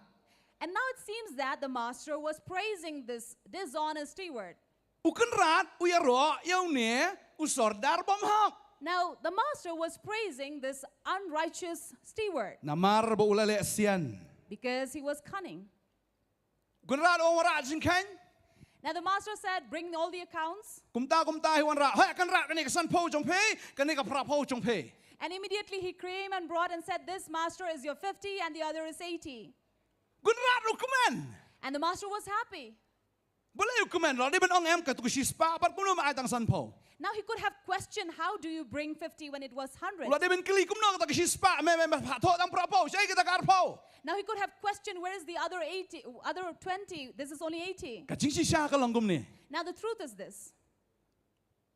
And now it seems that the master was praising this dishonest steward. U kynrad u ïaroh ïa une u sordar bymhok. Now the master was praising this unrighteous steward Namar ba u la leh sian. Because he was cunning. U kynrad u ong wanrah jingkheiñ. Now the master said, "Bring all the accounts." Kumta kumta hi wanrah. Hoi kynrad, kane ka sanphew jong phi, kane ka phraphew jong phi. And immediately he came and brought and said, "This master is your fifty and the other is eighty." Kynrad u kmen. And the master was happy. Balei u kmen? Lah dei ban ong em, katu ka shispah, bad kumno me ai tang sanphew? Now he could have questioned, "How do you bring fifty when it was hundred?" Lah dei ban kylli kumno katu ka shispah, me me me phah thoh tang phraphew, shaei kata ka arphew? Now he could have questioned, "Where is the other eighty, other twenty? This is only eighty." Ka jingshisha ka long kumne. Now the truth is this.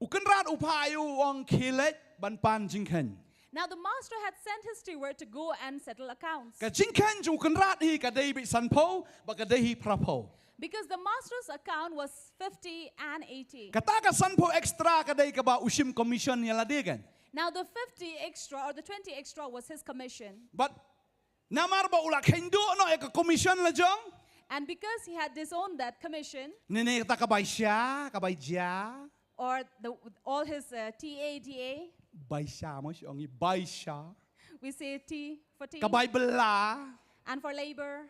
U kynrad u phah ïa u, u ong khie leit ban pan jingkheiñ. Now the master had sent his steward to go and settle accounts. Ka jingkheiñ jong u kynrad hi ka dei beit sanphew, bad ka dei hi phraphew. Because the master's account was fifty and eighty. Kata ka sanphew extra ka dei kaba u shim commission ïa lade kan. Now the fifty extra or the twenty extra was his commission. Bad namar ba u la kheiñ duh noh ïa ka commission la jong. And because he had disowned that commission, Ne ne kata ka bai sha, ka bai ja. Or the, all his uh, T A D A. Bai sha mo shi ong i bai sha. We say T for tea. Ka bai bylla. And for labor.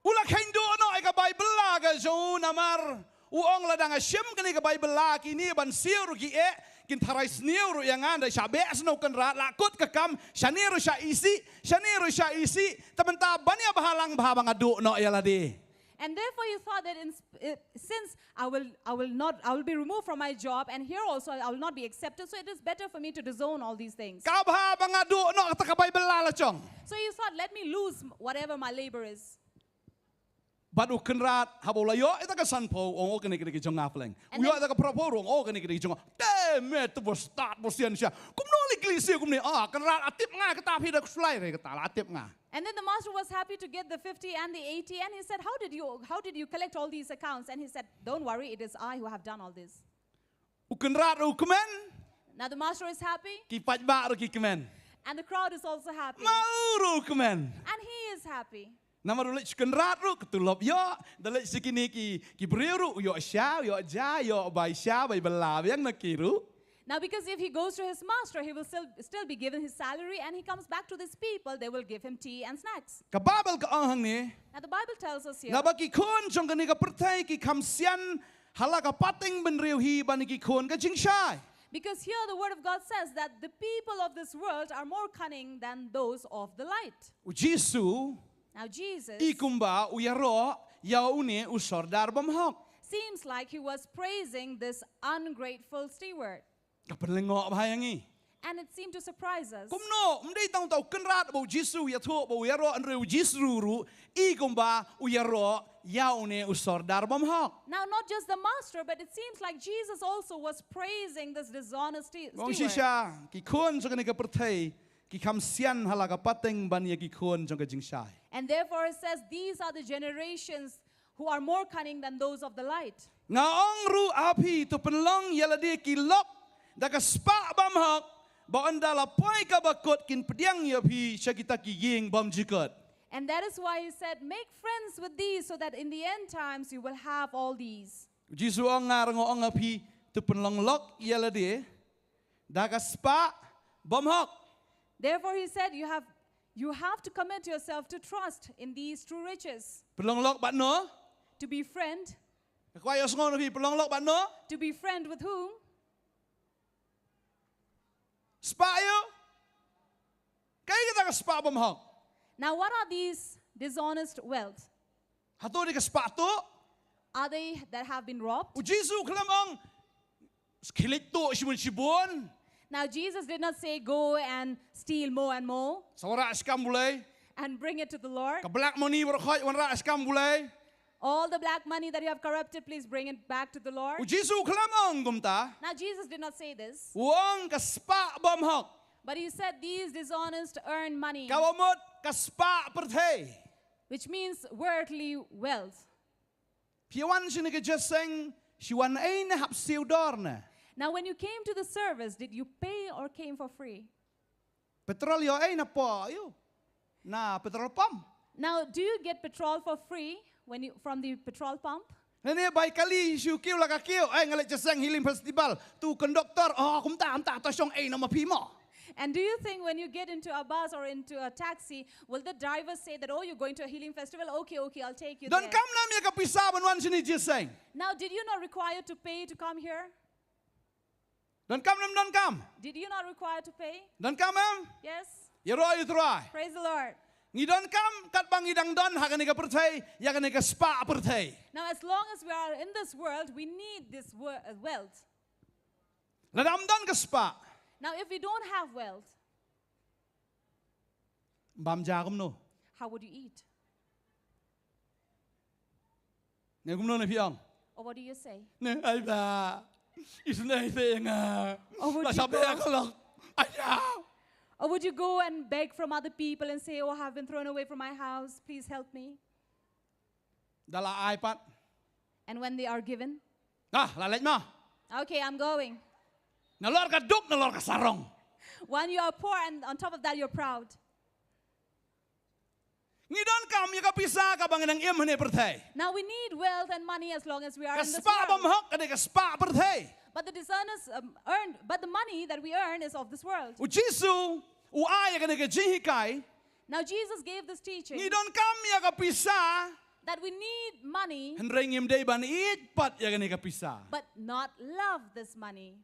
U la kheiñ duh noh ïa ka bai bylla ka jong u namar u ong lada nga shim kane ka bai bylla kine ban siew ruh ki eh, kin tharai sniew ruh ïa nga, da shah beh sniew kynrad, la kut ka kam, shane ruh shah isih, shane ruh shah isih, te mynta ban ïa bhalang bha ba nga duh noh ïa lade. And therefore he thought that in, uh, since I will, I will not, I will be removed from my job, and here also I will not be accepted, so it is better for me to disown all these things. Ka bha ba nga duh noh kata ka bai bylla la jong. So he thought, "Let me lose whatever my labor is." Bad u kynrad haba u la ïoh ïa kata ka sanphew u ong, "O kane ka dei ka jong nga pyrshah." U ïoh ïa kata ka phraphew u ong, "O kane ka dei ka jong nga." Te me tu ba stad ba sian sha. Kumno lei kylli sha kumne? Ah, kynrad, la tip nga kata, phi da khuslai re kata, la tip nga. And then the master was happy to get the fifty and the eighty, and he said, "How did you, how did you collect all these accounts?" And he said, "Don't worry, it is I who have done all this." U kynrad u kmen. Now the master is happy. Ki paidbah ruh ki kmen. And the crowd is also happy. Ma u ruh u kmen. And he is happy. Namar u leit sha kynrad ruh ka tulop ïoh, da leit sha kine ki, ki briew ruh u ïoh sha, u ïoh ja, u ïoh bai sha, bai bylla biang na ki ruh. Now, because if he goes to his master, he will still, still be given his salary, and he comes back to these people, they will give him tea and snacks. Ka Baibl ka ong hangne. Now, the Bible tells us here. Naba ki khun jong kane ka pyrthei ki kham sian ha la ka pateng bynriew hi ban ïa ki khun ka jingshai. Because here the word of God says that the people of this world are more cunning than those of the light. U Jisu, now Jesus, i kumba u ïaroh ïa une u sordar bymhok. Seems like he was praising this ungrateful steward. Ka pynlyngngoh bha ïa ngi. And it seemed to surprise us. Kumno, ym dei tang uta u kynrad ba u Jisu u ïathuh ba u ïaroh, hynrei u Jisu ruh i kumba u ïaroh ïa une u sordar bymhok. Now, not just the master, but it seems like Jesus also was praising this dishonest steward. Ong shisha, ki khun jong kane ka pyrthei ki kham sian ha la ka pateng ban ïa ki khun jong ka jingshai. And therefore it says, "These are the generations who are more cunning than those of the light." Nga ong ruh ha phi, to pynlong ïa lade ki lok da ka spah bymhok, Ba ynda la poi kaba kut kin pdiang ïa phi sha kita ki ïing bymjukut. And that is why he said, "Make friends with these, so that in the end times you will have all these." U Jisu u ong, nga ruh nga ong ïa phi, to pynlong lok ïa lade da ka spah bymhok. Therefore, he said, "You have, you have to commit yourself to trust in these true riches." Pynlong lok bad no? To be friend. Ka kwah ïohsngew na phi, pynlong lok bad no? To be friend with whom? Spah ïa u. Kaei kata ka spah bymhok? Now, what are these dishonest wealth? Hato dei ka spah tuh? Are they that have been robbed? U Jisu u khlem ong, khie leit tuh shibun shibun. Now, Jesus did not say, "Go and steal more and more." Sa wanrah sha kam U Blei. And bring it to the Lord. Ka black money baroh khoit wanrah sha kam U Blei. All the black money that you have corrupted, please bring it back to the Lord. U Jisu u khlem ong kumta. Now, Jesus did not say this. U ong ka spah bymhok. But he said, "These dishonest earned money." Kaba mut ka spah pyrthei. Which means worldly wealth. Phi wan shane ka jingïaseng, phi wan ei ne hap siew dor ne? Now, when you came to the service, did you pay or came for free? Petrol ïoh ei na pdeng ïa u? Na petrol pump? Now, do you get petrol for free when you, from the petrol pump? Lane bai kali shu kiew la ka kiew, ei nga leit jingïaseng Healing Festival, to conductor, oh kumta, kumta, to shong ei na ma phi mo. And do you think when you get into a bus or into a taxi, will the driver say that, "Oh, you're going to a healing festival? Okay, okay, I'll take you there." Donkam ne em ïa ka pisa ban wan shane jingïaseng? Now, did you not require to pay to come here? Donkam ne em donkam? Did you not require to pay? Donkam em? Yes. Ïaroh ïa u Trai. Praise the Lord. Ngi donkam katba ngi dang don ha kane ka pyrthei, ïa kane ka spah pyrthei. Now, as long as we are in this world, we need this wor- uh, wealth. Lada ym don ka spah. Now, if we don't have wealth, bam ja kumno? How would you eat? Ne kumno ne phi ong? Or what do you say? Ne ai ba. Isn't anything. Or would you go? Ai ya. Or would you go and beg from other people and say, "Oh, I have been thrown away from my house. Please help me." Da la ai pat. And when they are given? Ah, la leit ma. Okay, I'm going. Nalor ka duk, nalor ka sarong. When you are poor and on top of that you're proud. Ngi donkam ïa ka pisa katba ngi dang im ha kane ka pyrthei. Now we need wealth and money as long as we are in this world. Ka spah bymhok ka dei ka spah pyrthei. But the dishonest um, earned, but the money that we earn is of this world. U Jisu u ai ïa kane ka jinghikai. Now Jesus gave this teaching. Ngi donkam ïa ka pisa. That we need money. Hynrei ngim dei ban ïeit pat ïa kane ka pisa. But not love this money.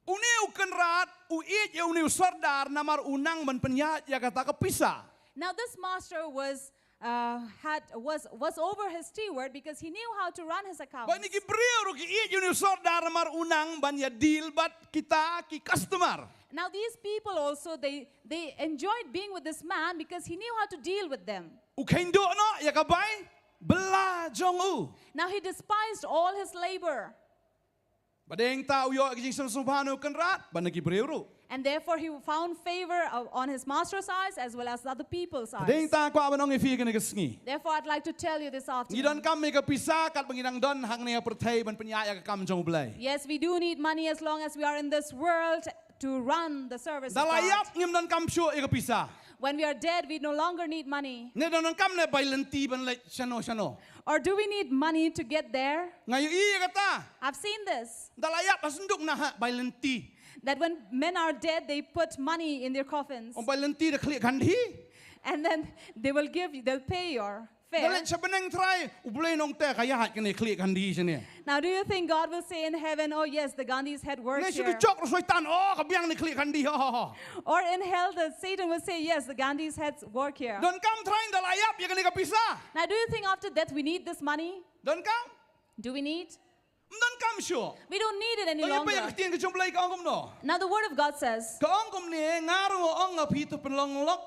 Une u kynrad u ïeit ïa une u sordar namar u nang ban pynïaid ïa kata ka pisa. Now this master was uh, had was was over his steward because he knew how to run his accounts. Ba kine ki briew ruh ki ïeit ïa une u sordar namar u nang ban ïa deal bad kita ki customer. Now these people also they they enjoyed being with this man because he knew how to deal with them. U kheiñ duh noh ïa ka bai bylla jong u. Now he despised all his labor. Ba dei nangta u ïoh ka jingsngewbha na u kynrad bad na ki briew ruh. And therefore he found favor uh, on his master's eyes as well as other people's eyes. Ba dei nangta kwah ban ong ïa phi kane ka sngi. Therefore I'd like to tell you this afternoon. Ngi donkam ïa ka pisa katba ngi dang don ha kane ka pyrthei ban pynïaid ïa ka kam jong U Blei. Yes, we do need money as long as we are in this world to run the service of God. Da la ïap ngim donkam shuh ïa ka pisa. When we are dead, we no longer need money. Ne donkam ne bai lynti ban leit shano shano. Or do we need money to get there? Nga ïohi ïa kata. I've seen this. Da la ïap ha synduk na ha bai lynti. That when men are dead, they put money in their coffins. Ong bai lynti da khlieh kandhi. And then they will give you, they'll pay your fare. Da leit sha bneng Trai, U Blei nongte ka ïaid kane khlieh kandhi shane. Now, do you think God will say in heaven, "Oh yes, the Gandhis had work here"? Ne shu jok ruh Soitan, "Oh, ka biang ne khlieh kandhi, ho ho ho." Or in hell, the Satan will say, "Yes, the Gandhis had work here." Donkam Trai da la ïap ïa kane ka pisa. Now, do you think after death we need this money? Donkam? Do we need? Ym donkam shuh. We don't need it any longer. Tang ïa ka ktien ka jong U Blei ka ong kumno? Now the word of God says, ka ong kumne, nga ruh nga ong ïa phi to pynlong lok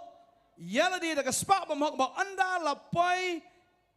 ïa lade da ka spah bymhok ba ynda la poi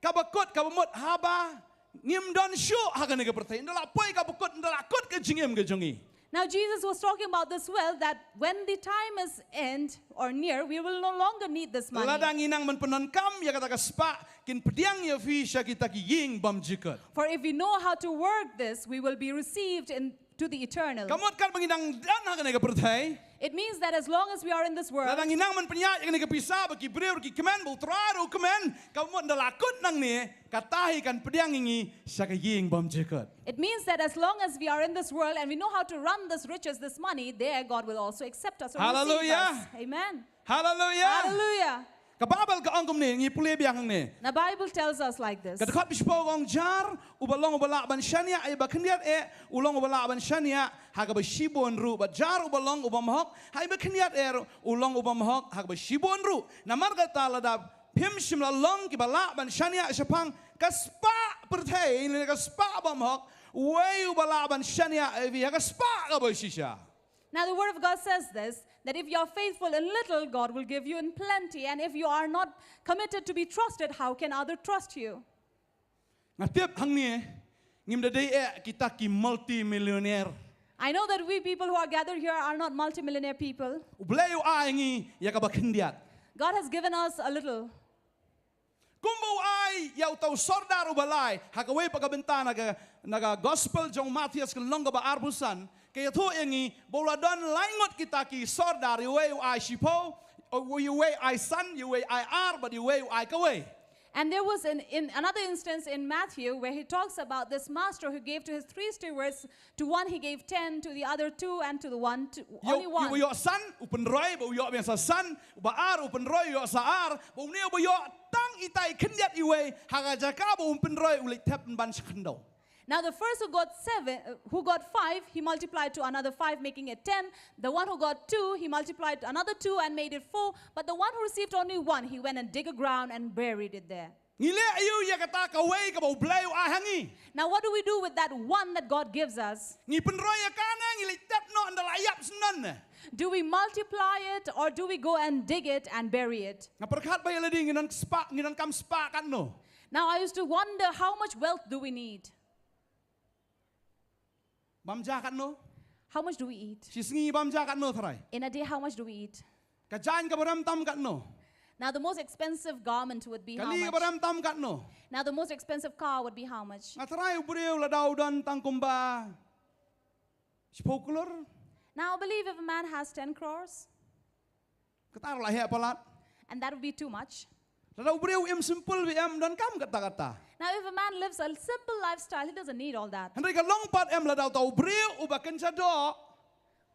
kaba kut kaba mut haba ngim don shuh ha kane ka pyrthei, ynda la poi kaba kut, ynda la kut ka jingim ka jong ngi. Now Jesus was talking about this wealth that when the time is end or near, we will no longer need this money. Lada ngi nang ban pyndonkam ïa kata ka spah, kin pdiang ïa phi sha kita ki ïing bymjukut. For if we know how to work this, we will be received in to the eternal. Ka mut katba ngi dang don ha kane ka pyrthei. It means that as long as we are in this world, lada ngi nang ban pynïaid ïa kane ka pisa ba ki briew ki kmen, ba U Trai ruh u kmen, ka mut ynda la kut nangne, kata hi kan pdiang ïa ngi sha ka ïing bymjukut. It means that as long as we are in this world and we know how to run this riches, this money, there God will also accept us or receive us. Hallelujah. Amen. Hallelujah. Hallelujah. Ka Baibl ka ong kumne, ngi pule biang hangne. The Bible tells us like this. Ka dkhot ba shiphew ka ong, jar uba long uba lah ban shaniah, ha kaba khyndiat eh u long uba lah ban shaniah ha kaba shibun ruh, bad jar uba long u bymhok, ha kaba khyndiat eh ruh u long u bymhok ha kaba shibun ruh. Namar kata lada phim shym la long kiba lah ban shaniah shaphang ka spah pyrthei ne ka spah bymhok, uei uba lah ban shaniah ïa phi ha ka spah kaba shisha? Now, the word of God says this, that if you are faithful in little, God will give you in plenty. And if you are not committed to be trusted, how can other trust you? Nga tip hangne ngim da dei eh kita ki multi-millionaire. I know that we people who are gathered here are not multimillionaire people. U Blei u ai ngi ïa kaba khyndiat. God has given us a little. Kumba u ai ïa uta u sordar uba lai ha kawei pat ka bynta na ka, na ka gospel jong u Mathaios ka lynnong kaba arphew san, ka ïathuh ïa ngi ba u la don lai ngut kita ki sordar, uwei u ai shiphew, uwei u ai san, uwei u ai ar, bad uwei u ai kawei. And there was an, in another instance in Matthew where he talks about this master who gave to his three stewards. To one he gave ten, to the other two, and to the one, to, only one. Uba ïoh san u pynroi, ba u ïoh biang sa san, uba ar u pynroi, u ïoh sa ar, bad une uba ïoh tang itai khyndiat iwei, ha ka jaka ba u pynroi u leit thep ban sha khyndew. Now the first who got seven, uh, who got five, he multiplied to another five, making it ten. The one who got two, he multiplied to another two and made it four. But the one who received only one, he went and dig a ground and buried it there. Ngi leh aïu ïa kata kawei kaba U Blei u ai ha ngi? Now, what do we do with that one that God gives us? Ngi pynroi ïa ka ne ngi leit thep noh ynda la ïap shen ne? Do we multiply it or do we go and dig it and bury it? Nga pyrkhat bha ïa lade, ngi donkam spah, ngi donkam spah katno? Now, I used to wonder, how much wealth do we need? Bam ja katno? How much do we eat? Shi sngi bam ja katno tharai? In a day, how much do we eat? Ka jaiñ kaba rem tam katno? Now, the most expensive garment would be how much? Kali kaba rem tam katno? Now, the most expensive car would be how much? Nga tharai u briew lada u don tang kumba shiphew klur. Now, I believe if a man has ten crores, kata ruh la heh palat. And that would be too much. Lada u briew im simple bha, em donkam katta katta. Now, if a man lives a simple lifestyle, he doesn't need all that. Hynrei ka long pat em lada uta u briew uba kynja doh.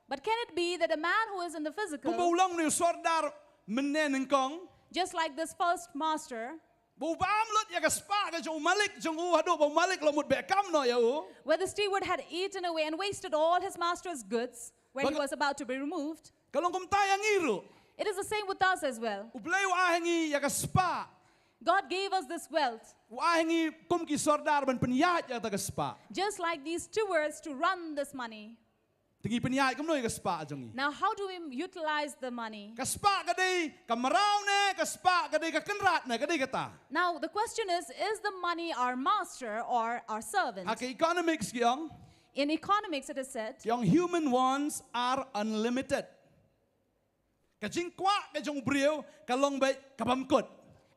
But can it be that a man who is in the physical, kumba u long une u sordar mynne nyngkong, just like this first master, ba u bam lut ïa ka spah ka jong u malik jong u haduh ba u malik u la mut beh kam noh ïa u, where the steward had eaten away and wasted all his master's goods, where he was about to be removed. Ka long kumta ïa ngi ruh. It is the same with us as well. U Blei u ai ha ngi ïa ka spah. God gave us this wealth. U ai ha ngi kum ki sordar ban pynïaid ïa kata ka spah. Just like these stewards to run this money. Te ngi pynïaid kumno ïa ka spah jong ngi? Now, how do we utilize the money? Ka spah ka dei ka mraw ne ka spah ka dei ka kynrad ne ka dei kata? Now, the question is, is the money our master or our servant? Ha ka economics ki ong. In economics, it is said, ki ong, human wants are unlimited. Ka jingkwah ka jong u briew ka long beit ka bym kut.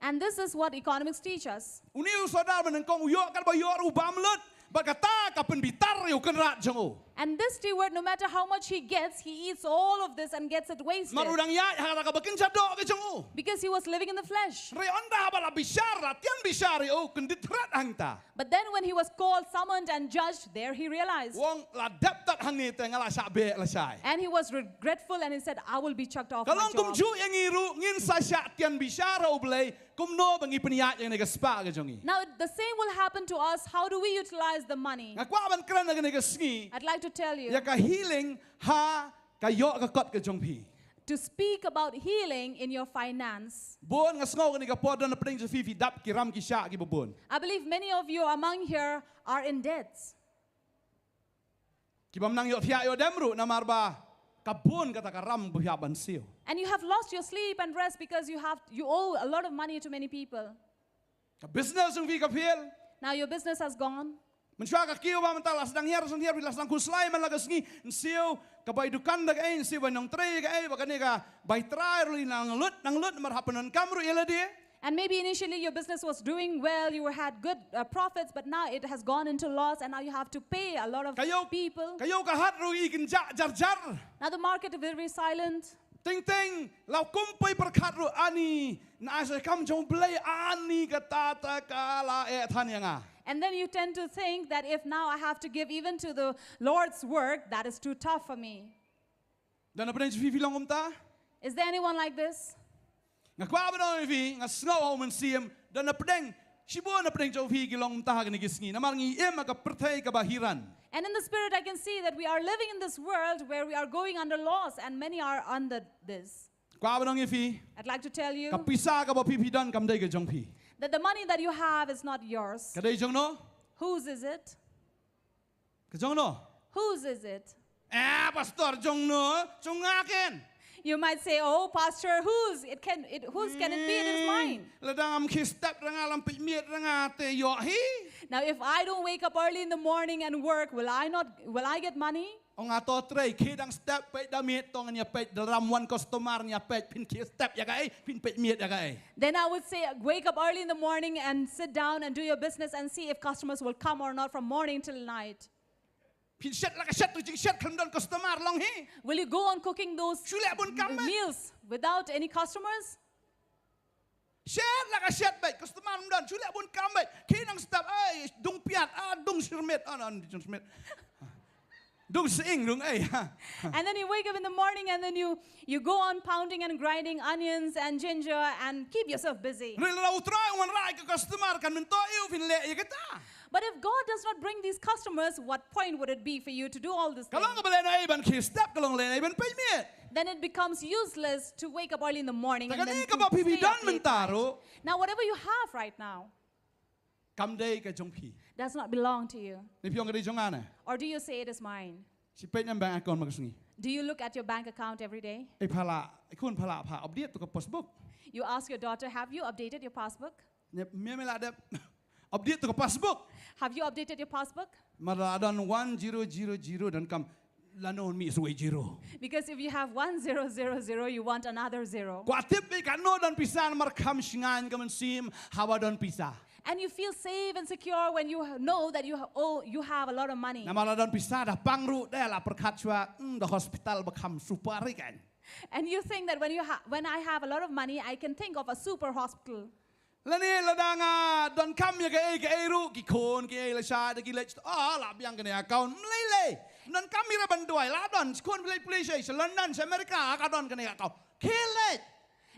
And this is what economics teach us. Une u sordar mynnyngkong u ïoh katba ïoh ruh u bam lut, bad kata ka pynbitar ïa u kynrad jong u. And this steward, no matter how much he gets, he eats all of this and gets it wasted. Namar u dang ïaid ha kata kaba kynja doh ka jong u. Because he was living in the flesh. Hynrei ynda haba la bishar, la tian bishar ïa u, kyndit thret hangta. But then when he was called, summoned and judged, there he realized. U ong, la dep tat hangne te nga la shah beh lashai. And he was regretful and he said, "I will be chucked off my job." Ka long kumjuh ïa ngi ruh, ngin sa shah tian bishar ha U Blei kumno ba ngi pynïaid ïa kane ka spah ka jong ngi. Now, the same will happen to us. How do we utilize the money? Nga kwah ban kren ha kane ka sngi, I'd like to tell you, ïa ka healing ha ka ïoh ka kot ka jong phi. To speak about healing in your finance. Bun nga sngew kane ka por don hapdeng jong phi, phi dap ki ram ki shah kiba bun. I believe many of you among here are in debts. Ki bym nang ïoh thiah ïoh dem ruh namar ba ka bun kata ka ram ba phi hap ban siew. And you have lost your sleep and rest because you have, you owe a lot of money to many people. Ka business jong phi ka fail. Now your business has gone. Mynshuwa ka kiew ba mynta la sdang hiar sdang hiar, la sdang khuslai man la ka sngi, yn siew ka bai dukan da kaei, yn siew bai nongtrei kaei, ba kane ka bai trai ruh nang lut nang lut, namar hap pyndonkam ruh ïa lade. And maybe initially your business was doing well, you had good uh, profits, but now it has gone into loss, and now you have to pay a lot of Ka ïoh, people. Ka ïoh ka hat ruh i kynjah jar jar. Now the market is very silent. Teng teng la kum poi pyrkhat ruh ani, na ai sa kam jong Blei ani kata ta ka la eh than ïa nga. And then you tend to think that if now I have to give even to the Lord's work, that is too tough for me. Don na pdeng jong phi phi long kumta? Is there anyone like this? Nga kwah ban ong ïa phi, nga sngew ha u Mynsiem, don na pdeng, shibun na pdeng jong phi ki long kumta ha kine ki sngi. Namar ngi im ha ka pyrthei kaba hi ran. And in the spirit, I can see that we are living in this world where we are going under loss, and many are under this. Kwah ban ong ïa phi, I'd like to tell you ka pisa kaba phi phi don kam dei ka jong phi. That the money that you have is not yours. Ka dei jong no? Whose is it? Ka jong no? Whose is it? Eh, pastor, jong no, jong nga ken. You might say, "Oh, Pastor, whose? It can, it, whose can it be? It is mine." Lada ngam khie step da nga, lam peit miet da nga te ïoh hi. Now, if I don't wake up early in the morning and work, will I not? Will I get money? Ong nga to trei, khie dang step, peit da miet, to ngan ïa peit, da ram wan customer ngan ïa peit, phin khie step ïa kaei, phin peit miet ïa kaei. Then I would say, "Wake up early in the morning and sit down and do your business and see if customers will come or not from morning till night." Phin shet la ka shet tu jingshet, khlem don customer long hi. Will you go on cooking those Shu leh bun kam beit. meals without any customers? Shet la ka shet beit, customer ym don, shu leh bun kam beit. Khie dang step, ai, dung piat, ah, dung syrmiet, ah, non, dung syrmiet. Dung sying, dung ei. And then you wake up in the morning and then you, you go on pounding and grinding onions and ginger and keep yourself busy. Hynrei lada U Trai un wanrah ïa ka customer, kan myntoi ïa u phin leh ïa kata. But if God does not bring these customers, what point would it be for you to do all this Ka long things? Kaba lehnohei ban khie step, ka long lehnohei ban peit miet. Then it becomes useless to wake up early in the morning Ta and then kane to kaba phi phi stay don up late mynta night. ruh. Now, whatever you have right now Kam dei ka jong phi. does not belong to you. Ni phi ong ka dei jong nga ne? Or do you say it is mine? Shi peit ne em bank account ma ka sngi. Do you look at your bank account every day? Ei pha lah, ei khun pha lah pha update to ka passbook. You ask your daughter, "Have you updated your passbook? Ne me me lah dep update to ka passbook. Have you updated your passbook?" Mar la don one zero zero zero don kam lano mi suwei zero. Because if you have one zero zero zero, you want another zero. Kwah tip beit katno don pisa namar kham shngain ka mynsiem haba don pisa. And you feel safe and secure when you ha- know that you ha- oh, you have a lot of money. Namar la don pisa da pang ruh da la pyrkhat shuwa, hmm, da hospital ba kham super ri kan. And you think that when you ha- when I have a lot of money, I can think of a super hospital. Lane lada nga don kam ïa kaei kaei ruh, ki khun kiei la shai da ki leit, ah, la biang kane account, mlei lei. Don kam ïa ra ban duwai, la don, khun phi leit pule shai, sha London, sha America, ka don kane account. Khie leit.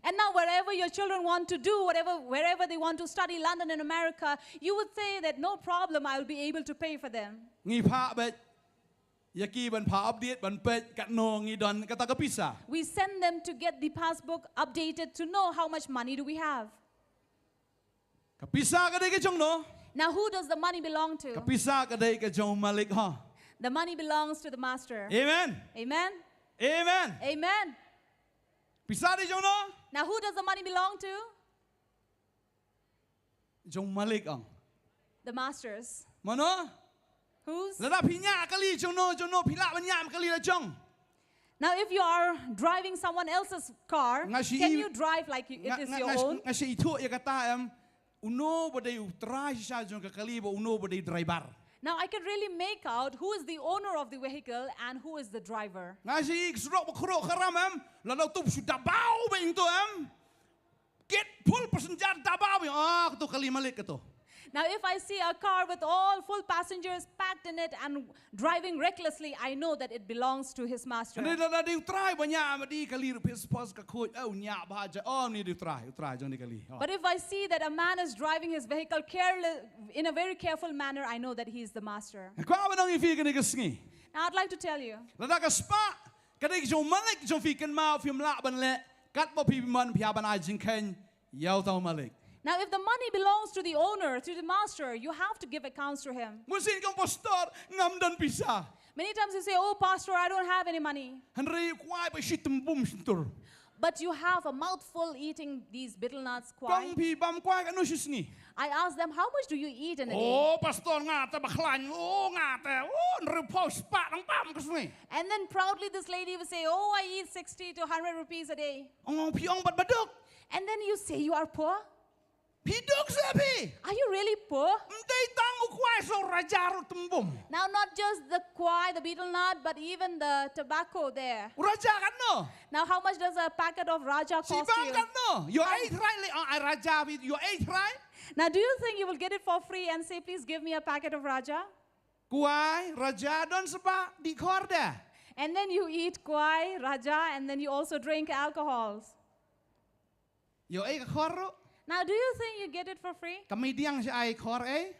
And now wherever your children want to do, whatever, wherever they want to study, London and America, you would say that, "No problem, I will be able to pay for them." Ngi phah beit ïa ki ban phah update, ban peit katno ngi don kata ka pisa. We send them to get the passbook updated to know how much money do we have. Ka pisa ka dei ka jong no? Now, who does the money belong Ka to? Pisa ka dei ka jong malik ha. The money belongs to the master. Amen. Amen. Amen. Amen. Pisa dei jong no? Now, who does the money belong to? Jong malik ong. The masters. Mano? Whose? Lada phi ñiah kali jong no, jong no, phi lah ban ñiah kali la jong. Now, if you are driving someone else's car, Nga shi can i- you drive like you, it Nga- is nga- your nga- own? Nga shi ithuh ïa kata em. Uno ba dei u trai shisha jong ka kali, ba uno ba dei driver. Now, I can really make out who is the owner of the vehicle and who is the driver. Nga shi i surok ba khrok kharam em. Lada u tup shu dabaw ba ing to em. Kit full passenger dabaw ba ing. Ah, kato kali malik kato. Now, if I see a car with all full passengers packed in it and driving recklessly, I know that it belongs to his master. Hynrei lada dei u trai ba ñiah ma dei kali ruh phi suppose ka khuid. Oh, ñiah ba ja. Oh, ni dei u trai, u trai jong ni kali. Oh. But if I see that a man is driving his vehicle careless, in a very careful manner, I know that he is the master. Kwah ban ong ïa phi kane ka sngi. Now, I'd like to tell you, Lada ka spah ka dei ka jong malik jong phi, kynmaw phim lah ban leh katba phi mon, phi hap ban ai jingkheiñ ïa uta u malik. Now, if the money belongs to the owner, to the master, you have to give accounts to him. Mynsiem ka ong, pastor, ngam don pisa. Many times you say, "Oh, Pastor, I don't have any money." Hynrei u kwai ba shi tymbum shyntur. But you have a mouthful eating these betel nuts, Kong kwai. Phi bam kwai katno shi sngi? I ask them, "How much do you eat in a day?" Oh, pastor, nga te ba khlaiñ. Oh, nga te, oh, hynriewphew spah dang bam ka sngi. And then proudly this lady will say, "Oh, I eat sixty to a hundred rupees a day." Ong ong phi ong bad baduk. And then you say, "You are poor." Phi duk seh phi. Are you really poor? Ym dei tang u kwai, sa u raja ruh tymmen. Now, not just the kwai, the betel nut, but even the tobacco there. U raja katno? Now, how much does a packet of Raja Shi cost bam you? Katno? Ïoh ei thrai leh, oh, ai raja, ïoh ei thrai. Now, do you think you will get it for free and say, "Please give me a packet of Raja"? Kwai, raja, don spah, dih khor de. And then you eat kwai, Raja, and then you also drink alcohols. Ïoh ei ka khor ruh. Now, do you think you get it for free? Ka mei diang shi ai khor ei.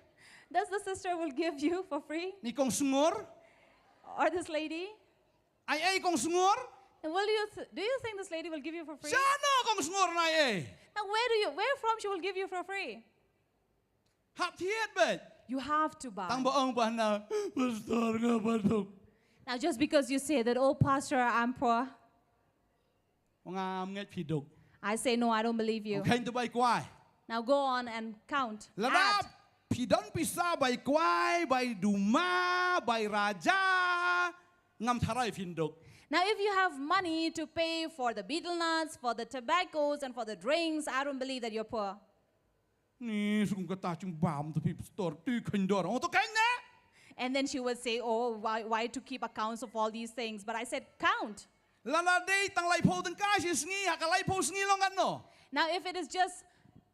Does the sister will give you for free? Ni kong sngur. Or this lady? Ai ei kong sngur. And will you th- do you think this lady will give you for free? Shano kong sngur na ai ei. Now, where do you where from she will give you for free? Hap thied beit. You have to buy. Tang ba ong ba na pastor nga ba duk. Now, just because you say that, "Oh, Pastor, I'm poor," Ngam ngeit phi duk. I say, "No, I don't believe you." Okay, to bai kwai. Now go on and count. Lada Add. Phi don pisa bai kwai, bai duma, bai raja, ngam tharai phin duk. Now, if you have money to pay for the betel nuts, for the tobaccos, and for the drinks, I don't believe that you're poor. Ni sum kata chung bam tu phi pastor tu khain dor. Oh tu khain ne? And then she would say, "Oh, why, why to keep accounts of all these things?" But I said, "Count." Lada dei tang laiphew tyngka shi sngi, ha ka laiphew sngi long katno? Now, if it is just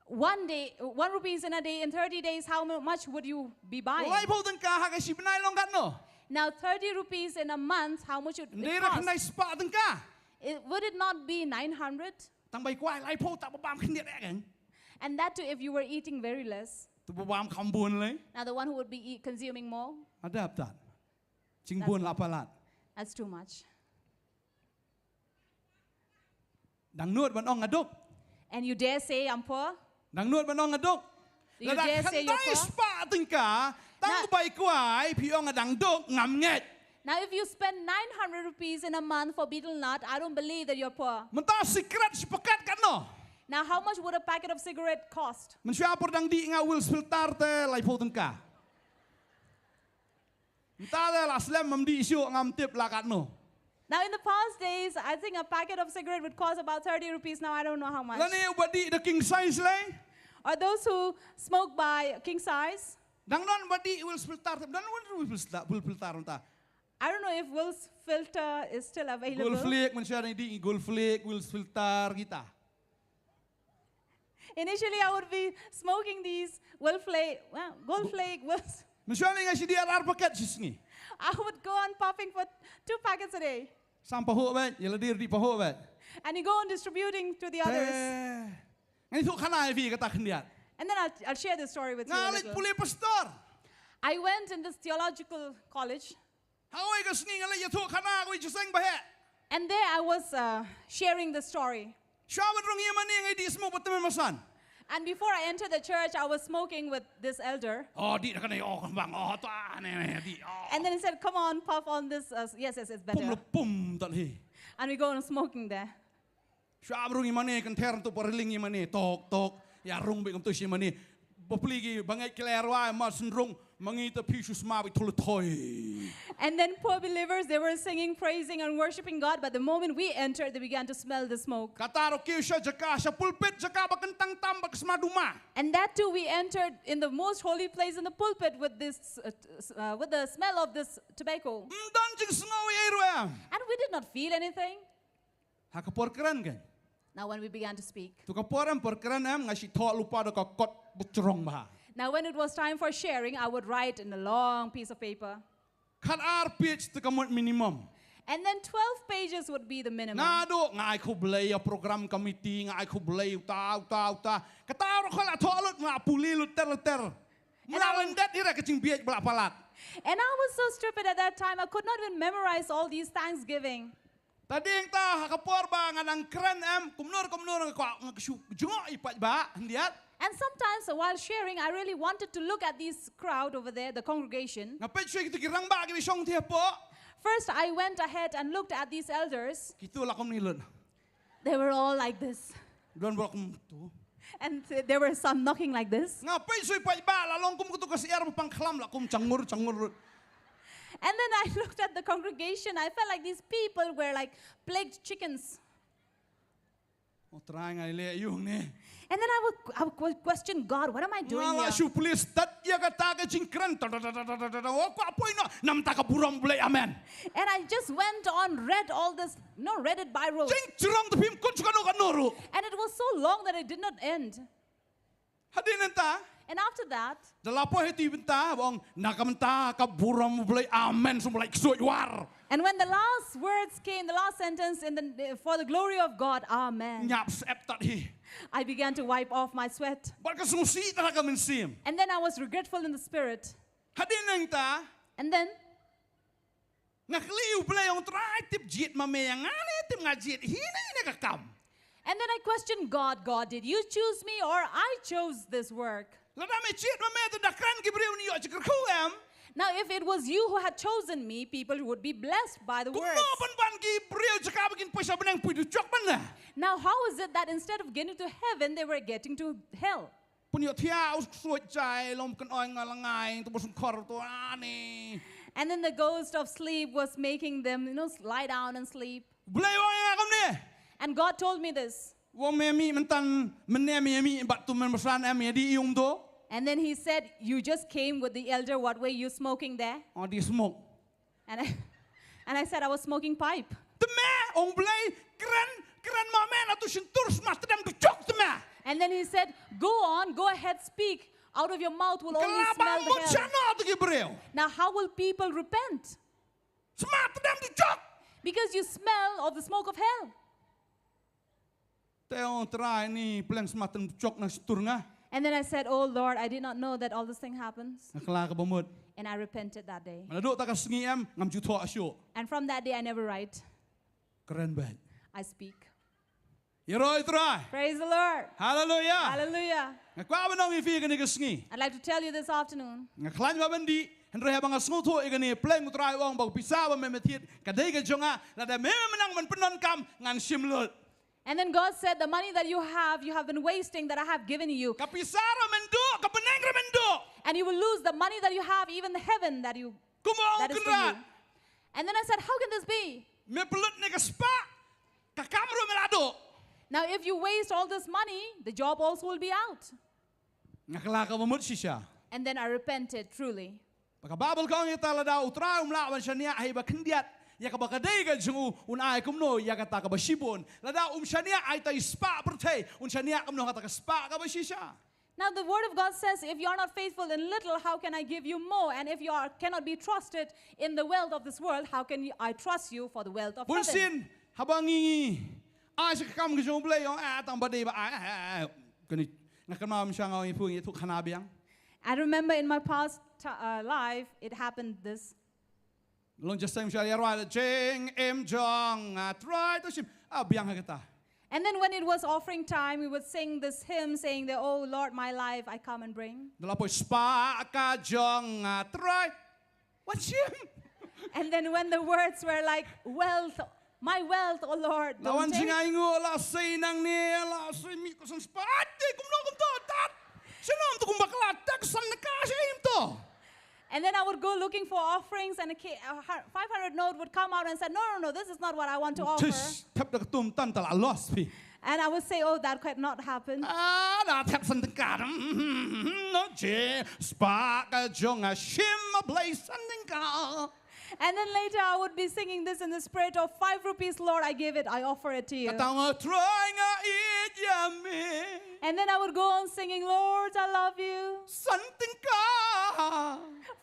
one day, one rupees in a day, in thirty days, how mu- much would you be buying? Laiphew tyngka ha ka shi bnai long katno? Now, thirty rupees in a month, how much would it Dei ra cost? Khyndai spah tyngka. It, would it not be nine hundred? Tang bai kwai laiphew ta ba bam khyndiat eh kan. And that too, if you were eating very less. Tu ba bam kham bun lei. Now, the one who would be eat, consuming more, Adap tat. Ching bun la palat. That's too much. Dang nud ban ong nga duk. And you dare say, "I'm poor"? Dang nud ban ong nga duk. Do you dare say you're poor? Spah tyngka, tang bai kwai, phi ong nga dang duk, ngam ngeit. Now, if you spend nine hundred rupees in a month for betel nut, I don't believe that you're poor. Mynta sikret shi paket katno? Now, how much would a packet of cigarette cost? Mynshuwa por dang dih nga Wheels filter te laiphew tyngka. Mynta te la slem, mam dih shuh, ngam tip la katno. Now, in the past days, I think a packet of cigarette would cost about thirty rupees. Now, I don't know how much. Lane u ba dih da king size lei? Or those who smoke by king size? Dang don ba dih Wheels filter, dang don Wheels filter, Wheels filter mynta. I don't know if Wheels filter is still available. Gold Flake, mynshuwa dang dih Gold Flake, Wheels filter kita. Initially, I would be smoking these Gold Flake, well, Gold Flake, Wheels. Mynshuwa nga shi dih ar packet shi sngi. I would go on puffing for two packets a day. Sam pahuh beit, ïa lade dih pahuh beit. And you go on distributing to the others. Te. Nga ïathuh khana ïa phi kata khyndiat. And then I'll, I'll share this story with you a little. Nga leit pule pastor. I went in this theological college. Ha kawei ka sngi nga leit ïathuh khana ha kawei ka jingïaseng ba heh. And there I was, uh, sharing the story. Shuwa ban rung ïa mane nga dih smoke bad tymmen basan. And before I entered the church, I was smoking with this elder. Oh, dih da kane, oh, kane bang, oh, ta, ne, ne, dih, oh. And then he said, "Come on, puff on this." Uh, yes, yes, it's better. Pum la pum, tat hi. And we go on smoking there. Shuwa ban rung ïa mane, kan ther tu pa railing ïa mane, tok, tok. Ïa rung beit ngam tu shi mane. Bapli ki bangeit ki la rwai, ma sngewrung, ma ngi ta phi shu sma beit thul thoi. And then poor believers, they were singing, praising and worshiping God, but the moment we entered, they began to smell the smoke. Kata ruh ki sha jaka, sha pulpit jaka ba kyntang tam ba ka sma duma. And that too, we entered in the most holy place in the pulpit with this, uh, uh, with the smell of this tobacco. Ym don jingsngew ei ruh em. And we did not feel anything. Ha ka por kren kan. Now when we began to speak. Tu ka por em, por kren em, nga shu thoh lypa da ka kot ba jrong bha. Now when it was time for sharing, I would write in a long piece of paper. Khat ar page te ka mut minimum. And then twelve pages would be the minimum. Naduh nga ai khublei ïa program committee, nga ai khublei uta, uta, uta. Kata ruh khlem thoh lut, nga pule lut ter, lut ter. Nga lyndet ïa ka jingbieit ba la palat. And I was so stupid at that time, I could not even memorize all these thanksgiving. Tadei ta ha ka por ba nga nang kren em, kumno kumno nga kwah nga shu jngoh ïa i paidbah khyndiat. And sometimes while sharing, I really wanted to look at this crowd over there, the congregation. Nga peit shuwa kito ki rangbah kiba shong thiah hapoh. First, I went ahead and looked at these elders. Kito la kumne lut. They were all like this. Don ba la kum tu. And th- there were some knocking like this. Nga peit shuwa i paidbah la long kum kito ka syiar ba pang khlam, la kum changur, changur lut. And then I looked at the congregation. I felt like these people were like plagued chickens. Oh, Trai, nga leh ïa u ne. And then I would, I would que- question God, what am I doing Nga la here? shu plie stad ïa kata ka jingkren. Ta, ta, ta, ta, ta, ta, ta. Oh, kwah poi noh. Namar ka burom Blei, amen. And I just went on, read all this, no, read it by rote. Jingjrong te phim kut shu kano kano ruh. And it was so long that it did not end. Hadien nangta, And after that, da la poi ha ti bynta, ba ong, na ka bynta ka burom Blei, amen, sum Blei ksuid war. and when the last words came, the last sentence, in the, for the glory of God, Amen. Ñiap syep tad hi. I began to wipe off my sweat. Bad ka sngewsih tara ka mynsiem. And then I was regretful in the spirit. Hadien nangta, And then nga kylli ïa u Blei, ong, Trai, tip jied ma me ïa nga ne tip nga jied hi ne ïa kane ka kam? And then I questioned God, God, did you choose me or I chose this work? Lada me jied ma me te da kren ki briew ïoh jingkyrkhu em? Now, if it was you who had chosen me, people would be blessed by the Kumno words. ban ban ki briew jaka ba kin poi sha bneng poi dujok ban ne? Now, how is it that instead of getting to heaven, they were getting to hell? Pun ïoh thiah u ksuid jai, long kan oi nga la ngai, tu bos khor tu ani. And then the ghost of sleep was making them, you know, lie down and sleep. Blei ong ïa nga kumne. And God told me this. Ong me mih mynta mynne, me mih bad tu men basan em, ïa dih ïa um to. And then he said, you just came with the elder, what were you smoking there? Oh, dih smoke. And I, and I said, I was smoking pipe. Te me, ong Blei, kren, kren ma me na tu shyntur, smat tdem dujok te me. And then he said, go on, go ahead, speak. Out of your mouth will Ka only la ba smell the mut sha hell. noh te ki briew. Now, how will people repent? Smat tdem dujok. Because you smell of the smoke of hell. Te ong Trai, ni pleng smat tdem dujok na shyntur nga. And then I said, oh Lord, I did not know that all this thing happens. Nga kylla kaba mut. And I repented that day. Naduh kata ka sngi em, ngam ju thoh shuh. And from that day, I never write. Kren beit. I speak. Ïaroh ïa u Trai. Praise the Lord. Haleluia. Hallelujah. Nga kwah ban ong ïa phi kane ka sngi. I'd like to tell you this afternoon. Nga khlaiñ ba ban dih, hynrei haba nga sngewthuh ïa kane, pleng u Trai u ong ba ka pisa ba me thied ka dei ka jong nga, lada me mynjur ban pyndonkam, ngan shim lut. And then God said, the money that you have, you have been wasting that I have given you. Ka pisa ruh men duh, ka bneng ruh men duh. And you will lose the money that you have, even the heaven that you Kumno that is for Kynrad? You. And then I said, how can this be? Me pynlut ne ka spah, ka kam ruh me la duh. Now, if you waste all this money, the job also will be out. Nga kylla kaba mut shisha. And then I repented truly. Ba ka Baibl ka ong ïa ta, lada u Trai um lah ban shaniah ha iba khyndiat ïa kaba ka dei ka jong u, un ai kumno ïa kata kaba shibun? Lada um shaniah ha ita i spah pyrthei, un shaniah kumno ha kata ka spah kaba shisha? Now, the word of God says, if you are not faithful in little, how can I give you more? And if you are, cannot be trusted in the wealth of this world, how can you, I trust you for the wealth of heaven? Bunsien, haba ngi ai sha ka kam ka jong u Blei, ong, ah, tang ba dei ba ai, ah, ah, ah. Kane, nga kynmaw mynshwa nga ong ïa phi, ïathuh khana biang. I remember in my past ti- uh, life, it happened this. Long just same shall ïa rwai la jingim jong nga Trai to shim. Ah, biang ha kata. And then when it was offering time, we would sing this hymn saying that, oh Lord, my life I come and bring. Da la poi spah ka jong nga Trai, wat shim. And then when the words were like, wealth, my wealth, oh Lord, La wan don't take. Jingainguh, la sei nangne, la sei mih ko san spah. Ati kumno kumto, tat. Sha no kumto, kumba ka la tep san tyngka sha im to. And then I would go looking for offerings, and a ki- a hu- five hundred note would come out and said, no, no, no, this is not what I want to offer. Tish, tep da ka tum tan ta la lost phi. And I would say, oh, that could not happen. Ah, la tep san tyngka. No je, spah ka jong nga shim, ma Blei, san tyngka. And then later I would be singing this in the spirit of five rupees, Lord, I give it, I offer it to you. Kata nga Trai, nga ïeit ïa me. And then I would go on singing, Lord, I love you. San tyngka.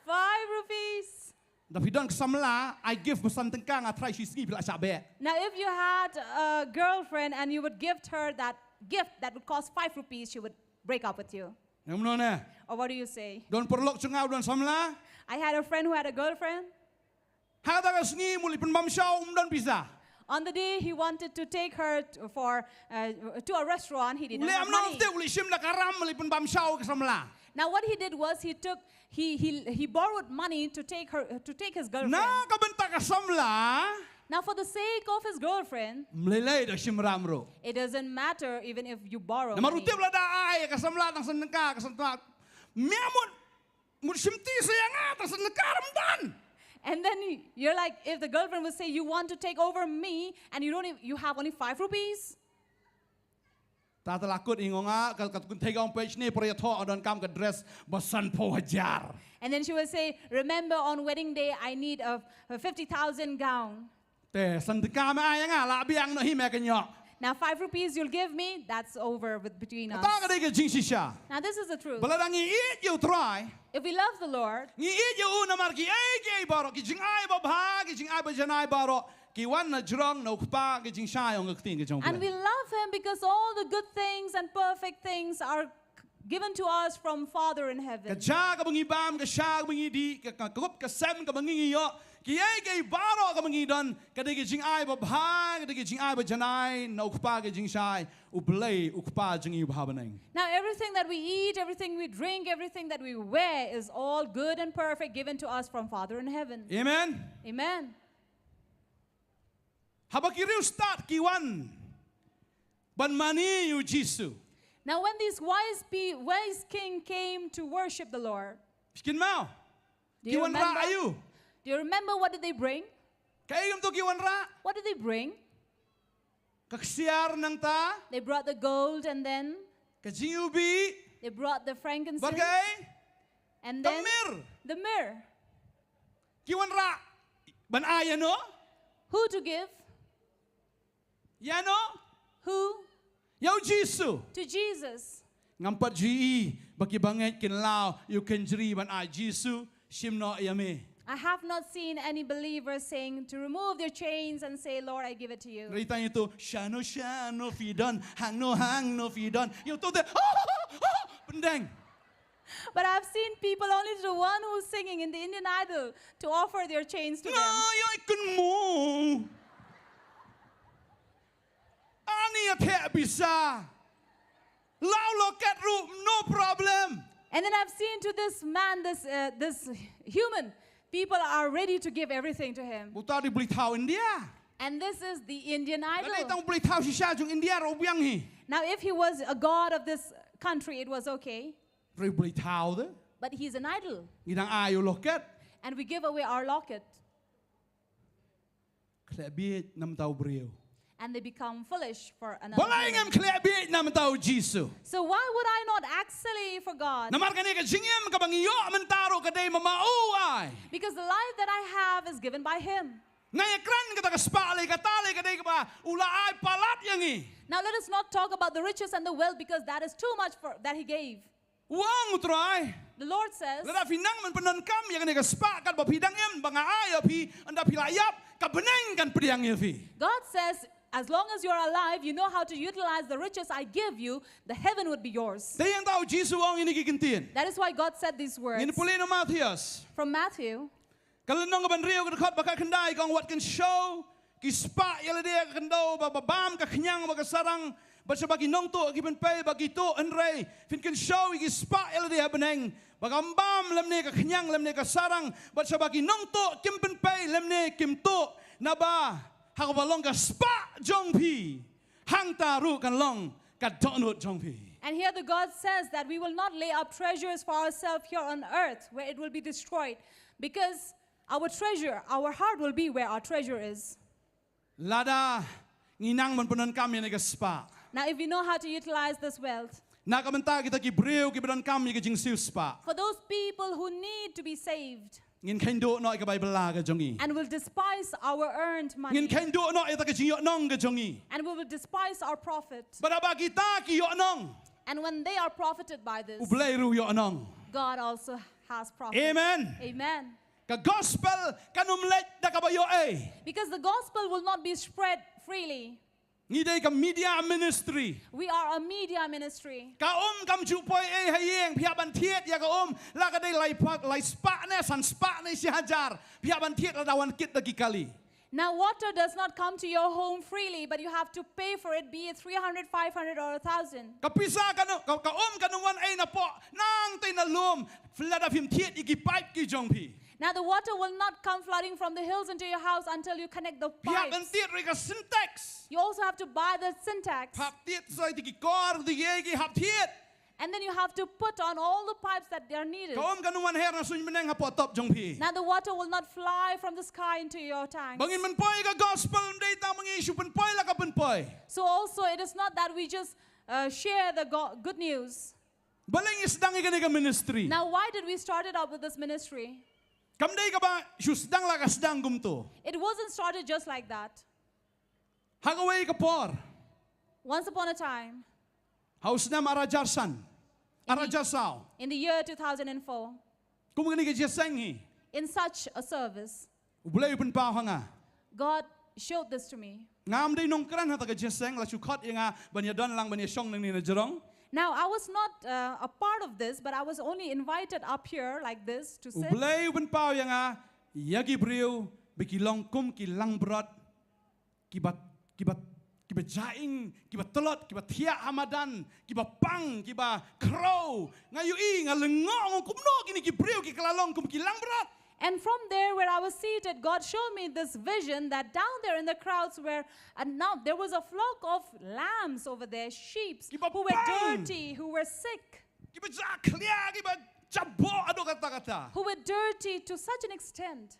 Five rupees. Da phi don ka samla, I give, ma san tyngka nga Trai shi sngi phi la shah beh. Now, if you had a girlfriend and you would gift her that gift that would cost five rupees, she would break up with you. Em no ne? Or what do you say? Don paralok jong nga u don samla. I had a friend who had a girlfriend. Ha kata ka sngi mut leit pynbam shaw, um don pisa. On the day he wanted to take her to, for, uh, to a restaurant, he didn't have money. Leit shim da ka ram, leit pynbam shaw ka samla. Now what he did was he took, he, he, he borrowed money to take her, to take his girlfriend. Na ka bynta ka samla. Now for the sake of his girlfriend, ym lei lei da shim ram ruh. It doesn't matter even if you borrow money. Namar u tip lada ai ka samla tang san tyngka, ka san tyngka, mih mut, mut shim ti sa ïa nga, tang san tyngka ruh ym don. And then you- you're like, if the girlfriend would say, you want to take over me, and you don't even, you have only five rupees. Ta ta la kut i ngong a ka ka kynthei ka ong peit shane por ïathoh nga donkam ka dress ba sanphew hajar. And then she will say, "Remember on wedding day, I need a, a fifty thousand gown." Te san tyngka me ai ïa nga, la biang noh hi me ka ñiuh. Now, five rupees you'll give me, that's over with, between us. Ta ka dei ka jingshisha. Now, this is the truth. Ba lada ngi ïeit ïa u Trai, If we love the Lord, ngi ïeit ïa u namar kiei kiei baroh, ki jingai babha, ki jingai bajanai baroh ki wan na jrong na u Kpa, ki jingshai, ong ka ktien ka jong U Blei. And we love him because all the good things and perfect things are given to us from Father in heaven. Ka ja kaba ngi bam, ka sha kaba ngi dih, ka, ka kup ka sem kaba ngi ïoh, kiei kiei baroh kaba ngi don ka dei ki jingai babha, ka dei ki jingai bajanai na u Kpa, ki jingshai U Blei, u Kpa jong ngi uba ha bneng. Now, everything that we eat, everything we drink, everything that we wear is all good and perfect, given to us from Father in heaven. Amen. Amen. Haba ki riewstad ki wan ban mane ïa u Jisu. Now, when these wise pe-, wise king came to worship the Lord, phi kynmaw? Do you remember? Ki wanrah aïu? Do you remember what did they bring? Kaei kumto ki wanrah? What did they bring? Ka ksiar, nangta? They brought the gold and then ka jingiwbih. They brought the frankincense. Bad kaei? And then ka myrrh. The myrrh. Ki wanrah ban ai ïano? Who to give? Ïano? Who? Ïa u Jisu. To Jesus. Ngam pat ju ïohi ba ki bangeit kin law ïa u kynjri ban ai, Jisu, shim noh ïa me. I have not seen any believer saying to remove their chains and say, "Lord, I give it to you." Hynrei tang ïa uto, shano shano phi don, hangno hangno phi don, ïa uto te pyndeng. But I've seen people, only the one who's singing in the Indian Idol, to offer their chains to them. Nga ïai kynmaw. Ani ïa theh pisa. Law locket ruh, no problem. And then I've seen to this man, this, uh, this human, people are ready to give everything to him. Uta dei u blei thaw India. And this is the Indian Idol. Lada dei tang u blei thaw shisha jong India ruh biang hi. Now, if he was a god of this country, it was okay. Hynrei u blei thaw te. But he's an idol. Ngi dang ai u locket. And we give away our locket. Khleh bieit na bynta u briew. And they become foolish for another human. Balei ngam khleh bieit na bynta u Jisu? So why would I not act silly for God? Namar kane ka jingim kaba ngi ïoh mynta ruh ka dei ma ma u u ai. Because the life that I have is given by him. Nga ïakren kata ka spah lei, kata lei ka dei kaba u la ai palat ïa ngi. Now let us not talk about the riches and the wealth, because that is too much for, that he gave. U ong u Trai. The Lord says, lada phi nang ban pyndonkam ïa kane ka spah katba phi dang im ba nga ai ïa phi, ynda phi la ïap, ka bneng kan pdiang ïa phi. God says, as long as you're alive, you know how to utilize the riches I give you, the heaven would be yours. Te ïa kata u Jisu u ong ïa kine ki kyntien. That is why God said these words. Ngin pule na Mathaios. From Matthew. Ka lynnong kaba hynriew, ka dkhot ba khatkhyndai, ka ong, wat kynshew ki spah ïa lade ha ka khyndew, ba, ba bam ka khñiang bad ka sarang, bad sha ba ki nongtuh ki pynpei ba ki tuh, hynrei phin kynshew ïa ki spah ïa lade ha bneng, ba kam bam lymne ka khñiang lymne ka sarang, bad sha ba ki nongtuh kim pynpei lymne kim tuh, naba ha kaba long ka spah jong phi, hangta ruh kan long ka dohnud jong phi. And here the God says that we will not lay up treasures for ourselves here on earth, where it will be destroyed, because our treasure, our heart will be where our treasure is. Lada ngi nang ban pyndonkam ïa kane ka spah. Now, if we know how to utilize this wealth, na ka bynta kita ki briew kiba donkam ïa ka jingsiew spah, for those people who need to be saved, ngin kynduh noh ïa ka bai bylla ka jong ngi. And will despise our earned money. Ngin kynduh noh ïa kata ka jingïohnong ka jong ngi. And we will despise our profit. Bad haba kita ki ïohnong, and when they are profited by this, U Blei ruh u ïohnong. God also has profit. Amen. Amen. Ka gospel kan ym leit da kaba ïoh ei. Because the gospel will not be spread freely. Ngi dei ka media ministry. We are a media ministry. Ka um kam ju poi ei ha ïing, phi hap ban thied ïa ka um, la ka dei lai pha-, lai spah ne, san spah ne, shi hajar, phi hap ban thied lada wan kit da ki kali. Now, water does not come to your home freely, but you have to pay for it, be it three hundred, five hundred, or a thousand. Ka pisa kan, ka, ka um kan ym wan ei napoh, nangta na lum, lada phim thied ïa ki pipe ki jong phi. Now, the water will not come flooding from the hills into your house until you connect the pipes. Phi hap ban thied ruh ïa ka Sintex. You also have to buy the Sintex. Hap thied sa ïa ki kor, ïa ki hap thied. And then you have to put on all the pipes that they are needed. Ka um kan ym wan her na suiñ bneng hapoh top jong phi. Now the water will not fly from the sky into your tanks. Ba ngin pynpoi ka gospel ym dei tang ba ngi shu pynpoi la ka pynpoi. So also, it is not that we just Uh, share the go- good news. Balei ngi sdang ïa kane ka ministry? Now, why did we start it up with this ministry? Kam dei kaba shu sdang la ka sdang kumto. It wasn't started just like that. Ha kawei ka por. Once upon a time, Ha u snem ar hajar san. Ar hajar saw. In the year two thousand four, Kum kane ka jingïaseng hi. In such a service, U Blei u pynpaw ha nga. God showed this to me. Ngam dei nongkren ha kata ka jingïaseng, la shu khot ïa nga ban ïadon lang ban ïashong nangne na jrong. Now, I was not uh, a part of this, but I was only invited up here like this to U sit. Blei u pynpaw ïa nga ïa ki briew ba ki long kum ki langbrot, kiba kiba kiba jaing, kiba tlot, kiba thiah ha madan, kiba pang, kiba khrew. Nga ïohi, nga lyngngoh, nga ong kumno kine ki briew ki kylla long kum ki langbrot. And from there, where I was seated, God showed me this vision that down there in the crowds were, and now there was a flock of lambs over there, sheep, Kiba who were pang. Dirty, who were sick, Kiba jakhlia, kiba jaboh haduh katta katta. Who were dirty to such an extent.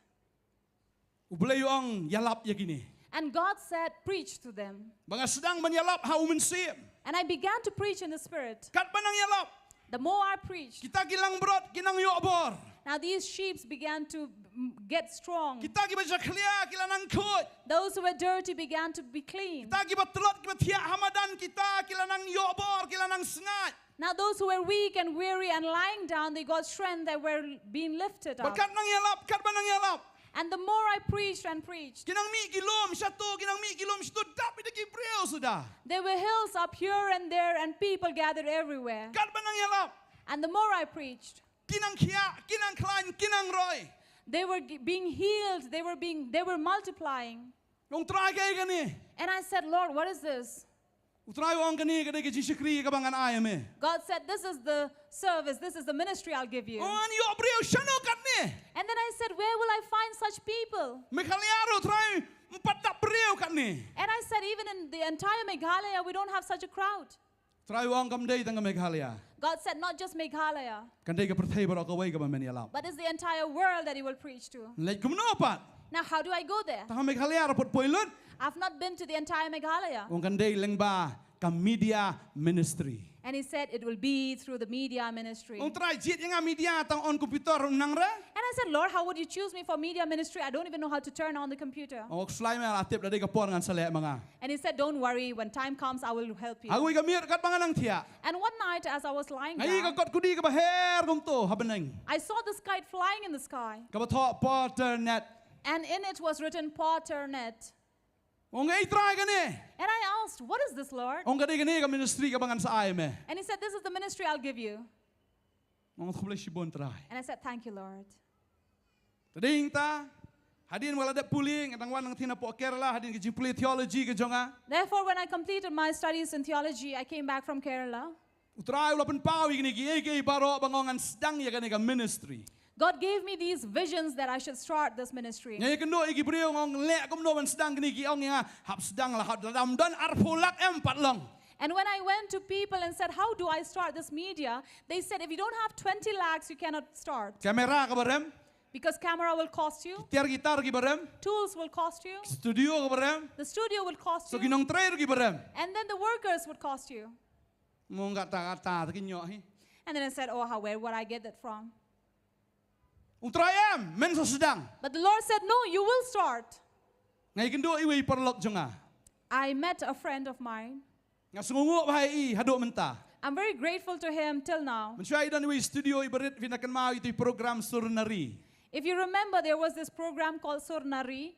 U Blei u ong ïalap ïa kine. And God said, "Preach to them." Ba nga sdang ban ïalap ha u Mynsiem. And I began to preach in the Spirit. Katba nang ïalap, The more I preached, kita ki langbrot ki nang ïoh bor. Now these sheep began to mm, get strong. Kita kiba jakhlia ki la nang khuid. Those who were dirty began to be clean. Kita kiba tlot kiba thiah ha madan, kita ki la nang ïoh bor, ki la nang sngaid. Now those who were weak and weary and lying down, they got strength, they were being lifted Ba up. kat nang ïalap, katba nang ïalap, And the more I preached and preached, ki nang mih ki lum shato, ki nang mih ki lum shato, dap ïa ki briew suda. there were hills up here and there, and people gathered everywhere. Katba nang ïalap, And the more I preached, ki nang khiah, ki nang khlaiñ, ki nang roi. They were g- being healed, they were being they were multiplying. Ong Trai, kaei kane? And I said, "Lord, what is this?" U Trai u ong kane ka dei ka jingshakri kaba ngan ai ïa me. God said, "This is the service, this is the ministry I'll give you." Ong ngan ïoh briew shano katne? And then I said, "Where will I find such people?" Meghalaya ruh Trai, em pat dap briew katne. And I said, "Even in the entire Meghalaya, we don't have such a crowd." Trai u ong kam dei tang ka Meghalaya. God said, "Not just Meghalaya, Kan dei ka pyrthei baroh kawei kaba men ïalap. But it's the entire world that you will preach to." Leit kumno pat? Now, how do I go there? Tang ha Meghalaya ruh pat poi lut. I've not been to the entire Meghalaya. Ong kan dei lyngba ka media ministry. And he said, "It will be through the media ministry." Ong Trai, jied ïa nga media tang on computer ruh ym nang re. And I said, "Lord, how would you choose me for media ministry? I don't even know how to turn on the computer." Ong, khuslai me, la tip da dei ka por ngan sa leh ma nga. And he said, "Don't worry, when time comes, I will help you." Ha kawei ka miet katba nga nang thiah, And one night, as I was lying nga ïohi ka down, kot kudi kaba her kumto ha bneng. I saw this kite flying in the sky. Kaba thoh Porter Net. And in it was written, "Porter Net." Ong, ei Trai kane? And I asked, "What is this, Lord?" Ong, ka dei kane ka ministry kaba ngan sa ai me. And he said, "This is the ministry I'll give you." Ong, khublei shibun Trai. And I said, "Thank you, Lord." Te dei nangta, hadien ba nga la dep pule, nga dang wan nangta na poh Kerala, hadien ka jingpule theology ka jong nga. Therefore, when I completed my studies in theology, I came back from Kerala. U Trai u la pynpaw ïa kine kiei kiei baroh ba nga ong ngan sdang ïa kane ka ministry. God gave me these visions that I should start this ministry. Nga ïakynduh ïa ki briew, nga ong leh kumno ban sdang kine, ki ong ïa nga, hap sdang la, hap, lada ym don arphew lak em pat long. And when I went to people and said, "How do I start this media?" They said, "If you don't have twenty lakhs, you cannot start." Kamera kaba rem, Because camera will cost you, tiar guitar kiba rem, tools will cost you, studio kaba rem, the studio will cost so ki you, nongtrei ruh kiba rem. And then the workers would cost you. Nga ong kata kata te ki ñiuh hi. And then I said, "Oh, how, where would I get that from?" U Trai, em, men sa sdang. But the Lord said, "No, you will start." Nga ïakynduh ïa iwei i paralok jong nga. I met a friend of mine. Nga sngewnguh bha ïa i haduh mynta. I'm very grateful to him till now. Mynshuwa i don iwei i studio iba rit, phi na kynmaw ïa itu i program Sur Nari. If you remember, there was this program called Sur Nari.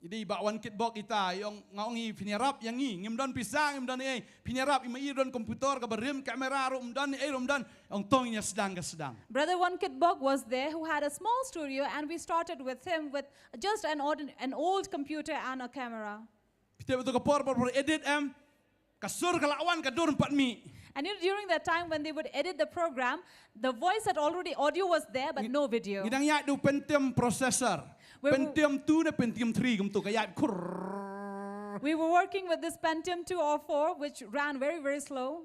I dei i Bah Wan Kitbok ita, i ong, nga ong ïa i, phin ïarap ïa ngi, ngim don pisa, ngim don ei, phin ïarap, i ma i don computer kaba rem, kamera ruh ym don, ei ruh ym don, ong to ngin ïa sdang ka sdang. Brother Wan Kitbok was there, who had a small studio, and we started with him with just an, ordin- an old computer and a camera. Phi tip, ïa tu ka por, por, por edit em, ka sur ka la wan, ka dur em pat mih. And you know, during that time when they would edit the program, the voice had already, audio was there, but no video. Ngi dang ïaid da u Pentium processor. We're- Pentium two ne Pentium three kumto, ka ïaid khur. We were working with this Pentium two oh four, which ran very, very slow.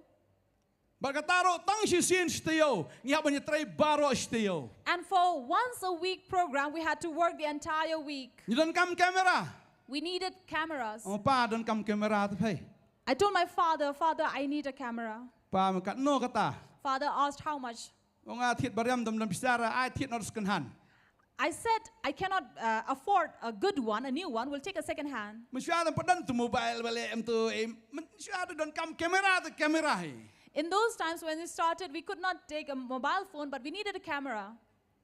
Bad kata ruh tang shisien shi taïew, ngi hap ban ïatrei baroh shi taïew. And for once a week program, we had to work the entire week. Ngi donkam kamera. We needed cameras. Ong pa, donkam kamera te phai. I told my father, "Father, I need a camera." Pa, me katno kata? Father asked, "How much?" Ong nga, thied ba riam, dam dam pisa, ai thied noh second hand. I said, "I cannot uh, afford a good one, a new one. We'll take a second hand." Mynshuwa dang pat don tu mobile bale em tu, eh, mynshuwa tu don kam camera tu camera hi. In those times when we started, we could not take a mobile phone, but we needed a camera.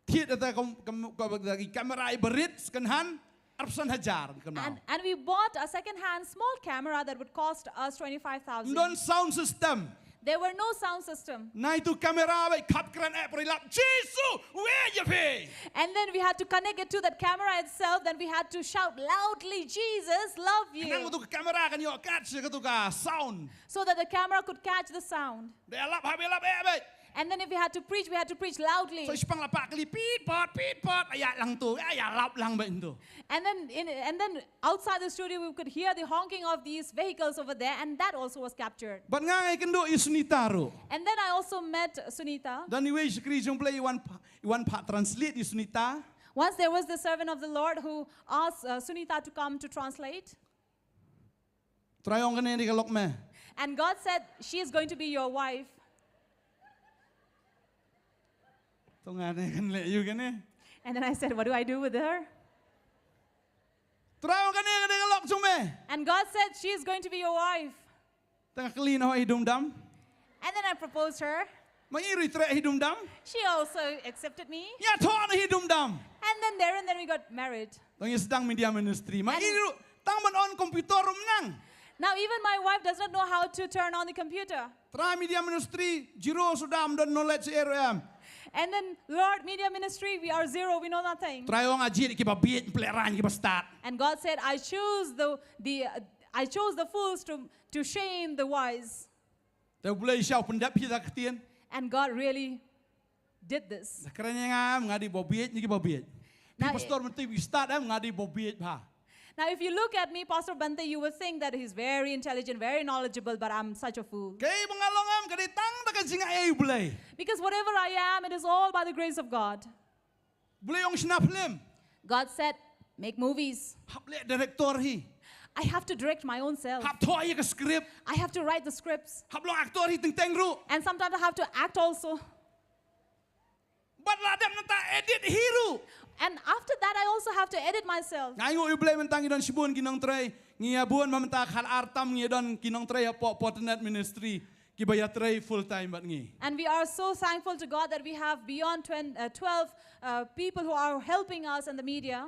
Thied ata kam kam kam ki camera i barit second hand, arphew san hajar kan mau. And, and we bought a second-hand small camera that would cost us twenty-five thousand. Don sound system. There were no sound system. Nai tu camera bai khap kren eh prilap, "Jisu, we ye phi." And then we had to connect it to that camera itself. Then we had to shout loudly, "Jesus love you." Nang tu camera kan ïoh catch ka tu ka sound. So that the camera could catch the sound. Dei lap ha bai lap eh bai. And then if we had to preach, we had to preach loudly. So spang la pak kali pit pot pit pot, aya lang tu, aya lap lang bai tu. And then in, and then outside the studio, we could hear the honking of these vehicles over there, and that also was captured. Bad nga ngai kynduh ïa Sunita ruh. And then I also met Sunita. Don iwei i shakri jong Blei i wan pha, i wan pha translate ïa Sunita. Once there was the servant of the Lord who asked uh, Sunita to come to translate. Trai ong kane dei ka lok me. And God said, "She is going to be your wife." To nga ne kan leh ïa kane. And then I said, "What do I do with her?" Trai ong kane dei ka lok jong me. And God said, "She is going to be your wife." Tang kali na hi dum dam. And then I proposed her. Ma i ri tre hi dum dam. She also accepted me. Ïathoh na hi dum dam. And then there and then we got married. Tang ïa sdang media ministry. Ma i ru tang ban on computer ruh ym nang. Now even my wife does not know how to turn on the computer. Trai media ministry, zero suda, ym don knowledge ïa ruh em. And then, Lord, media ministry, we are zero, we know nothing. Trai ong, "Nga jied ïa kiba bieit, pynlehrain ïa kiba stad." And God said, "I choose the, the, uh, I chose the fools to, to shame the wise." Te U Blei sha u pyndep hi da ka ktien. And God really did this. Da kren ïa nga em, nga dei ba bieit na kiba bieit. Phi pastor mynta phi stad em, nga dei ba bieit bha. Now, if you look at me, Pastor Bhante, you will think that he's very intelligent, very knowledgeable, but I'm such a fool. Kaei ba nga long em, ka dei tang da ka jingaiei U Blei. Because whatever I am, it is all by the grace of God. U Blei ong shna film. God said, "Make movies." Hap leh director hi. I have to direct my own self. Hap thoh ïa ka script. I have to write the scripts. Hap long actor hi teng teng ruh. And sometimes I have to act also. Bad la dep nangta edit hi ruh. And after that, I also have to edit myself. Nga ainguh ïa U Blei mynta ngi don shibun ki nongtrei. Ngi ïa bun ba mynta khatar tam ngi don ki nongtrei hapoh Portinet Ministry kiba ïatrei full time bad ngi. And we are so thankful to God that we have beyond twen- uh, twelve uh, people who are helping us in the media.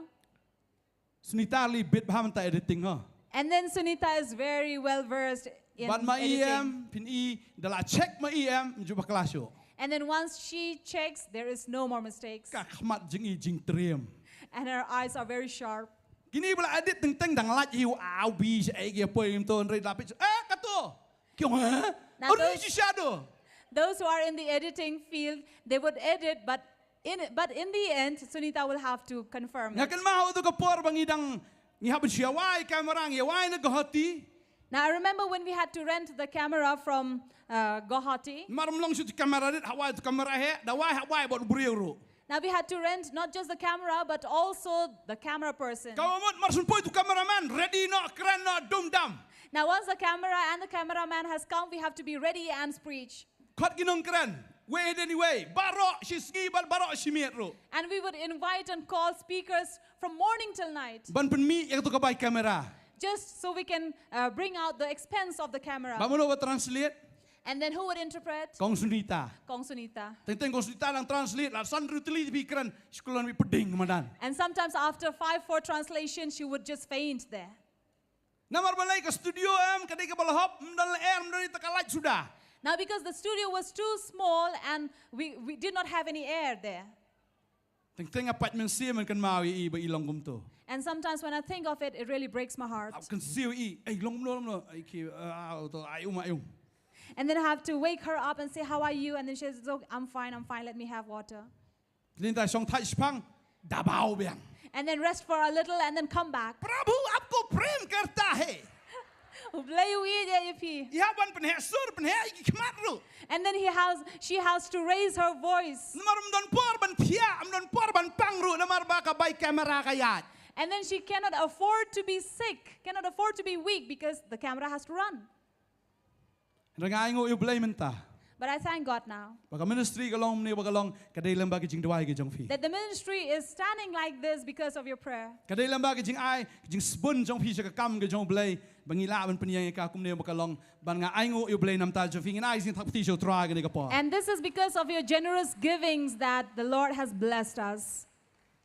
Sunita li bit bha mynta editing ho. And then Sunita is very well versed in editing. Bad ma i em, phin i, da la check ma i em, ym ju bakla shuh. And then once she checks, there is no more mistakes. Ka khmat jong i jingtriem. And her eyes are very sharp. Kine ba la edit teng teng dang lait hi, u au bi sha ei ki poi ngim to, hynrei da la peit, eh, kato. Ki ong, eh? Ori shi shadow. Those who are in the editing field, they would edit, but in, but in the end, Sunita will have to confirm it. Nga kynmaw ha kato ka por ba ngi dang, ngi hap ban shu ïa wai camera, ngi ïa wai na Guwahati. Now, I remember when we had to rent the camera from uh, Guwahati. Mar ym long shuh tu camera rit, hap wai tu camera heh, da wai hap wai bad u briew ruh. Now we had to rent not just the camera, but also the camera person. Kaba mut mar shu poi tu cameraman, ready noh, kren noh, dum dam. Now once the camera and the cameraman has come, we have to be ready and preach. Khot ki nongkren, wei hadien wei, baroh shi sngi bad baroh shi miet ruh. And we would invite and call speakers from morning till night. Ban pynmih ïa kato ka bai camera. Just so we can uh, bring out the expense of the camera. Ba mano ba translate? And then who would interpret? Kong Sunita. Kong Sunita. Teng teng Kong Sunita nang translate la san ru tylli phi kren, skulon wi pding madan. And sometimes after five, four translations, she would just faint there. Namar balei ka studio em ka dei kaba lehop, ym don lyer, ym don ita ka light suda. Now because the studio was too small and we, we did not have any air there. Teng teng nga pait mynsiem ban kynmaw ïa i ba i long kumto. And sometimes when I think of it, it really breaks my heart. Hap kynsiew i, ei long kumno long kumno, ei ki, ah, to, ai um, ai um. And then I have to wake her up and say, "How are you?" And then she says, "Oh, I'm fine, I'm fine, let me have water." Lynta shong thait shipang, da baw biang. And then rest for a little and then come back. प्रभु आपको प्रेम करता है. U Blei u ïeit ïa phi. Ïa ban pynheh sur, pynheh ïa ki khmat ruh. And then he has, she has to raise her voice. Namar ym don por ban thiah, ym don por ban pang ruh, namar ba ka bai camera ka ïaid. And then she cannot afford to be sick, cannot afford to be weak because the camera has to run. Nga ai nguh ïa U Blei mynta. But I thank God now Ba ka ministry ka long ne ba ka long ka dei lem ba ka jingduwai ka jong phi. That the ministry is standing like this because of your prayer. Ka dei lem ba ka jingai, ka jingsbun jong phi sha ka kam ka jong U Blei. Ba ngi lah ban pynïeng ïa ka kumne ba ka long. Ban nga ai nguh ïa U Blei namar ta jong phi, ngin ai jingthap kti sha U Trai kane ka por. And this is because of your generous givings that the Lord has blessed us.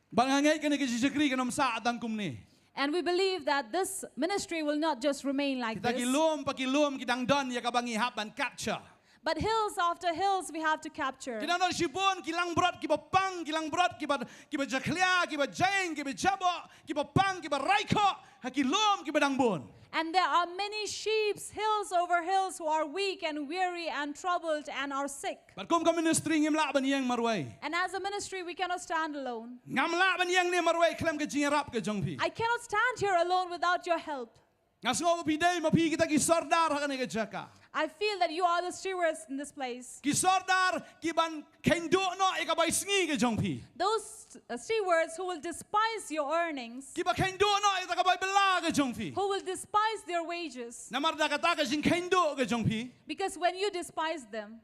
Ban nga ngeit kane ka jingshakri kan ym sah tang kumne. And we believe that this ministry will not just remain like Kita ki this. lum pa ki lum ki dang don ïa kaba ngi hap ban capture. But hills after hills we have to capture. Ki dang don shibun ki langbrot kiba pang, ki langbrot kiba, kiba jakhlia, kiba jaing, kiba jabok, kiba pang, kiba raikhoh ha ki lum kiba dang bun. And there are many sheep, hills over hills, who are weak and weary and troubled and are sick. Bad kum ka ministry ngim lah ban ïeng marwei. And as a ministry, we cannot stand alone. Ngam lah ban ïeng ne marwei khlem ka jingïarap ka jong phi. I cannot stand here alone without your help. Nga sngew ba phi dei ma phi kita ki sordar ha kane ka jaka. I feel that you are the stewards in this place. Ki sordar ki ban kheiñ duh noh ïa ka bai sngi ka jong phi. Those uh, stewards who will despise your earnings, Ki ba kheiñ duh noh ïa ka bai bylla ka jong phi. Who will despise their wages. Namar da kata ka jingkheiñ duh ka jong phi. Because when you despise them,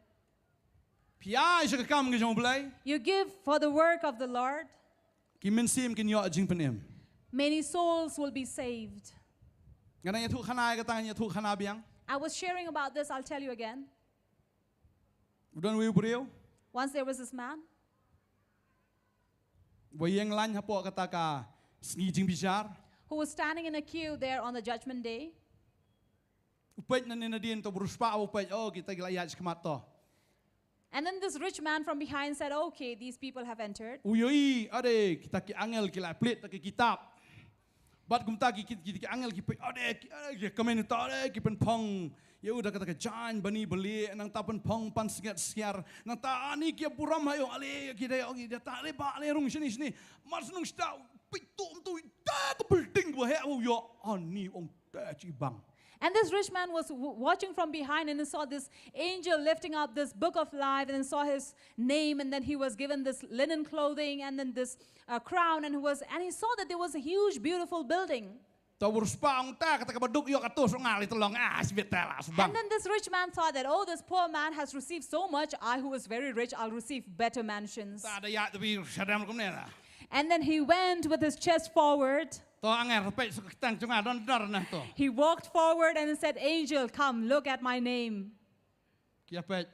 Phi ai sha ka kam ka jong U Blei. You give for the work of the Lord. Ki mynsiem kin ïoh jingpynim. Many souls will be saved. Nga dang ïathuh khana ïa kata, ngan ïathuh khana biang. I was sharing about this, I'll tell you again. U don uwei u briew. Once there was this man Ba ïeng lain hapoh kata ka sngi jingbishar. Who was standing in a queue there on the judgment day. U peit nangne nadien, to u riewspah u peit, oh, kita ki la ïaid shakhmat to. And then this rich man from behind said, "Okay, these people have entered." U ïohi, ade, kita ki angel ki la plie ïa ki kitab. Bad kumta ki, ki, ki, ki angel ki peit, ade, ki, ade, ki kmen to, ade, ki pynphong ïa u da kata ka jaiñ bani balieh, nangta pynphong pansngiat syiar, nangta ani ki burom ha ïong, ale, ki dei, oh, ki dei, ta, ale, ba, ale, rung shane shane. Mar shu nang sdang, peit to, to, da ka building ba heh u ïoh, ani ong te chi bang. And this rich man was w- watching from behind and he saw this angel lifting up this book of life and saw his name, and then he was given this linen clothing and then this uh, crown, and he was and he saw that there was a huge, beautiful building. To u riewspah ong, ta kata kaba duk ïoh kato shu ngal i tlong, ah, sibit ta la sbang. And then this rich man thought that, "Oh, this poor man has received so much. I, who is very rich, I'll receive better mansions." Ta da ïaid, tapi sadam kumne la. And then he went with his chest forward. To angel peit suk tang chunga don dor na to. He walked forward and said, "Angel, come, look at my name." Ki ïa peit.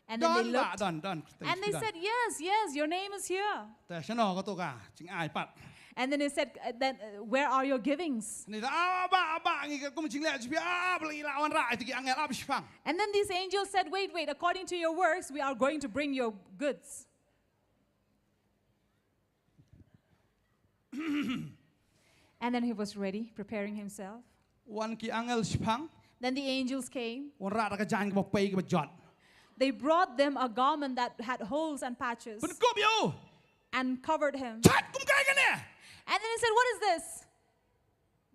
And then they Don ba, looked. don, don. And they said, "Yes, yes, your name is here." Te shano kato ka jingai pat. And then he said, uh, "Then uh, where are your givings?" Ni ta, ah, ba, ba, ngi ka kum jingleh jong phi, ah, ba la wanrah ïa ki angel, ah, ba shipang. And then these angels said, "Wait, wait, according to your works, we are going to bring your goods." And then he was ready, preparing himself. Wan ki angel shipang. Then the angels came. Wanrah da ka jaiñ kaba pei kaba jot. They brought them a garment that had holes and patches Pynkup ïa u. and covered him. Chat kum kai kane. And then he said, "What is this?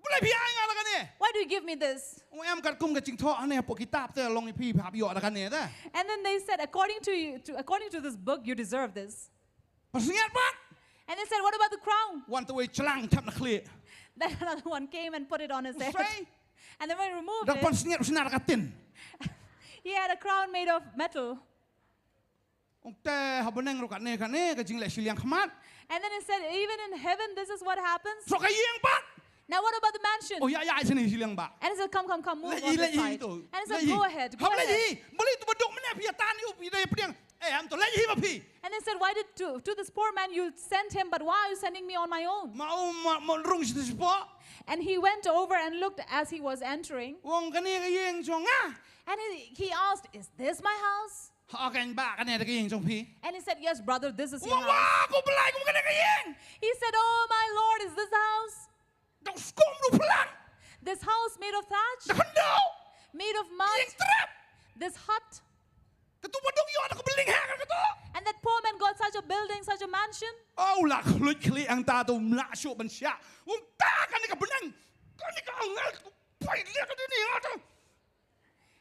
Balei phi ai nga la kane? Why do you give me this?" Ong em, katkum ka jingthoh hangne hapoh kitab te long ïa phi, hap ïoh da kane te. And then they said, "According to you, to, according to this book, you deserve this." Pansngiat pat. And they said, "What about the crown?" Wan ta uwei shlang thep na khlieh. Then another one came and put it on his head. Usai. And then when he removed Da it, pansngiat u snar ka tin. He had a crown made of metal. Ong te ha bneng ruh kane kane ka jingleh shiliang khmat. And then he said, "Even in heaven, this is what happens." Shuh ka ïing pat. Now what about the mansion? Oh, ïa, ïa, sini shiliang ba. And he said, "Come, come, come, move Leh on hi, this leh hi side." tu. And he said, Leh hi. "Go ahead, go Hap leh ahead." hi. Balei tu baduk mynne phi ïa tan ïa u, phi dei pdiang. Eh, am to leh hi ma phi. And he said, "Why did to, to this poor man you sent him, but why are you sending me on my own?" Ma u ma, ma rung shi shi po. And he went over and looked as he was entering. Ong kane ka ïing jong nga. And he, he asked, "Is this my house?" Ha, kan ba kane da ka ïing jong phi. And he said, "Yes, brother, this is your Ong house." wa ko Blei, kum kane ka ïing. He said, "Oh, my Lord, is this house?" Da u skum da u phlang. This house made of thatch, Da khyndew. Made of mud, Ïing trep. This hut. Katu baduk ïoh da ka building ha katu. And that poor man got such a building, such a mansion. Oh, la khluit khlieh hangta tu, mla shuh ban shah. Ong ta kane ka bneng. Kane ka angel, pai leh ka dini ha tu.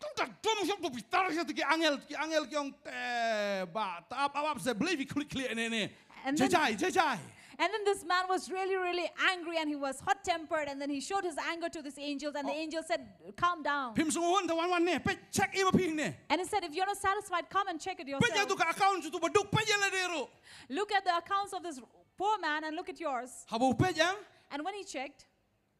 Kum ta dum shop tu, bitar shop tu ki angel, ki angel ki ong te ba, ta ap ap ap se, Blei phi khluit khlieh ne ne. And Jai then- jai, jai jai. And then this man was really, really angry and he was hot tempered. And then he showed his anger to these angels. And the angel said, "Calm down." Phim sngewhun te wan wan ne, peit, check ïa ma phi ne. And he said, "If you're not satisfied, come and check it Peit ïa yourself. Tu ka account tu ba duk, peit ïa lade ruh. Look at the accounts of this poor man and look at yours." Haba u peit ïa, And when he checked,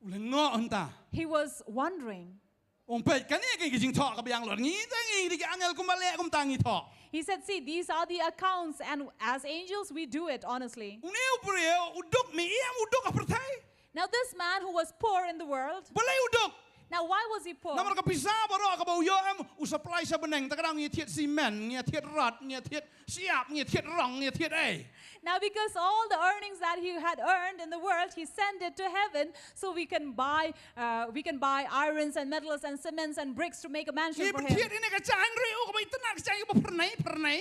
u lyngngoh hangta. He was wondering. Um peit, kane ka jingthoh ka biang lor ngi, te ngi dei ki angel kumba leh kumta ngi thoh. He said, "See, these are the accounts, and as angels, we do it honestly." Une u briew u duk, mih ïa u duk ha pyrthei. Now, this man who was poor in the world, Balei u duk? Now, why was he poor? Namar ka pisa baroh kaba u ïoh em u supply sha bneng, te ka dang ngi thied cement, ngi thied rod, ngi thied siap, ngi thied rong, ngi thied ei. Now, because all the earnings that he had earned in the world, he sent it to heaven so we can buy, uh, we can buy irons and metals and cements and bricks to make a mansion for him. Ngi thied ine ka jaiñ ruh, kaba itynnad, ka jaiñ kaba phyrnai, phyrnai.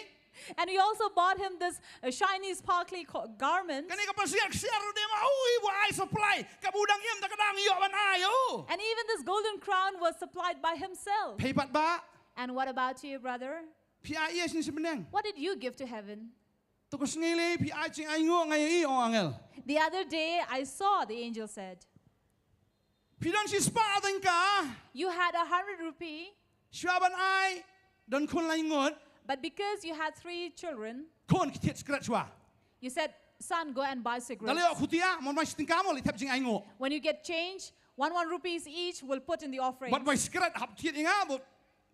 And we also bought him this uh, shiny, sparkly co- garment. Kane ka pasiar ksiar ruh de ma u i wa ai supply, kaba u dang im te ka dang ïoh ban ai u. And even this golden crown was supplied by himself. Phi pat ba, And what about you, brother? Phi ai ïa sha bneng. What did you give to heaven? Tu ka sngi lei phi ai jingaiñguh nga ïa i, ong angel. The other day, I saw, the angel said, Phi don shispah tyngka, "You had a hundred rupee, shuwa ban ai, don khun lai ngut, but because you had three children, khun ki thied sikret shuwa. you said, 'Son, go and buy cigarettes.'" Da lei ïoh khutia, mon mai shi tyngka mo lei thep jingaiñguh. When you get change, one one rupees each will put in the offering. Bad mai sikret hap thied ïa nga bad,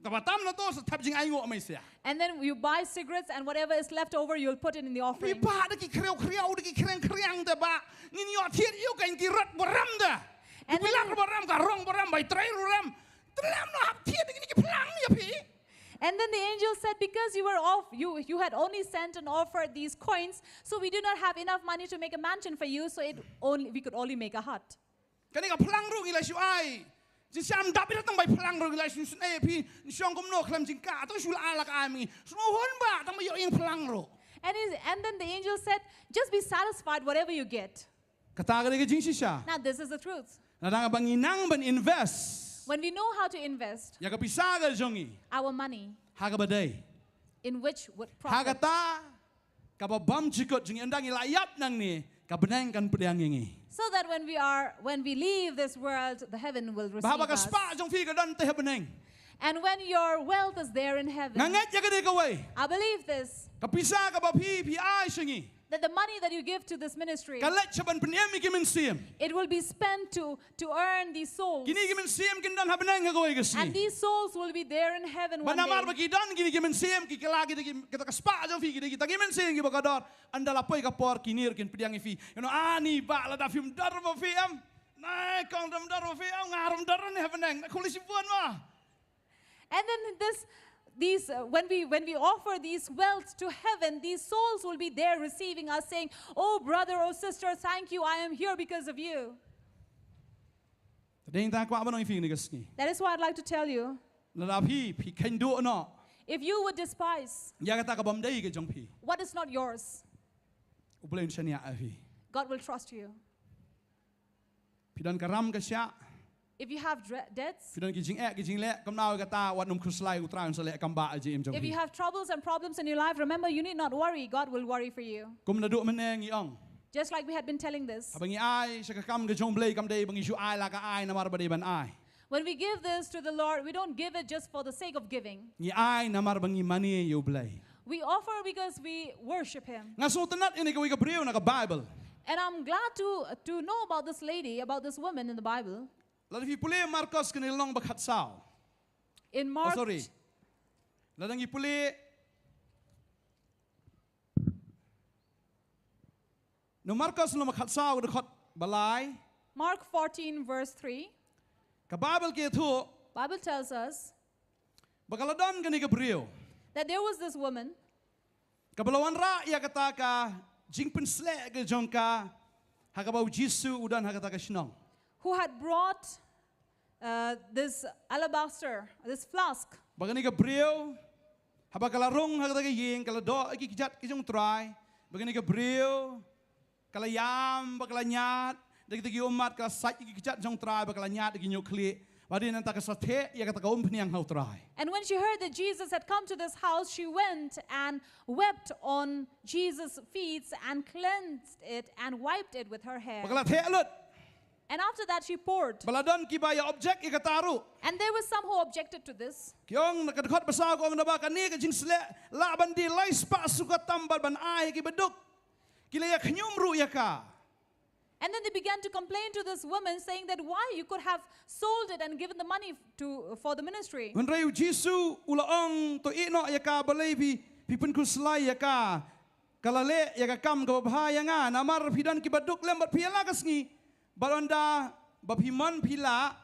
kaba tam na to sa thep jingaiñguh mai sia. And then you buy cigarettes and whatever is left over, you'll put it in the Phi offering. ba da ki khriaw khriaw, da ki khriang khriang te ba, ngin ïoh thied ïa u, ka ki rot ba ram da. And Ki then- bilat ba ram, ka rong ba ram, bai trei ruh ram. Te lem noh hap thied da kine ki phlang ïa phi. And then the angel said, "Because you were off, you, you had only sent and offered these coins, so we do not have enough money to make a mansion for you, so it only, we could only make a hut." Kane ka phlang ruh ngi la shu ai. Jingshisha ym dap ïa tang bai phlang ruh ngi la shu sngewsih ïa phi, ngi shong kumno khlem jingkah, to shu la ai la ka ai ma ngi. Sngewhun ba tang ba ïoh ïing phlang ruh. And, he, and then the angel said, "Just be satisfied whatever you get." Kata ka dei ka jingshisha. Now, this is the truth. Lada ba ngi nang ban invest When we know how to invest ïa ka pisa ka jong ngi our money ha kaba dei, in which would ha profit. Kata kaba bymjukut jong ngi, ynda ngi la ïap nangne, ka bneng kan pdiang ïa ngi. So that when we are, when we leave this world, the heaven will receive Ba haba ka us. spah jong phi ka don te ha bneng. And when your wealth is there in heaven, Nga ngeit ïa kane kawei. I believe this, Ka pisa kaba phi, phi ai sha ngi, that the money that you give to this ministry, ka leit sha ban pynim ïa ki mynsiem. It will be spent to, to earn these souls. Kine ki mynsiem kin don ha bneng ha kawei ka sngi. And these souls will be there in heaven Ba one namar day. Ba ki don kine ki mynsiem, ki kylla, kita ki, kita ka spah jong phi, kita ki, kita ki mynsiem kiba ka don. Ynda la poi ka por, ki nier kin pdiang ïa phi. Ïa no, ani ba lada phim don ruh ma phi em. Nai kong, dam don ruh ma phi em, nga ruh ym don ruh ne ha bneng. Na khuli shibun ma. And then this, these, uh, when we, when we offer these wealth to heaven, these souls will be there receiving us, saying, "Oh, brother, oh, sister, thank you. I am here because of you." Te dei nangta kwah ban ong ïa phi kane ka sngi. That is why I'd like to tell you, Lada phi, phi kheiñ duh noh, if you would despise ïa kata ka bym dei ka jong phi, what is not yours, U Blei un shaniah ïa phi. God will trust you. Phi don ka ram ka shiah, If you have dre- debts, phi don ki jingeh ki jingleh, kynmaw ïa kata, wat nym khuslai, U Trai un sa leh kam bah ïa ka jingim jong phi. If you have troubles and problems in your life, remember, you need not worry. God will worry for you. Kum naduh mynne ngi ong, Just like we had been telling this. Haba ngi ai sha ka kam ka jong U Blei, kam dei ba ngi shu ai la ka ai namar ba dei ban ai. When we give this to the Lord, we don't give it just for the sake of giving. Ngi ai namar ba ngi mane ïa U Blei. We offer because we worship Him. Nga sngewtynnat ïa kane kawei ka briew na ka Bible. And I'm glad to, to know about this lady, about this woman in the Bible. Lada phi pule Markos ka lynnong ba khatsaw. In Oh, Mark, sorry. Lada ngi pule na Markos lynnong ba khatsaw, dkhot ba lai. Mark fourteen, verse three, Ka Bible ka ïathuh Bible tells us ba ka la don kane ka briew, that there was this woman kaba la wanrah ïa kata ka jingpynsleh ka jong ka, ha kaba U Jisu u don ha kata ka shnong. who had brought uh, this alabaster, this flask. Ba kane ka briew, haba ka la rung ha kata ka ïing, ka la doh ïa ki kjat ki jong U Trai. Ba kane ka briew ka la ïam, ba ka la ñiad da kita ki ummat, ka la sait ïa ki kjat jong U Trai, ba ka la ñiad ïa ki ñiuh khlieh. Ba dei nangta ka sa theh ïa kata ka umphniang ha u Trai. And when she heard that Jesus had come to this house, she went and wept on Jesus' feet and cleansed it and wiped it with her hair. Ba ka la theh lut. And after that, she poured. Ba la don kiba ïa object ïa kata ruh. And there were some who objected to this. Ki ong na ka dkhot ba saw ka ong naba kane ka jingsleh lah ban die lai spah sukat tam bad ban ai ha kiba duk. Ki la ïa khñium ruh ïa ka. And then they began to complain to this woman, saying that why you could have sold it and given the money to, for the ministry. Hynrei u Jisu u la ong, to ïeh noh ïa ka, balei phi, phi pynkhuslai ïa ka. Ka la leh ïa ka kam kaba bha ïa nga, namar phi don kiba duk lem bad phi ïa la ka sngi. Bad ynda ba phi mon phi lah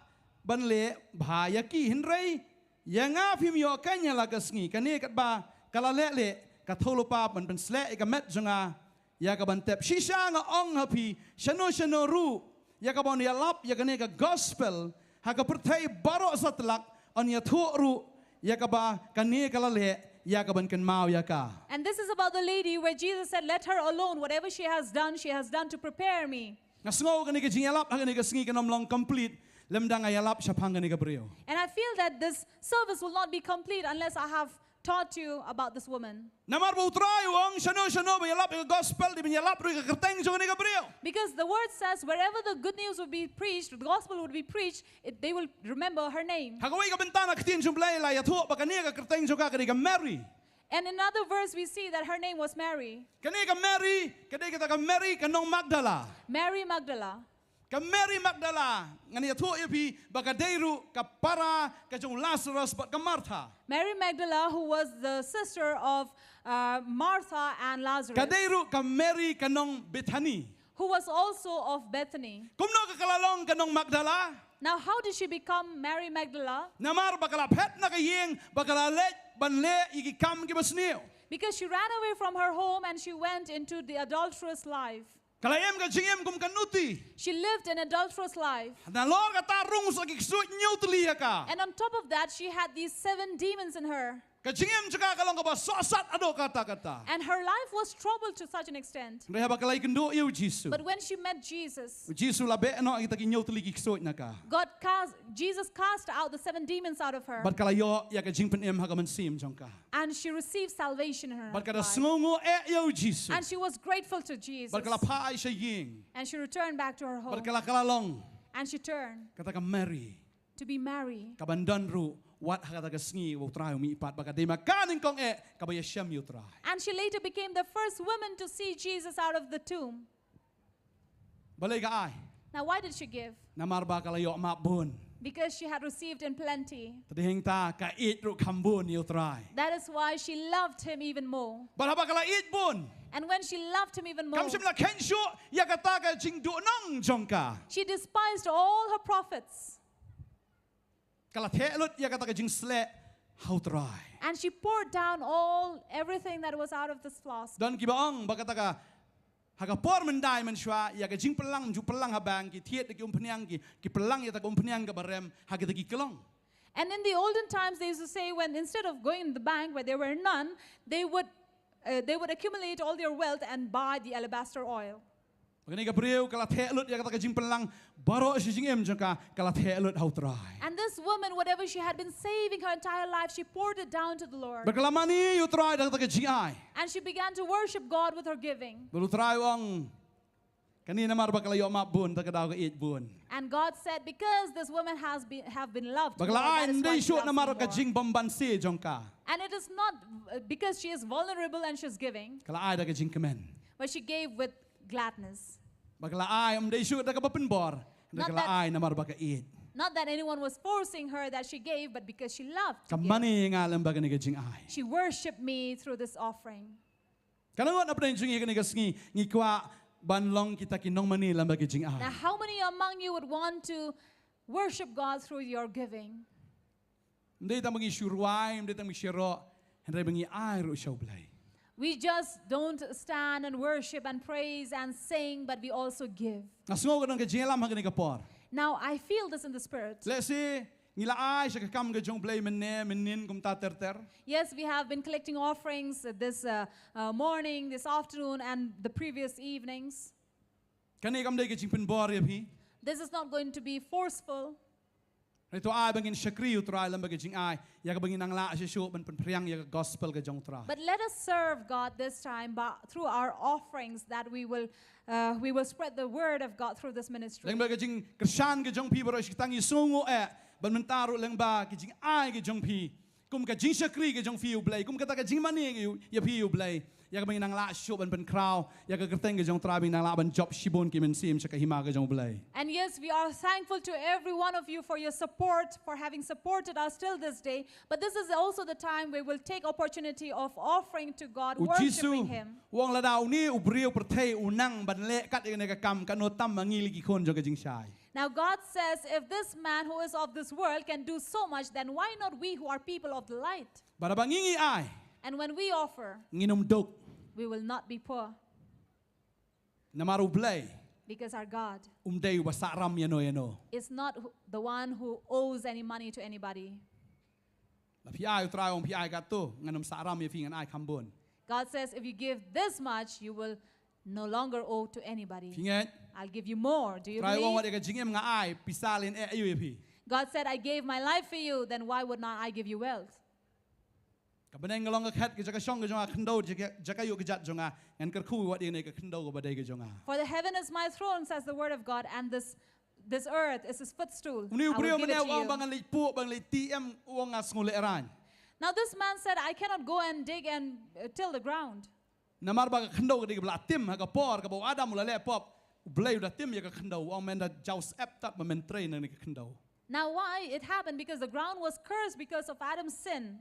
ban leh bha ïa ki, hynrei ïa nga phim ïoh keiñ ïa la ka sngi. Kane katba ka la leh leh, ka thew lypa ban pynsleh ïa ka met jong nga ïa ka ban tep. Shisha nga ong ha phi, shano shano ruh ïa kaban ïalap ïa kane ka gospel ha ka pyrthei baroh satlak, yn ïathuh ruh ïa kaba kane ka la leh ïa ka ban kynmaw ïa ka. And this is about the lady where Jesus said, "Let her alone. Whatever she has done, she has done to prepare me." Nga sngew kane ka jingïalap ha kane ka sngi kan ym long complete lymda nga ïalap shaphang kane ka briew. And I feel that this service will not be complete unless I have taught you about this woman. Namar ba u Trai u ong shano shano ba ïalap ïa ka gospel, dei ban ïalap ruh ïa ka kyrteng jong kane ka briew. Because the word says wherever the good news would be preached, the gospel would be preached, it, they will remember her name. Ha kawei ka bynta na ka ktien jong u Blei la ïathuh ba kane ka kyrteng jong ka ka dei ka Mary. And in another verse we see that her name was Mary. Kane ka Mary ka dei kata ka Mary ka nong Magdala. Mary Magdala. Ka Mary Magdala, ngan ïathuh ïa phi ba ka dei ruh ka para ka jong u Lazarus bad ka Martha. Mary Magdala, who was the sister of uh, Martha and Lazarus, ka dei ruh ka Mary ka nong Bethany, who was also of Bethany. Kumno ka ka la long ka nong Magdala? Now, how did she become Mary Magdala? Namar ba ka la phet na ka ïing, ba ka la leit ban leh ïa ki kam kiba sniew. Because she ran away from her home and she went into the adulterous life. Ka la im ka jingim kum ka nuti. She lived an adulterous life. Nalor kata rung sa ki ksuid hynñiew tylli ha ka. And on top of that, she had these seven demons in her. Ka jingim jong ka ka long kaba sohsat haduh katta katta. And her life was troubled to such an extent. Hynrei haba ka la ïakynduh ïa u Jisu, But when she met Jesus, u Jisu la beh noh ïa kita ki hynñiew tylli ki ksuid na ka. God cast, Jesus cast out the seven demons out of her. Bad ka la ïoh ïa ka jingpynim ha ka mynsiem jong ka. And she received salvation in her life. Bad ka da sngewnguh eh ïa u Jisu. And she was grateful to Jesus. Bad ka la phah ai sha ïing. And she returned back to her home. Bad ka la ka la long. And she turned. Kata ka Mary. To be Mary. Kaban don ruh wat ha kata ka sngi ba u Trai u mih pat, ba ka dei ma ka nyngkong eh kaba ïashem ïa u Trai. And she later became the first woman to see Jesus out of the tomb. Balei ka ai? Now, why did she give? Namar ba ka la ïoh map bun. Because she had received in plenty. Te hangta ka ïeit ruh kham bun ïa u Trai. That is why she loved him even more. Bad haba ka la ïeit bun, and when she loved him even more, kam shym la kheiñ shuh ïa kata ka jingduhnong jong ka. She despised all her prophets. Ka la theh lut ïa kata ka jingsleh ha u Trai. And she poured down all everything that was out of this flask. Don kiba ong ba kata ka, ha ka por myndai mynshuwa, ïa ka jingpynlang, ju pynlang ha bank, ki thied da ki umphniang, ki, ki pynlang ïa kata ka umphniang kaba rem ha kita ki klong. And in the olden times, they used to say when instead of going in the bank where there were none, they would, uh, they would accumulate all their wealth and buy the alabaster oil. Ba kane ka briew ka la theh lut ïa kata ka jingpynlang baroh shi jingim jong ka, ka la theh lut ha u Trai. And this woman, whatever she had been saving her entire life, she poured it down to the Lord. Ba ka la mane ïa u Trai da kata ka jingai. And she began to worship God with her giving. Ba u Trai u ong, kane namar ba ka la ïoh map bun, te ka daw ka ïeit bun. And God said, because this woman has been, have been loved, ba ka la ai ym dei shuh namar ka jingbymbanse jong ka. And it is not uh, because she is vulnerable and she's giving. Ka la ai da ka jingkmen. But she gave with gladness. Ba ka la ai ym dei shuh da kaba pynbor, hynrei ka la ai namar ba ka ïeit. Not that anyone was forcing her that she gave, but because she loved to give. Ka mane ïa nga lem ba kane ka jingai. She worshipped me through this offering. Ka nang ngut na pdeng jong ngi kane ka sngi, ngi kwah ban long kita ki nongmane lem ba ka jingai. Now, how many among you would want to worship God through your giving? Ym dei tang ba ngi shu rwai, ym dei tang ba ngi shu ïaroh, hynrei ba ngi ai ruh sha U Blei. We just don't stand and worship and praise and sing, but we also give. Nga sngew ka don ka jingïalam ha kane ka por. Now I feel this in the spirit. Lehse ngi la ai sha ka kam ka jong U Blei mynne mynnin kumta ter ter. Yes, we have been collecting offerings this uh, uh, morning, this afternoon, and the previous evenings. Kane kam dei ka jingpynbor ïa phi. This is not going to be forceful. Hynrei to ai ba ngin shakri, U Trai, lem bad ka jingai ïa kaba ngin nang lah shuh shuh ban pynphriang ïa ka gospel ka jong U Trai. But let us serve God this time by, through our offerings that we will, uh, we will spread the word of God through this ministry. Lyngba ka jingkyrshan ka jong phi baroh shi katta ngi sngewnguh eh, bad mynta ruh lyngba ka jingai ka jong phi, kum ka jingshakri ka jong phi, U Blei, kum kata ka jingmane ïa phi, U Blei, ïa kaba ngin nang lah shuh ban pynkhraw ïa ka kyrteng ka jong U Trai, ba ngin nang lah ban jop shibun ki mynsiem sha ka hima ka jong U Blei. And yes, we are thankful to every one of you for your support, for having supported us till this day. But this is also the time we will take opportunity of offering to God, worshipping Him. U Jisu u ong, lada une u briew pyrthei u nang ban leh kat ïa kane ka kam, katno tam ma ngi lei ki khun jong ka jingshai. Now God says, if this man who is of this world can do so much, then why not we who are people of the light? Bad haba ngi ngi ai, and when we offer, ngin ym duk, we will not be poor. Namar U Blei, because our God, um dei uba sahram ïano ïano, is not who, the one who owes any money to anybody. Lada phi ai, U Trai u ong, phi ai katto, ngan ym sahram ïa phi, ngan ai kham bun. God says, if you give this much, you will no longer owe to anybody. Phi ngeit? I'll give you more. Do you believe? U Trai u ong, wat ïa ka jingim nga ai pisa lane eh aïu ïa phi? God said, I gave my life for you, then why would not I give you wealth? Ka bneng ka long ka khet, ka jaka shong ka jong nga, khyndew jaka, jaka ïuh ka jait jong nga. Ngan kyrkhu wat ïa kane ka khyndew kaba dei ka jong nga. For the heaven is my throne, says the word of God, and this, this earth is his footstool. Une u briew mynne u ong ba ngan leit puh, ba ngan leit tih em, u ong nga sngew lehraiñ. Now this man said, I cannot go and dig and, uh, till the ground. Namar ba ka khyndew ka dei kaba la tim ha ka por kaba u Adam u la leh pop. U Blei u da tim ïa ka khyndew, u ong men da jaw syep tad ba men trei na kane ka khyndew. Now why it happened? Because the ground was cursed because of Adam's sin.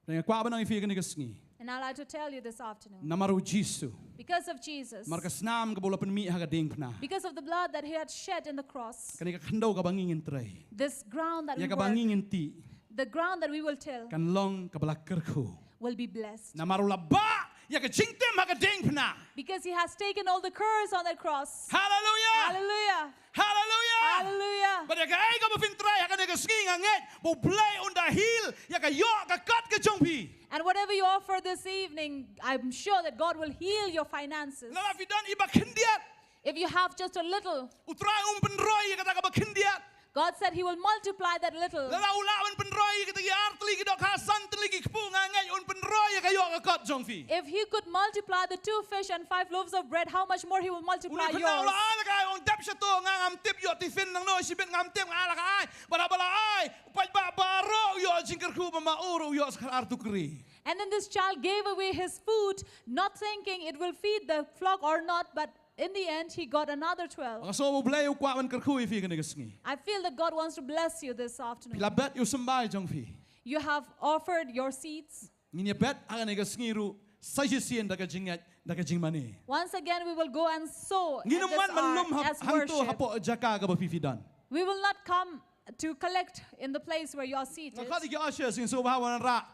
Te nga kwah ban ong ïa phi kane ka sngi. And I'd like to tell you this afternoon. Namar U Jisu. Because of Jesus. Namar ka snam kaba u la pynmih ha ka diengphna. Because of the blood that he had shed in the cross. Kane ka khyndew kaba ngi ngin trei. This ground that we work. Ïa kaba ngi ngin tih. The ground that we will till. Kan long kaba la kyrkhu. Will be blessed. Namar u la bah ïa ka jingtim ha ka diengphna. Because he has taken all the curse on that cross. Hallelujah. Hallelujah. Hallelujah. Hallelujah. Bad ïa kaei kaba phin trei ha kane ka sngi nga ngeit ba U Blei un da heal ïa ka ïoh ka kot ka jong phi. And whatever you offer this evening, I'm sure that God will heal your finances. Lada phi don iba khyndiat. If you have just a little, U Trai um pynroi ïa kata kaba khyndiat. God said he will multiply that little. Lada u lah ban pynroi ïa kita ki ar tylli ki dohkha, san tylli ki kpu, nga ngeit un pynroi ïa ka ïoh ka kot jong phi. If he could multiply the two fish and five loaves of bread, how much more he will multiply yours. Une u khynnah u la ai la ka ai, u ong dep sha to, nga ngam tip ïoh tiffin nangno shibit, ngam tip, nga ai la ka ai. Bad haba la ai, u paidbah baroh u ïoh jingkyrkhu, ba ma u ruh u ïoh sa khadar tukri. And then this child gave away his food, not thinking it will feed the flock or not, but in the end, he got another twelve. Nga sngew U Blei u kwah ban kyrkhu ïa phi kane ka sngi. I feel that God wants to bless you this afternoon. Phi la bet ïa u symbai jong phi. You have offered your seeds. Ngin ïa bet ha kane ka sngi ruh sa shisien da ka jingngeit, da ka jingmane. Once again, we will go and sow at this hour as worship. Ngin ym wan ban lum hangto hapoh jaka kaba phi phi don. We will not come to collect in the place where you are seated. Nga khot ïa ki ushers, ngin sngewbha ban wanrah.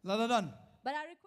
Lada don. But I request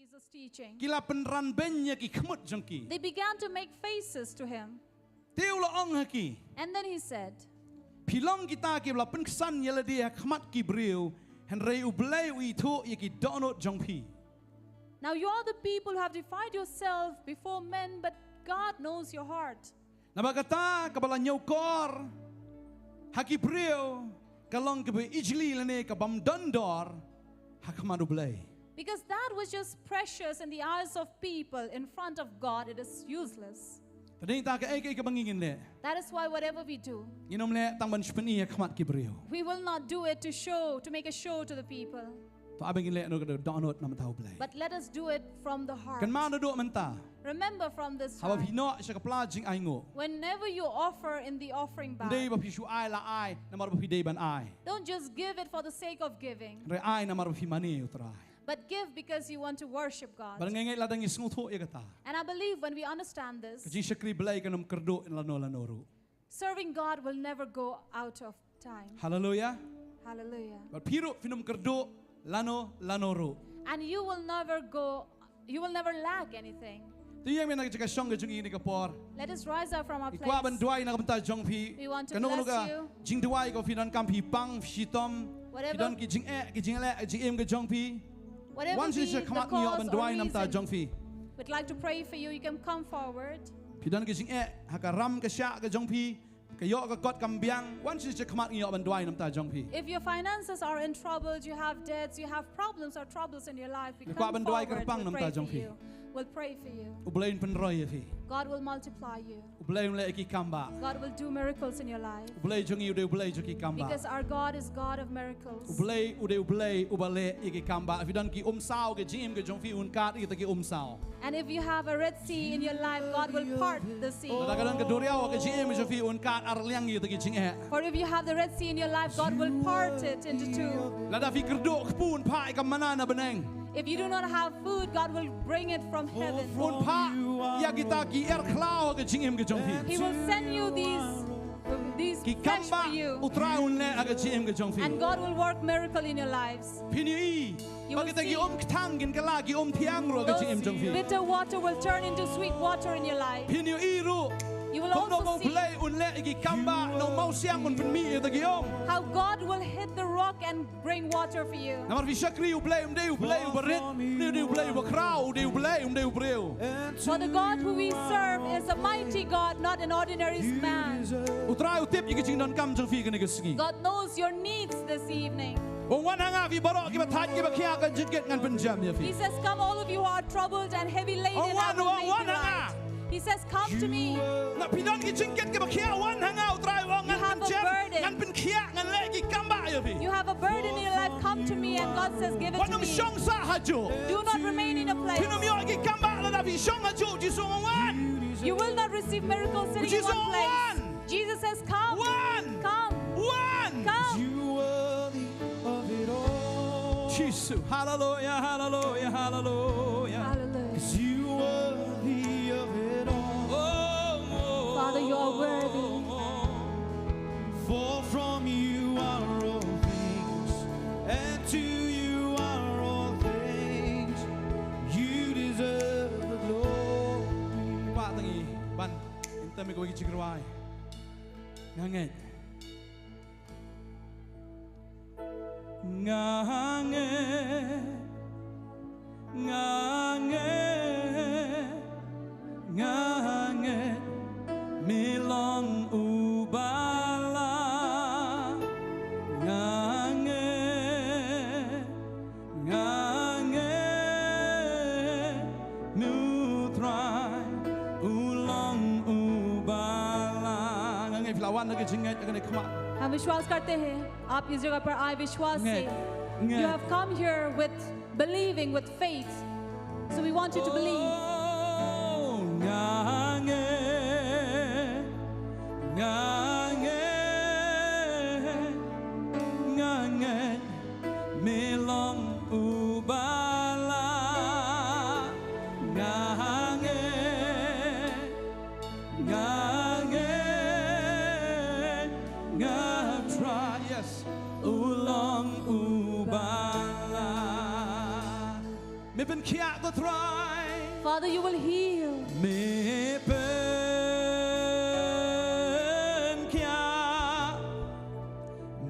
Jesus' teaching. Ki la pynran beiñ ïa ki khmut jong ki. They began to make faces to him. Te u la ong ha ki. And then he said, Phi long kita kiba la pynksan ïa lade ha khmat ki briew, hynrei U Blei u ithuh ïa ki dohnud jong phi. Now you are the people who have defied yourself before men, but God knows your heart. Naba kata kaba la ñiewkor ha ki briew ka long kaba ijli lane ka bym don dor ha khmat U Blei. Because that which is precious in the eyes of people, in front of God, it is useless. Te dei ta kaei kaei kaba ngi ngin leh. That is why whatever we do, ngin ym leh tang ban shu pyni ha khmat ki briew. We will not do it to show, to make a show to the people. To ai ba ngin leh na ka dohnud na ka bynta U Blei. But let us do it from the heart. Kynmaw naduh mynta. Remember from this time. Haba phi noh sha ka pla jingainguh. Whenever you offer in the offering bag, ym dei ba phi shu ai la ai namar ba phi dei ban ai. Don't just give it for the sake of giving. Hynrei ai namar ba phi mane ïa U Trai. But give because you want to worship God. Bad nga ngeit lada ngi sngewthuh ïa kata, and I believe when we understand this, ka jingshakri Blei kan ym kyrduh lano lano ruh. Serving God will never go out of time. Hallelujah. Hallelujah. Bad phi ruh phin ym kyrduh lano lano ruh. And you will never go, you will never lack anything. To ïeng mih na ka jaka shong ka jong ngi kane ka por. Let us rise up from our place. Ngi kwah ban duwai na ka bynta jong phi. We want to bless you. Kano kano ka jingduwai kaba phi donkam, phi pang, phi shitom, phi don ki jingeh, ki jingleh, ki jingim ka jong phi. Whatever be the cause or reason, wan sha khmat ngi ïoh ban duwai na ka bynta jong phi. We'd like to pray for you. You can come forward. Phi don ki jingeh ha ka ram ka shah ka jong phi, ka ïoh ka kot kam biang, wan sha khmat ngi ïoh ban duwai na ka bynta jong phi. If your finances are in trouble, you have debts, you have problems or troubles in your life, we come forward, we'll pray for you. Ngi kwah ban duwai kyrpang na ka bynta jong phi. We'll pray for you. U Blei un pynroi ïa phi. God will multiply you. U Blei un leh ïa ki kam bah. God will do miracles in your life. U Blei jong ngi u dei U Blei jong ki kam bah. Because our God is God of miracles. U Blei u dei U Blei uba leh ïa ki kam bah. Phi don ki umsaw ka jingim ka jong phi, un kad ïa kita ki umsaw. And if you have a Red Sea in your life, God will part the sea. Lada ka don ka duriaw ha ka jingim ka jong phi, un kad arliang ïa kita ki jingeh. For if you have the Red Sea in your life, God will part it into two. Lada phi kyrduh kpu, un phah ïa ka manna na bneng. If you do not have food, God will bring it from heaven. Un phah ïa kita ki erkhlaw ha ka jingim ka jong phi. He will send you these, these fresh for you. Ki kam bah U Trai un leh ha ka jingim ka jong phi. And God will work miracle in your lives. Phin ïohi ba kita ki umkthang kin kylla ki umthiang ruh ha ka jingim jong phi. Those bitter water will turn into sweet water in your life. Phin ïohi ruh kumno ba U Blei un leh ïa ki kam bah, na u mawsiang un pynmih ïa kita ki um. You will also see how God will hit the rock and bring water for you. Namar phi shakri U Blei, um dei U Blei uba rit, um dei U Blei uba khraw, u dei U Blei, um dei u briew. For the God who we serve is a mighty God, not an ordinary man. U Trai u tip ïa ki jingdonkam jong phi kane ka sngi. God knows your needs this evening. U ong, wan ha nga phi baroh kiba thait kiba khiah, ka jingkit ngan pynjem ïa phi. He says, "Come, all of you who are troubled and heavy laden, I will make you light." He says, "Come to me." Na phi don ki jingkit kiba khiah, wan ha nga, U Trai u ong, ngan pynjem, ngan pynkhiah, ngan leh ki kam bah ïa phi. You have a burden in your life, come to me, and God says, "Give it to me." Wat nym shong sah hajuh. Do not remain in a place. Phin ym ïoh ki kam bah lada phi shong hajuh, Jisu u ong, wan. You will not receive miracles sitting in one place. Jisu u ong, wan. Jesus says, "Come." Wan. Come. Wan. You worthy of it all. Jisu. Hallelujah, hallelujah, hallelujah. Hallelujah. 'Cause you worthy of it all. Oh, oh, Father, you are worthy. For from you are all things, and to you are all things. You deserve the glory. Pat tangi ban intem ïa kawei ka jingrwai. Nga ngeit. Nga ngeit, nga ngeit, nga ngeit, me long uba lah. Nga ngeit, nga ngeit, me u Trai u long uba lah. Nga ngeit, phi la wan da ka jingngeit ha kane ka khmat. हम विश्वास करते हैं, आप इस जगह पर आए विश्वास से। Ngeit, ngeit. You have come here with believing, with faith. So we want you to believe. Oh, nga ngeit, nga ngeit, nga ngeit, me long uba lah. Nga ngeit, nga ngeit, nga Trai, yes, u long uba lah. Me pynkhiah Trai. Father, you will heal. Me pynkhiah,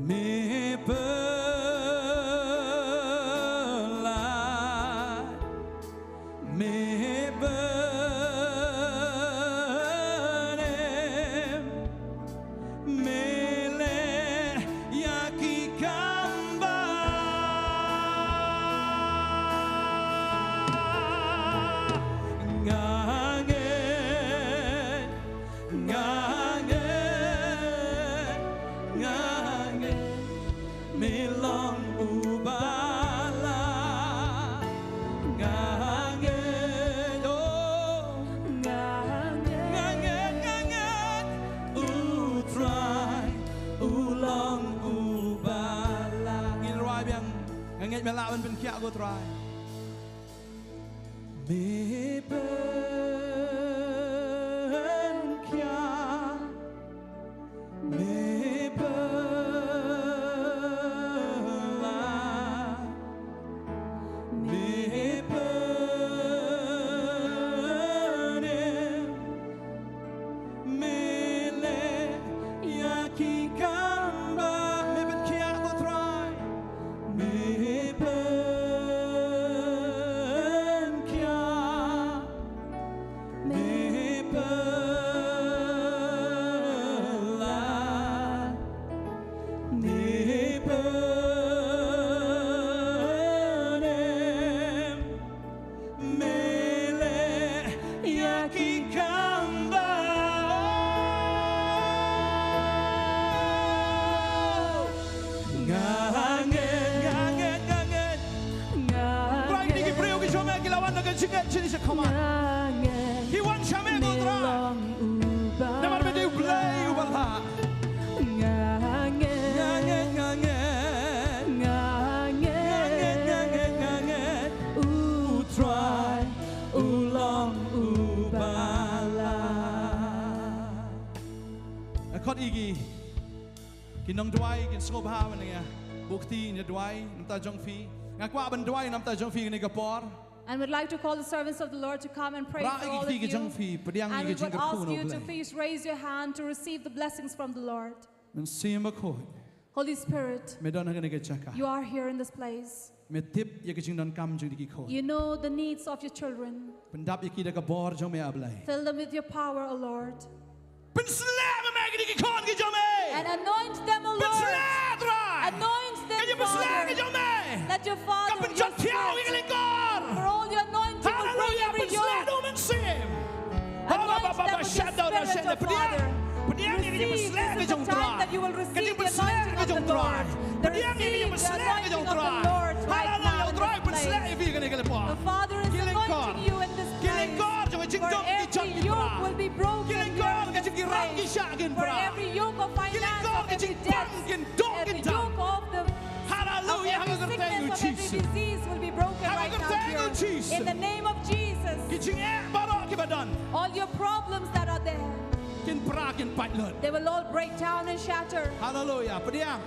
me pynlait, me pynim, me leh ïa ki kam ba nga ngeit, nga ngeit, nga ngeit. Me long uba lah. Nga ngeit, oh. Nga ngeit, nga ngeit, nga ngeit. U Trai u long uba lah. Ngin rwai biang. Nga ngeit me lah ban pynkhiah, ko Trai. Me pynkhiah, me pynlait, me pynim, me leh ïa ki kam ba. Me pynkhiah, ko Trai. Me pynkhiah, me pynlait, me pynim, me leh ïa ki kam ba. Nga ngeit, nga ngeit, nga ngeit. Trai, kine ki briew ki jong me ki la wan da ka jingngeit jong ki sha khmat. Ki wan sha me, ko Trai. Namar me dei U Blei uba lah. Nga ngeit, nga ngeit, nga ngeit. U Trai u long uba lah. Nga khot ïa ki, ki nongduwai, kin sngewbha ban ïa buh kti, ïa duwai na bynta jong phi. Nga kwah ban duwai na bynta jong phi kane ka por. And would like to call the servants of the Lord to come and pray for all of you. Rah ïa ki kti ki jong phi, pdiang ïa ki jingkyrkhu na U Blei. And we would ask you to please raise your hand to receive the blessings from the Lord. Mynsiem Bakhuid. Holy Spirit, me don ha kane ka jaka. You are here in this place. Me tip ïa ki jingdonkam jong ki khun. You know the needs of your children. Pyndap ïa ki da ka bor jong me, A Blei. Fill them with your power, O Lord. Pynsleh me, me, kine ki khun ki jong me. And anoint them, O Lord. Pynsleh, Trai. Anoint them, Father. Ka jingpynsleh ka jong me. Let your Father, your Spirit, pour all your anointing over every yoke. Ka pynjot thiaw ïa ki lyngkor. Haleluya, pynsleh. Anoint them with your Spirit, O Father. Receive, this is the time that you will receive the anointing of the Lord. Receive the anointing of the Lord right now in this place. The Father is anointing you in this place. For every yoke will be broken here in this place. For every yoke of finance, of every debt, every yoke of the, of every sickness, of every disease will be broken right now here. In the name of Jesus. Ki jingeh baroh kiba don. All your problems that are there, kin pra, kin pait lut. They will all break down and shatter. Haleluya. Pdiang.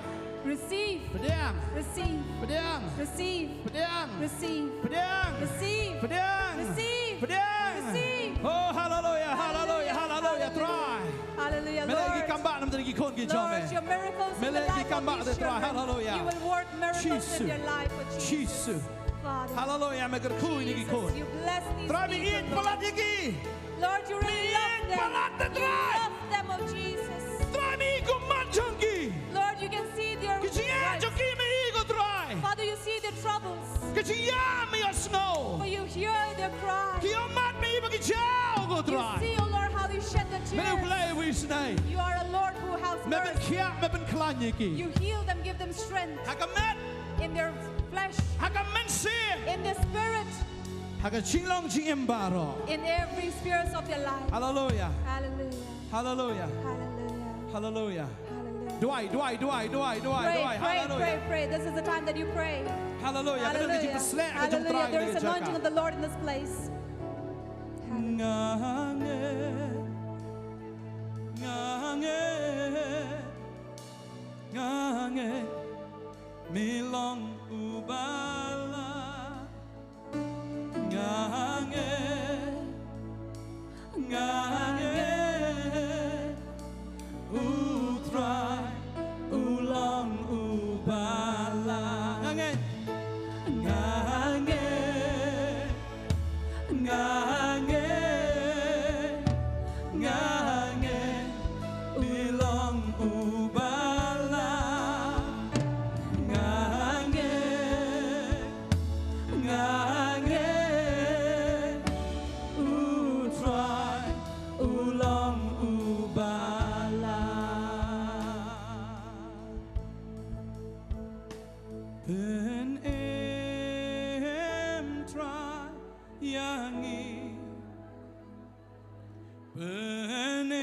Receive. Pdiang. Receive. Pdiang. Receive. Pdiang. Receive. Pdiang. Receive. Pdiang. Receive. Pdiang. Receive. Oh, haleluya, haleluya, haleluya, Trai. Haleluya, Lord. Me leh ki kam ba na bynta ki khun ki jong me. Lord, your miracles in the life of these children. Me leh ki kam ba, Trai. Haleluya. You will work miracles in their life, oh Jesus. Father. Haleluya, me kyrkhu ïa ki khun. Jesus, you bless these people, Lord. Trai, me ïeit palat ïa ki. Lord, you really love them. Me ïeit palat, Trai. You love them, oh Jesus. Trai, me ïeit kum man jong ki. Lord, you can see their, ki jingeh jong ki me ïeit, ko Trai. Father, you see their troubles. Ki jingïa me ïohsngew. For you hear their cry. Ki ïohmad me ïeit ba ki jaw, ko Trai. You see, oh Lord, how they shed the tears. Me leh U Blei uba isynei. You are a Lord who has mercy. Me pynkhiah, me pynkhlaiñ ïa ki. You heal them, give them strength. Ha ka met. In their flesh. Ha ka mynsiem. In their spirit. Ha ka jinglong jingim baroh. In every spheres of their life. Haleluya. Haleluya. Haleluya. Haleluya. Haleluya. Haleluya. Duwai, duwai, duwai, duwai, duwai, duwai. Pray, pray, haleluya, pray, pray. This is the time that you pray. Haleluya. Haleluya. Ka don ka jingpynsleh ka jong U Trai ha kane ka jaka. Haleluya. There is anointing of the Lord in this place. Haleluya. Nga ngeit, nga ngeit, nga ngeit, me long uba lah. Nga Pynim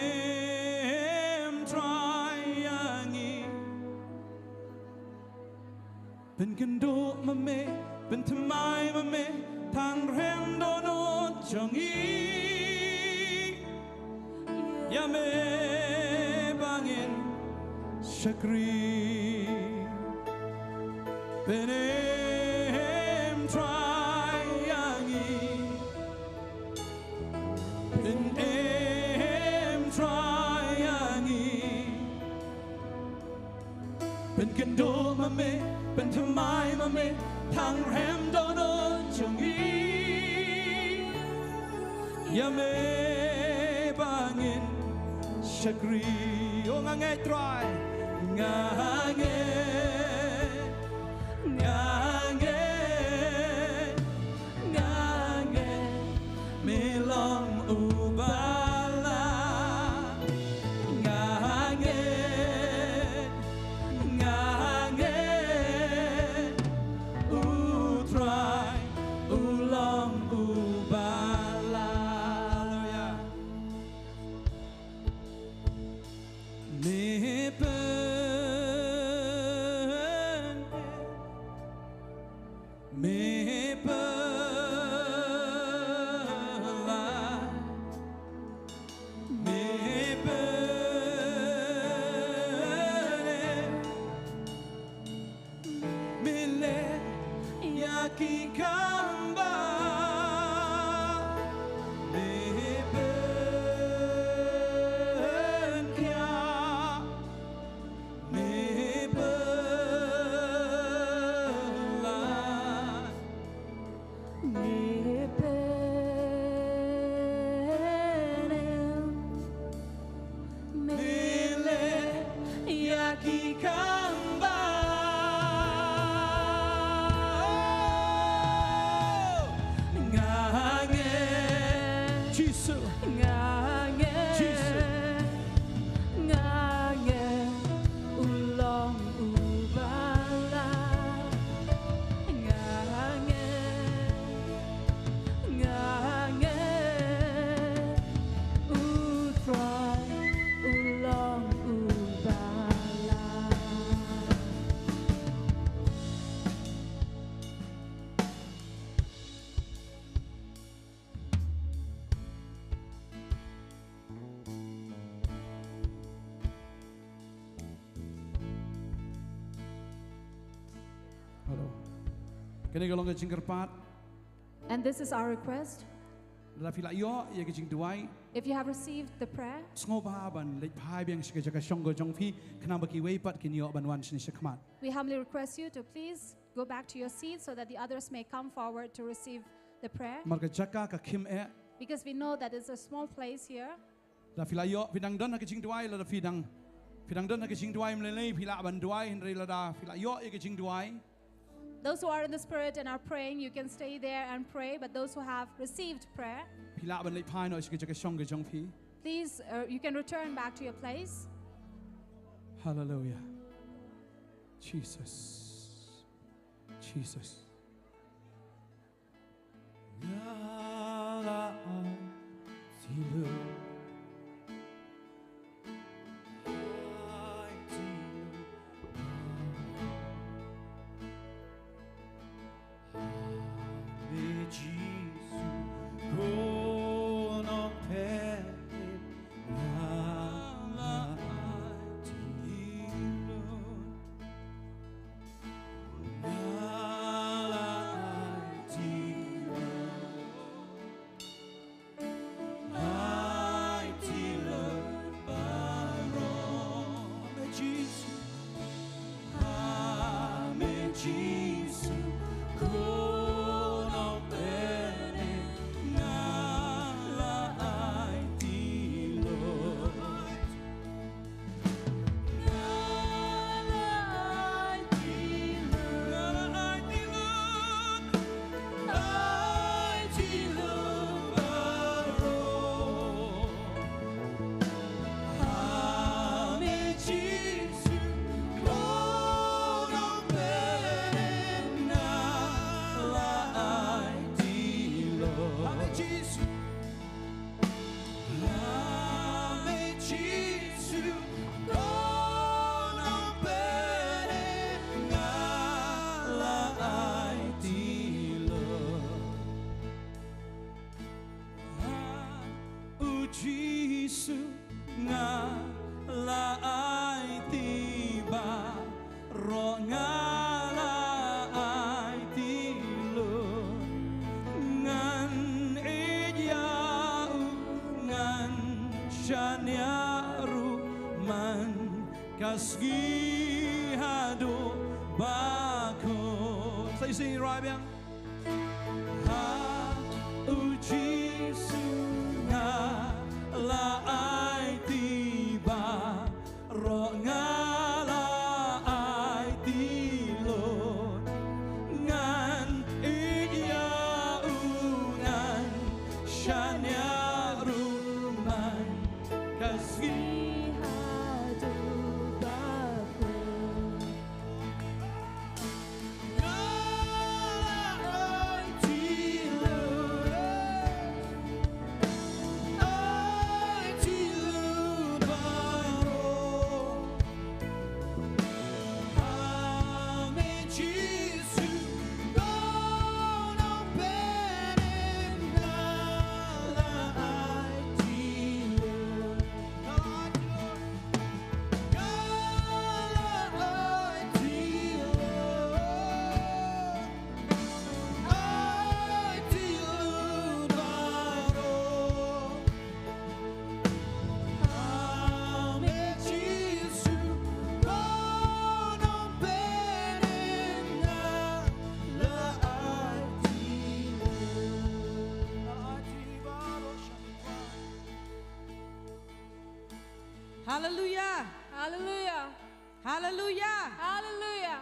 Trai ïa ngi. Pynkynduh ma me, pynthymmai ma me, tang rhem dohnud jong ngi. Ïa me ba ngin shakri. Pynim Trai ïa ngi. Pynim Trai ïa ngi. Pynkynduh ma me, pynthymmai ma me, tang rhem dohnud jong ngi. Ïa me ba ngin shakri. O nga ngeit Trai, nga ngeit, nga ngeit, nga ngeit, me long u balang. Nga ngeit, nga ngeit, u Trai u long u balang. Haleluya. Me pyn Me pynlait, me pynlait, me leh ïa ki kam ba, me pynkhiah. Me pynlait, me pynim, me leh ïa ki kam ba. Nga ngeit Jisu. Nga ngeit Jisu. Nga ngeit u long u balang. Nga ngeit, nga ngeit u Trai u long u balang. Hello. Kane ka long ka jingkyrpad. And this is our request. Lada phi la ïoh ïa ka jingduwai, if you have received the prayer, sngewbha ban leit phai biang sha ka jaka shong ka jong phi, khnang ba kiwei pat kin ïoh ban wan shane shakhmat. We humbly request you to please go back to your seat so that the others may come forward to receive the prayer. Namar ka jaka ka khim eh. Because we know that it's a small place here. Lada phi la ïoh, phi dang don ha ka jingduwai, lada phi dang, phi dang don ha ka jingduwai, ym lei lei phi lah ban duwai, hynrei lada phi la ïoh ïa ka jingduwai. Those who are in the spirit and are praying, you can stay there and pray, but those who have received prayer, phi lah ban leit phai noh sha ka jaka shong ka jong phi. Please, uh, you can return back to your place. Hallelujah. Jesus. Jesus. Shaniah ruh man ka sngi haduh ba kut. Sa ïa sing rai biang. Ha U Jisu nga la aiti baroh, nga la aiti lut. Ngan ïeit ïa u, ngan shaniah ruh man ka sngi haduh ba kut. Haleluya. Haleluya. Haleluya. Haleluya.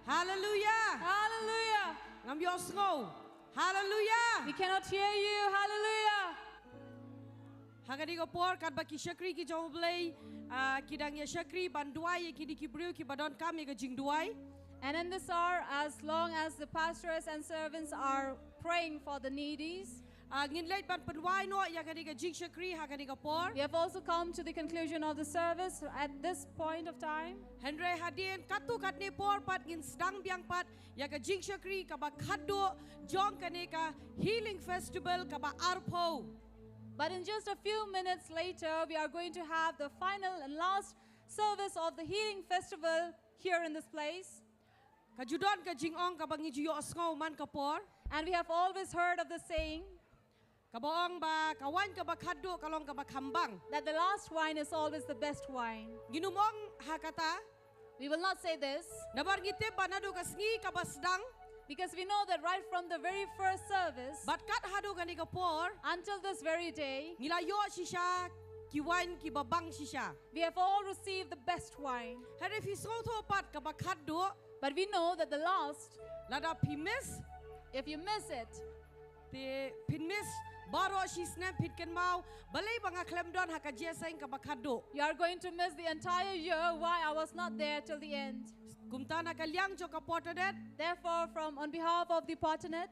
Haleluya. Haleluya. Ngam ïohsngew. Haleluya. We cannot hear you. Haleluya. Ha kane ka por katba ki shakri ki jong U Blei, ah, ki dang ïa shakri ban duwai ïa kine ki briew kiba donkam ïa ka jingduwai. And in this hour, as long as the pastors and servants are praying for the needies, Ah, ngin leit ban pynwai noh ïa kane ka jingshakri ha kane ka por. We have also come to the conclusion of the service at this point of time. Hynrei hadien katto katne por pat ngin sdang biang pat ïa ka jingshakri kaba khatduh jong kane ka Healing Festival kaba arphew. But in just a few minutes later, we are going to have the final and last service of the Healing Festival here in this place. Ka ju don ka jingong kaba ngi ju ïohsngew man ka por. And we have always heard of the saying, kaba ong ba ka waiñ kaba khatduh ka long kaba khambang. That the last wine is always the best wine. Ngin ym ong ha kata. We will not say this. Namar ngi tip ba naduh ka sngi kaba sdang. Because we know that right from the very first service, bad kat haduh kane ka por, until this very day, ngi la ïoh shisha ki waiñ kiba bang shisha. We have all received the best wine. Hynrei phi sngewthuh pat kaba khatduh. But we know that the last, lada phi miss, if you miss it, te phin miss baroh shi snem, phin kynmaw balei ba nga khlem don ha ka jingïaseng kaba khatduh. You are going to miss the entire year why I was not there till the end. Kumta na ka liang jong ka Portanet, therefore, from, on behalf of the Portanet,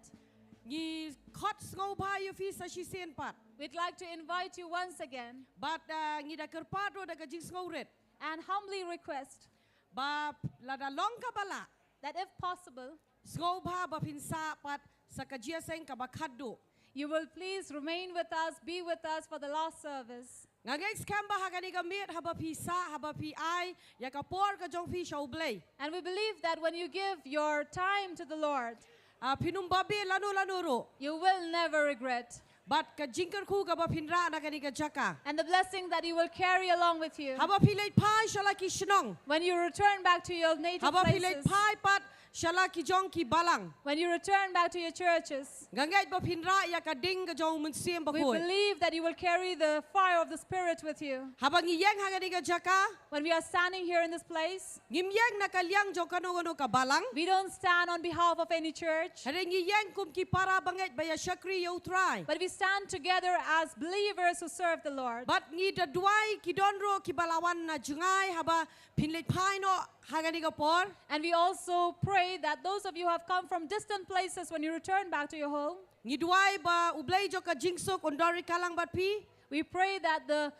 ngi khot sngewbha ïa phi sa shisien pat. We'd like to invite you once again. Bad, uh, ngi da kyrpad ruh da ka jingsngewrit. And humbly request, ba lada long kaba lah, that if possible, sngewbha ba phin sah pat sa ka jingïaseng kaba khatduh. You will please remain with us, be with us for the last service. Nga ngeit skhem ba ha kane ka miet haba phi sah, haba phi ai ïa ka por ka jong phi sha U Blei. And we believe that when you give your time to the Lord, ah, phin ym babe lano lano ruh. You will never regret. Bad ka jingkyrkhu kaba phin rah na kane ka jaka. And the blessing that you will carry along with you. Haba phi leit phai sha la ki shnong. When you return back to your native places. Haba phi leit phai pat sha la ki jong ki balang. When you return back to your churches. Nga ngeit ba phin rah ïa ka ding ka jong U Mynsiem Bakhuid. We believe that you will carry the fire of the Spirit with you. Haba ngi ïeng ha kane ka jaka. When we are standing here in this place, ngim ïeng na ka liang jong kano kano ka balang. We don't stand on behalf of any church. Hynrei ngi ïeng kum ki para bangeit ba ïa shakri ïa U Trai. But we stand together as believers who serve the Lord. Bad ngi da duwai ki don ruh kiba la wan na jngai haba phin leit phai noh ha kane ka por. And we also pray that those of you who have come from distant places, when you return back to your home, ngi duwai ba U Blei jong ka jingsuk un don ryngkat lang bad phi. We pray that the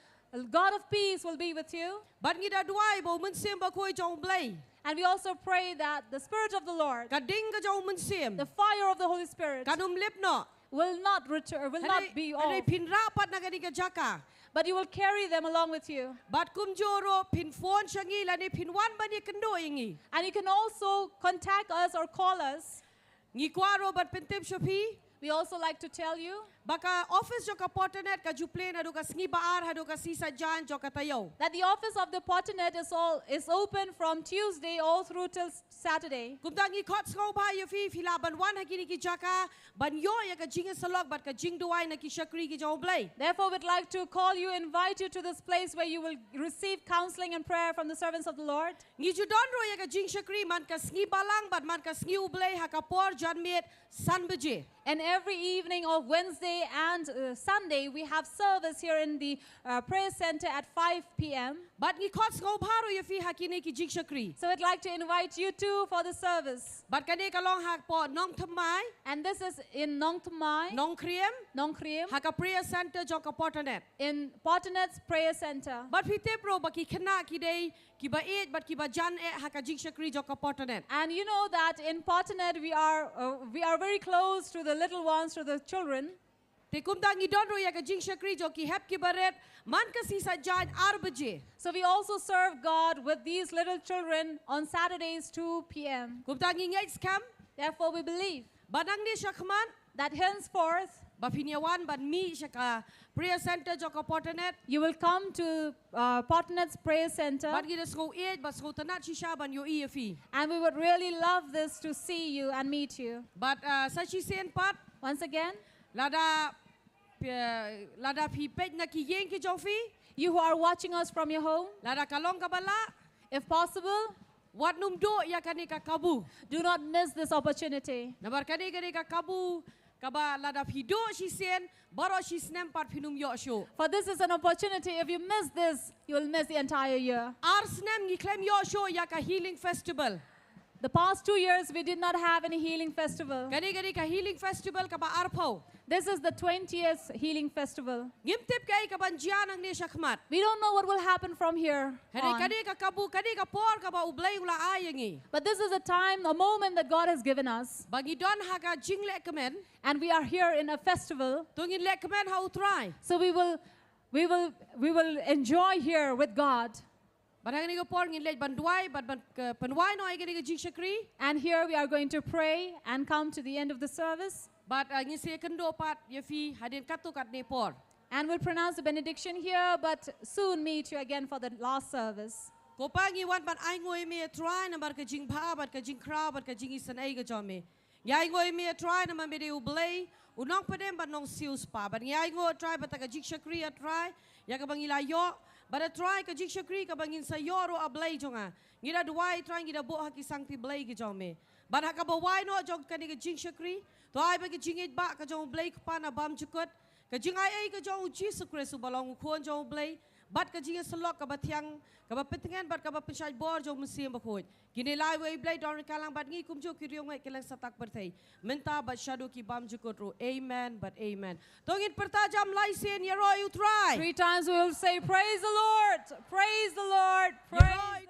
God of peace will be with you. Bad ngi da duwai ba U Mynsiem Bakhuid jong U Blei. And we also pray that the Spirit of the Lord, ka ding ka jong U Mynsiem, the fire of the Holy Spirit, kan ym lip noh. Will not return, will not be off. Hynrei phin rah pat na kane ka jaka. But you will carry them along with you. Bad kumjuh ruh phin phone sha ngi lane phin wan ban ïakynduh ïa ngi. And you can also contact us or call us. Ngi kwah ruh ban pyntip sha phi. We also like to tell you. ba ka office jong ka Porternet ka ju plie naduh ka sngi ba ar haduh ka sngi Saitjaiñ jong ka taïew. That the office of the Porternet is all is open from Tuesday all through till s- Saturday. Kumta ngi khot sngewbha ïa phi, phi lah ban wan ha kine ki jaka ban ïoh ïa ka jingïasyllok bad ka jingduwai na ki shakri ki jong U Blei. Therefore, we'd like to call you, invite you to this place where you will receive counseling and prayer from the servants of the Lord. Ngi ju don ruh ïa ka jingshakri man ka sngi Balang bad man ka sngi U Blei ha ka por janmiet san baje. And every evening of Wednesday and uh, Sunday, we have service here in the uh, prayer center at five p.m. Bad ngi khot sngewbha ruh ïa phi ha kine ki jingshakri. So I'd like to invite you too for the service. Bad kane ka long hapoh Nongthymmai, And this is in Nongthymmai, Nongkriem, Nongkriem, ha ka prayer center jong ka Porternet. In Porternet's prayer center. Bad phi tip ruh ba ki khynnah ki dei kiba ïeit bad kiba jan eh ha ka jingshakri jong ka Porternet. And you know that in Porternet we are uh, we are very close to the little ones, to the children. Te kumta ngi don ruh ïa ka jingshakri jong ki hep ki barit man ka sngi Saitjaiñ ar baje. So we also serve God with these little children on Saturdays two p.m. Kumta ngi ngeit skhem Therefore, we believe ba nangne shakhmat that henceforth ba phin ïa wan ban mih sha ka prayer center jong ka Porternet. You will come to uh, Porternet's prayer center. Bad ngi da sngew ïeit bad sngew tynnad shisha ban ïohi ïa phi. And we would really love this to see you and meet you. Bad uh, sa shisien pat Once again, lada uh, lada phi peit na ki ïing ki jong phi, you who are watching us from your home, lada ka long kaba lah, if possible, wat nym duh ïa kane ka kabu. Do not miss this opportunity. Namar kane kane ka kabu kaba lada phi duh shisien, baroh shi snem pat phin ym ïoh shuh. For this is an opportunity. If you miss this, you will miss the entire year. Ar snem ngi khlem ïoh shuh ïa ka healing festival. The past two years, we did not have any healing festival. Kane kane ka healing festival kaba arphew. This is the twentieth healing festival. Ngim tip kaei kaban jia nangne shakhmat. We don't know what will happen from here. Hynrei kane ka kabu, kane ka por kaba U Blei u la ai ïa ngi. But this is a time, a moment that God has given us. Ba ngi don ha ka jinglehkmen. And we are here in a festival. To ngin lehkmen ha U Trai. So we will we will we will enjoy here with God. Bad ha kane ka por ngin leit ban duwai bad ban pynwai noh ïa kane ka jingshakri. And here we are going to pray and come to the end of the service. Bad uh, ngin sa ïakynduh pat ïa phi hadien katto katne por. And we'll pronounce the benediction here, but soon meet you again for the last service. Ko Pa, ngi wan ban ainguh ïa me, Trai, namar ka jingbha bad ka jingkhraw bad ka jingisynei ka jong me. Ngi ainguh ïa me, Trai, namar me dei U Blei u nongpynim bad nongsiewspah. Bad ngi ainguh, Trai, bad ka jingshakri, Trai, ïa kaba ngi la ïoh. Bad Trai, ka jingshakri kaba ngin sa ïoh ruh, A Blei jong nga, ngi da duwai, Trai, ngi da buh ha ki sangti Blei ki jong me. Bad ha kaba wai noh jong kane ka jingshakri, to ai ba ka jingïeit ba ka jong U Blei Kpa na bymjukut, ka jingai ei ka jong U Jisu Khrist uba long U Khun jong U Blei, bad ka jingïasyllok kaba thiang, kaba pyntngen bad kaba pynshait bor jong U Mynsiem Bakhuid, kin ïalai ïa U Blei don ryngkat lang bad ngi kumjuh ki riewngeit ki leng satak pyrthei mynta bad shaduh ki bymjukut ruh. Amen bad amen. To ngin pyrta jam lai sien, ïaroh ïa U Trai. Three times we will say, "Praise the Lord! Praise the Lord! Praise the Lord!"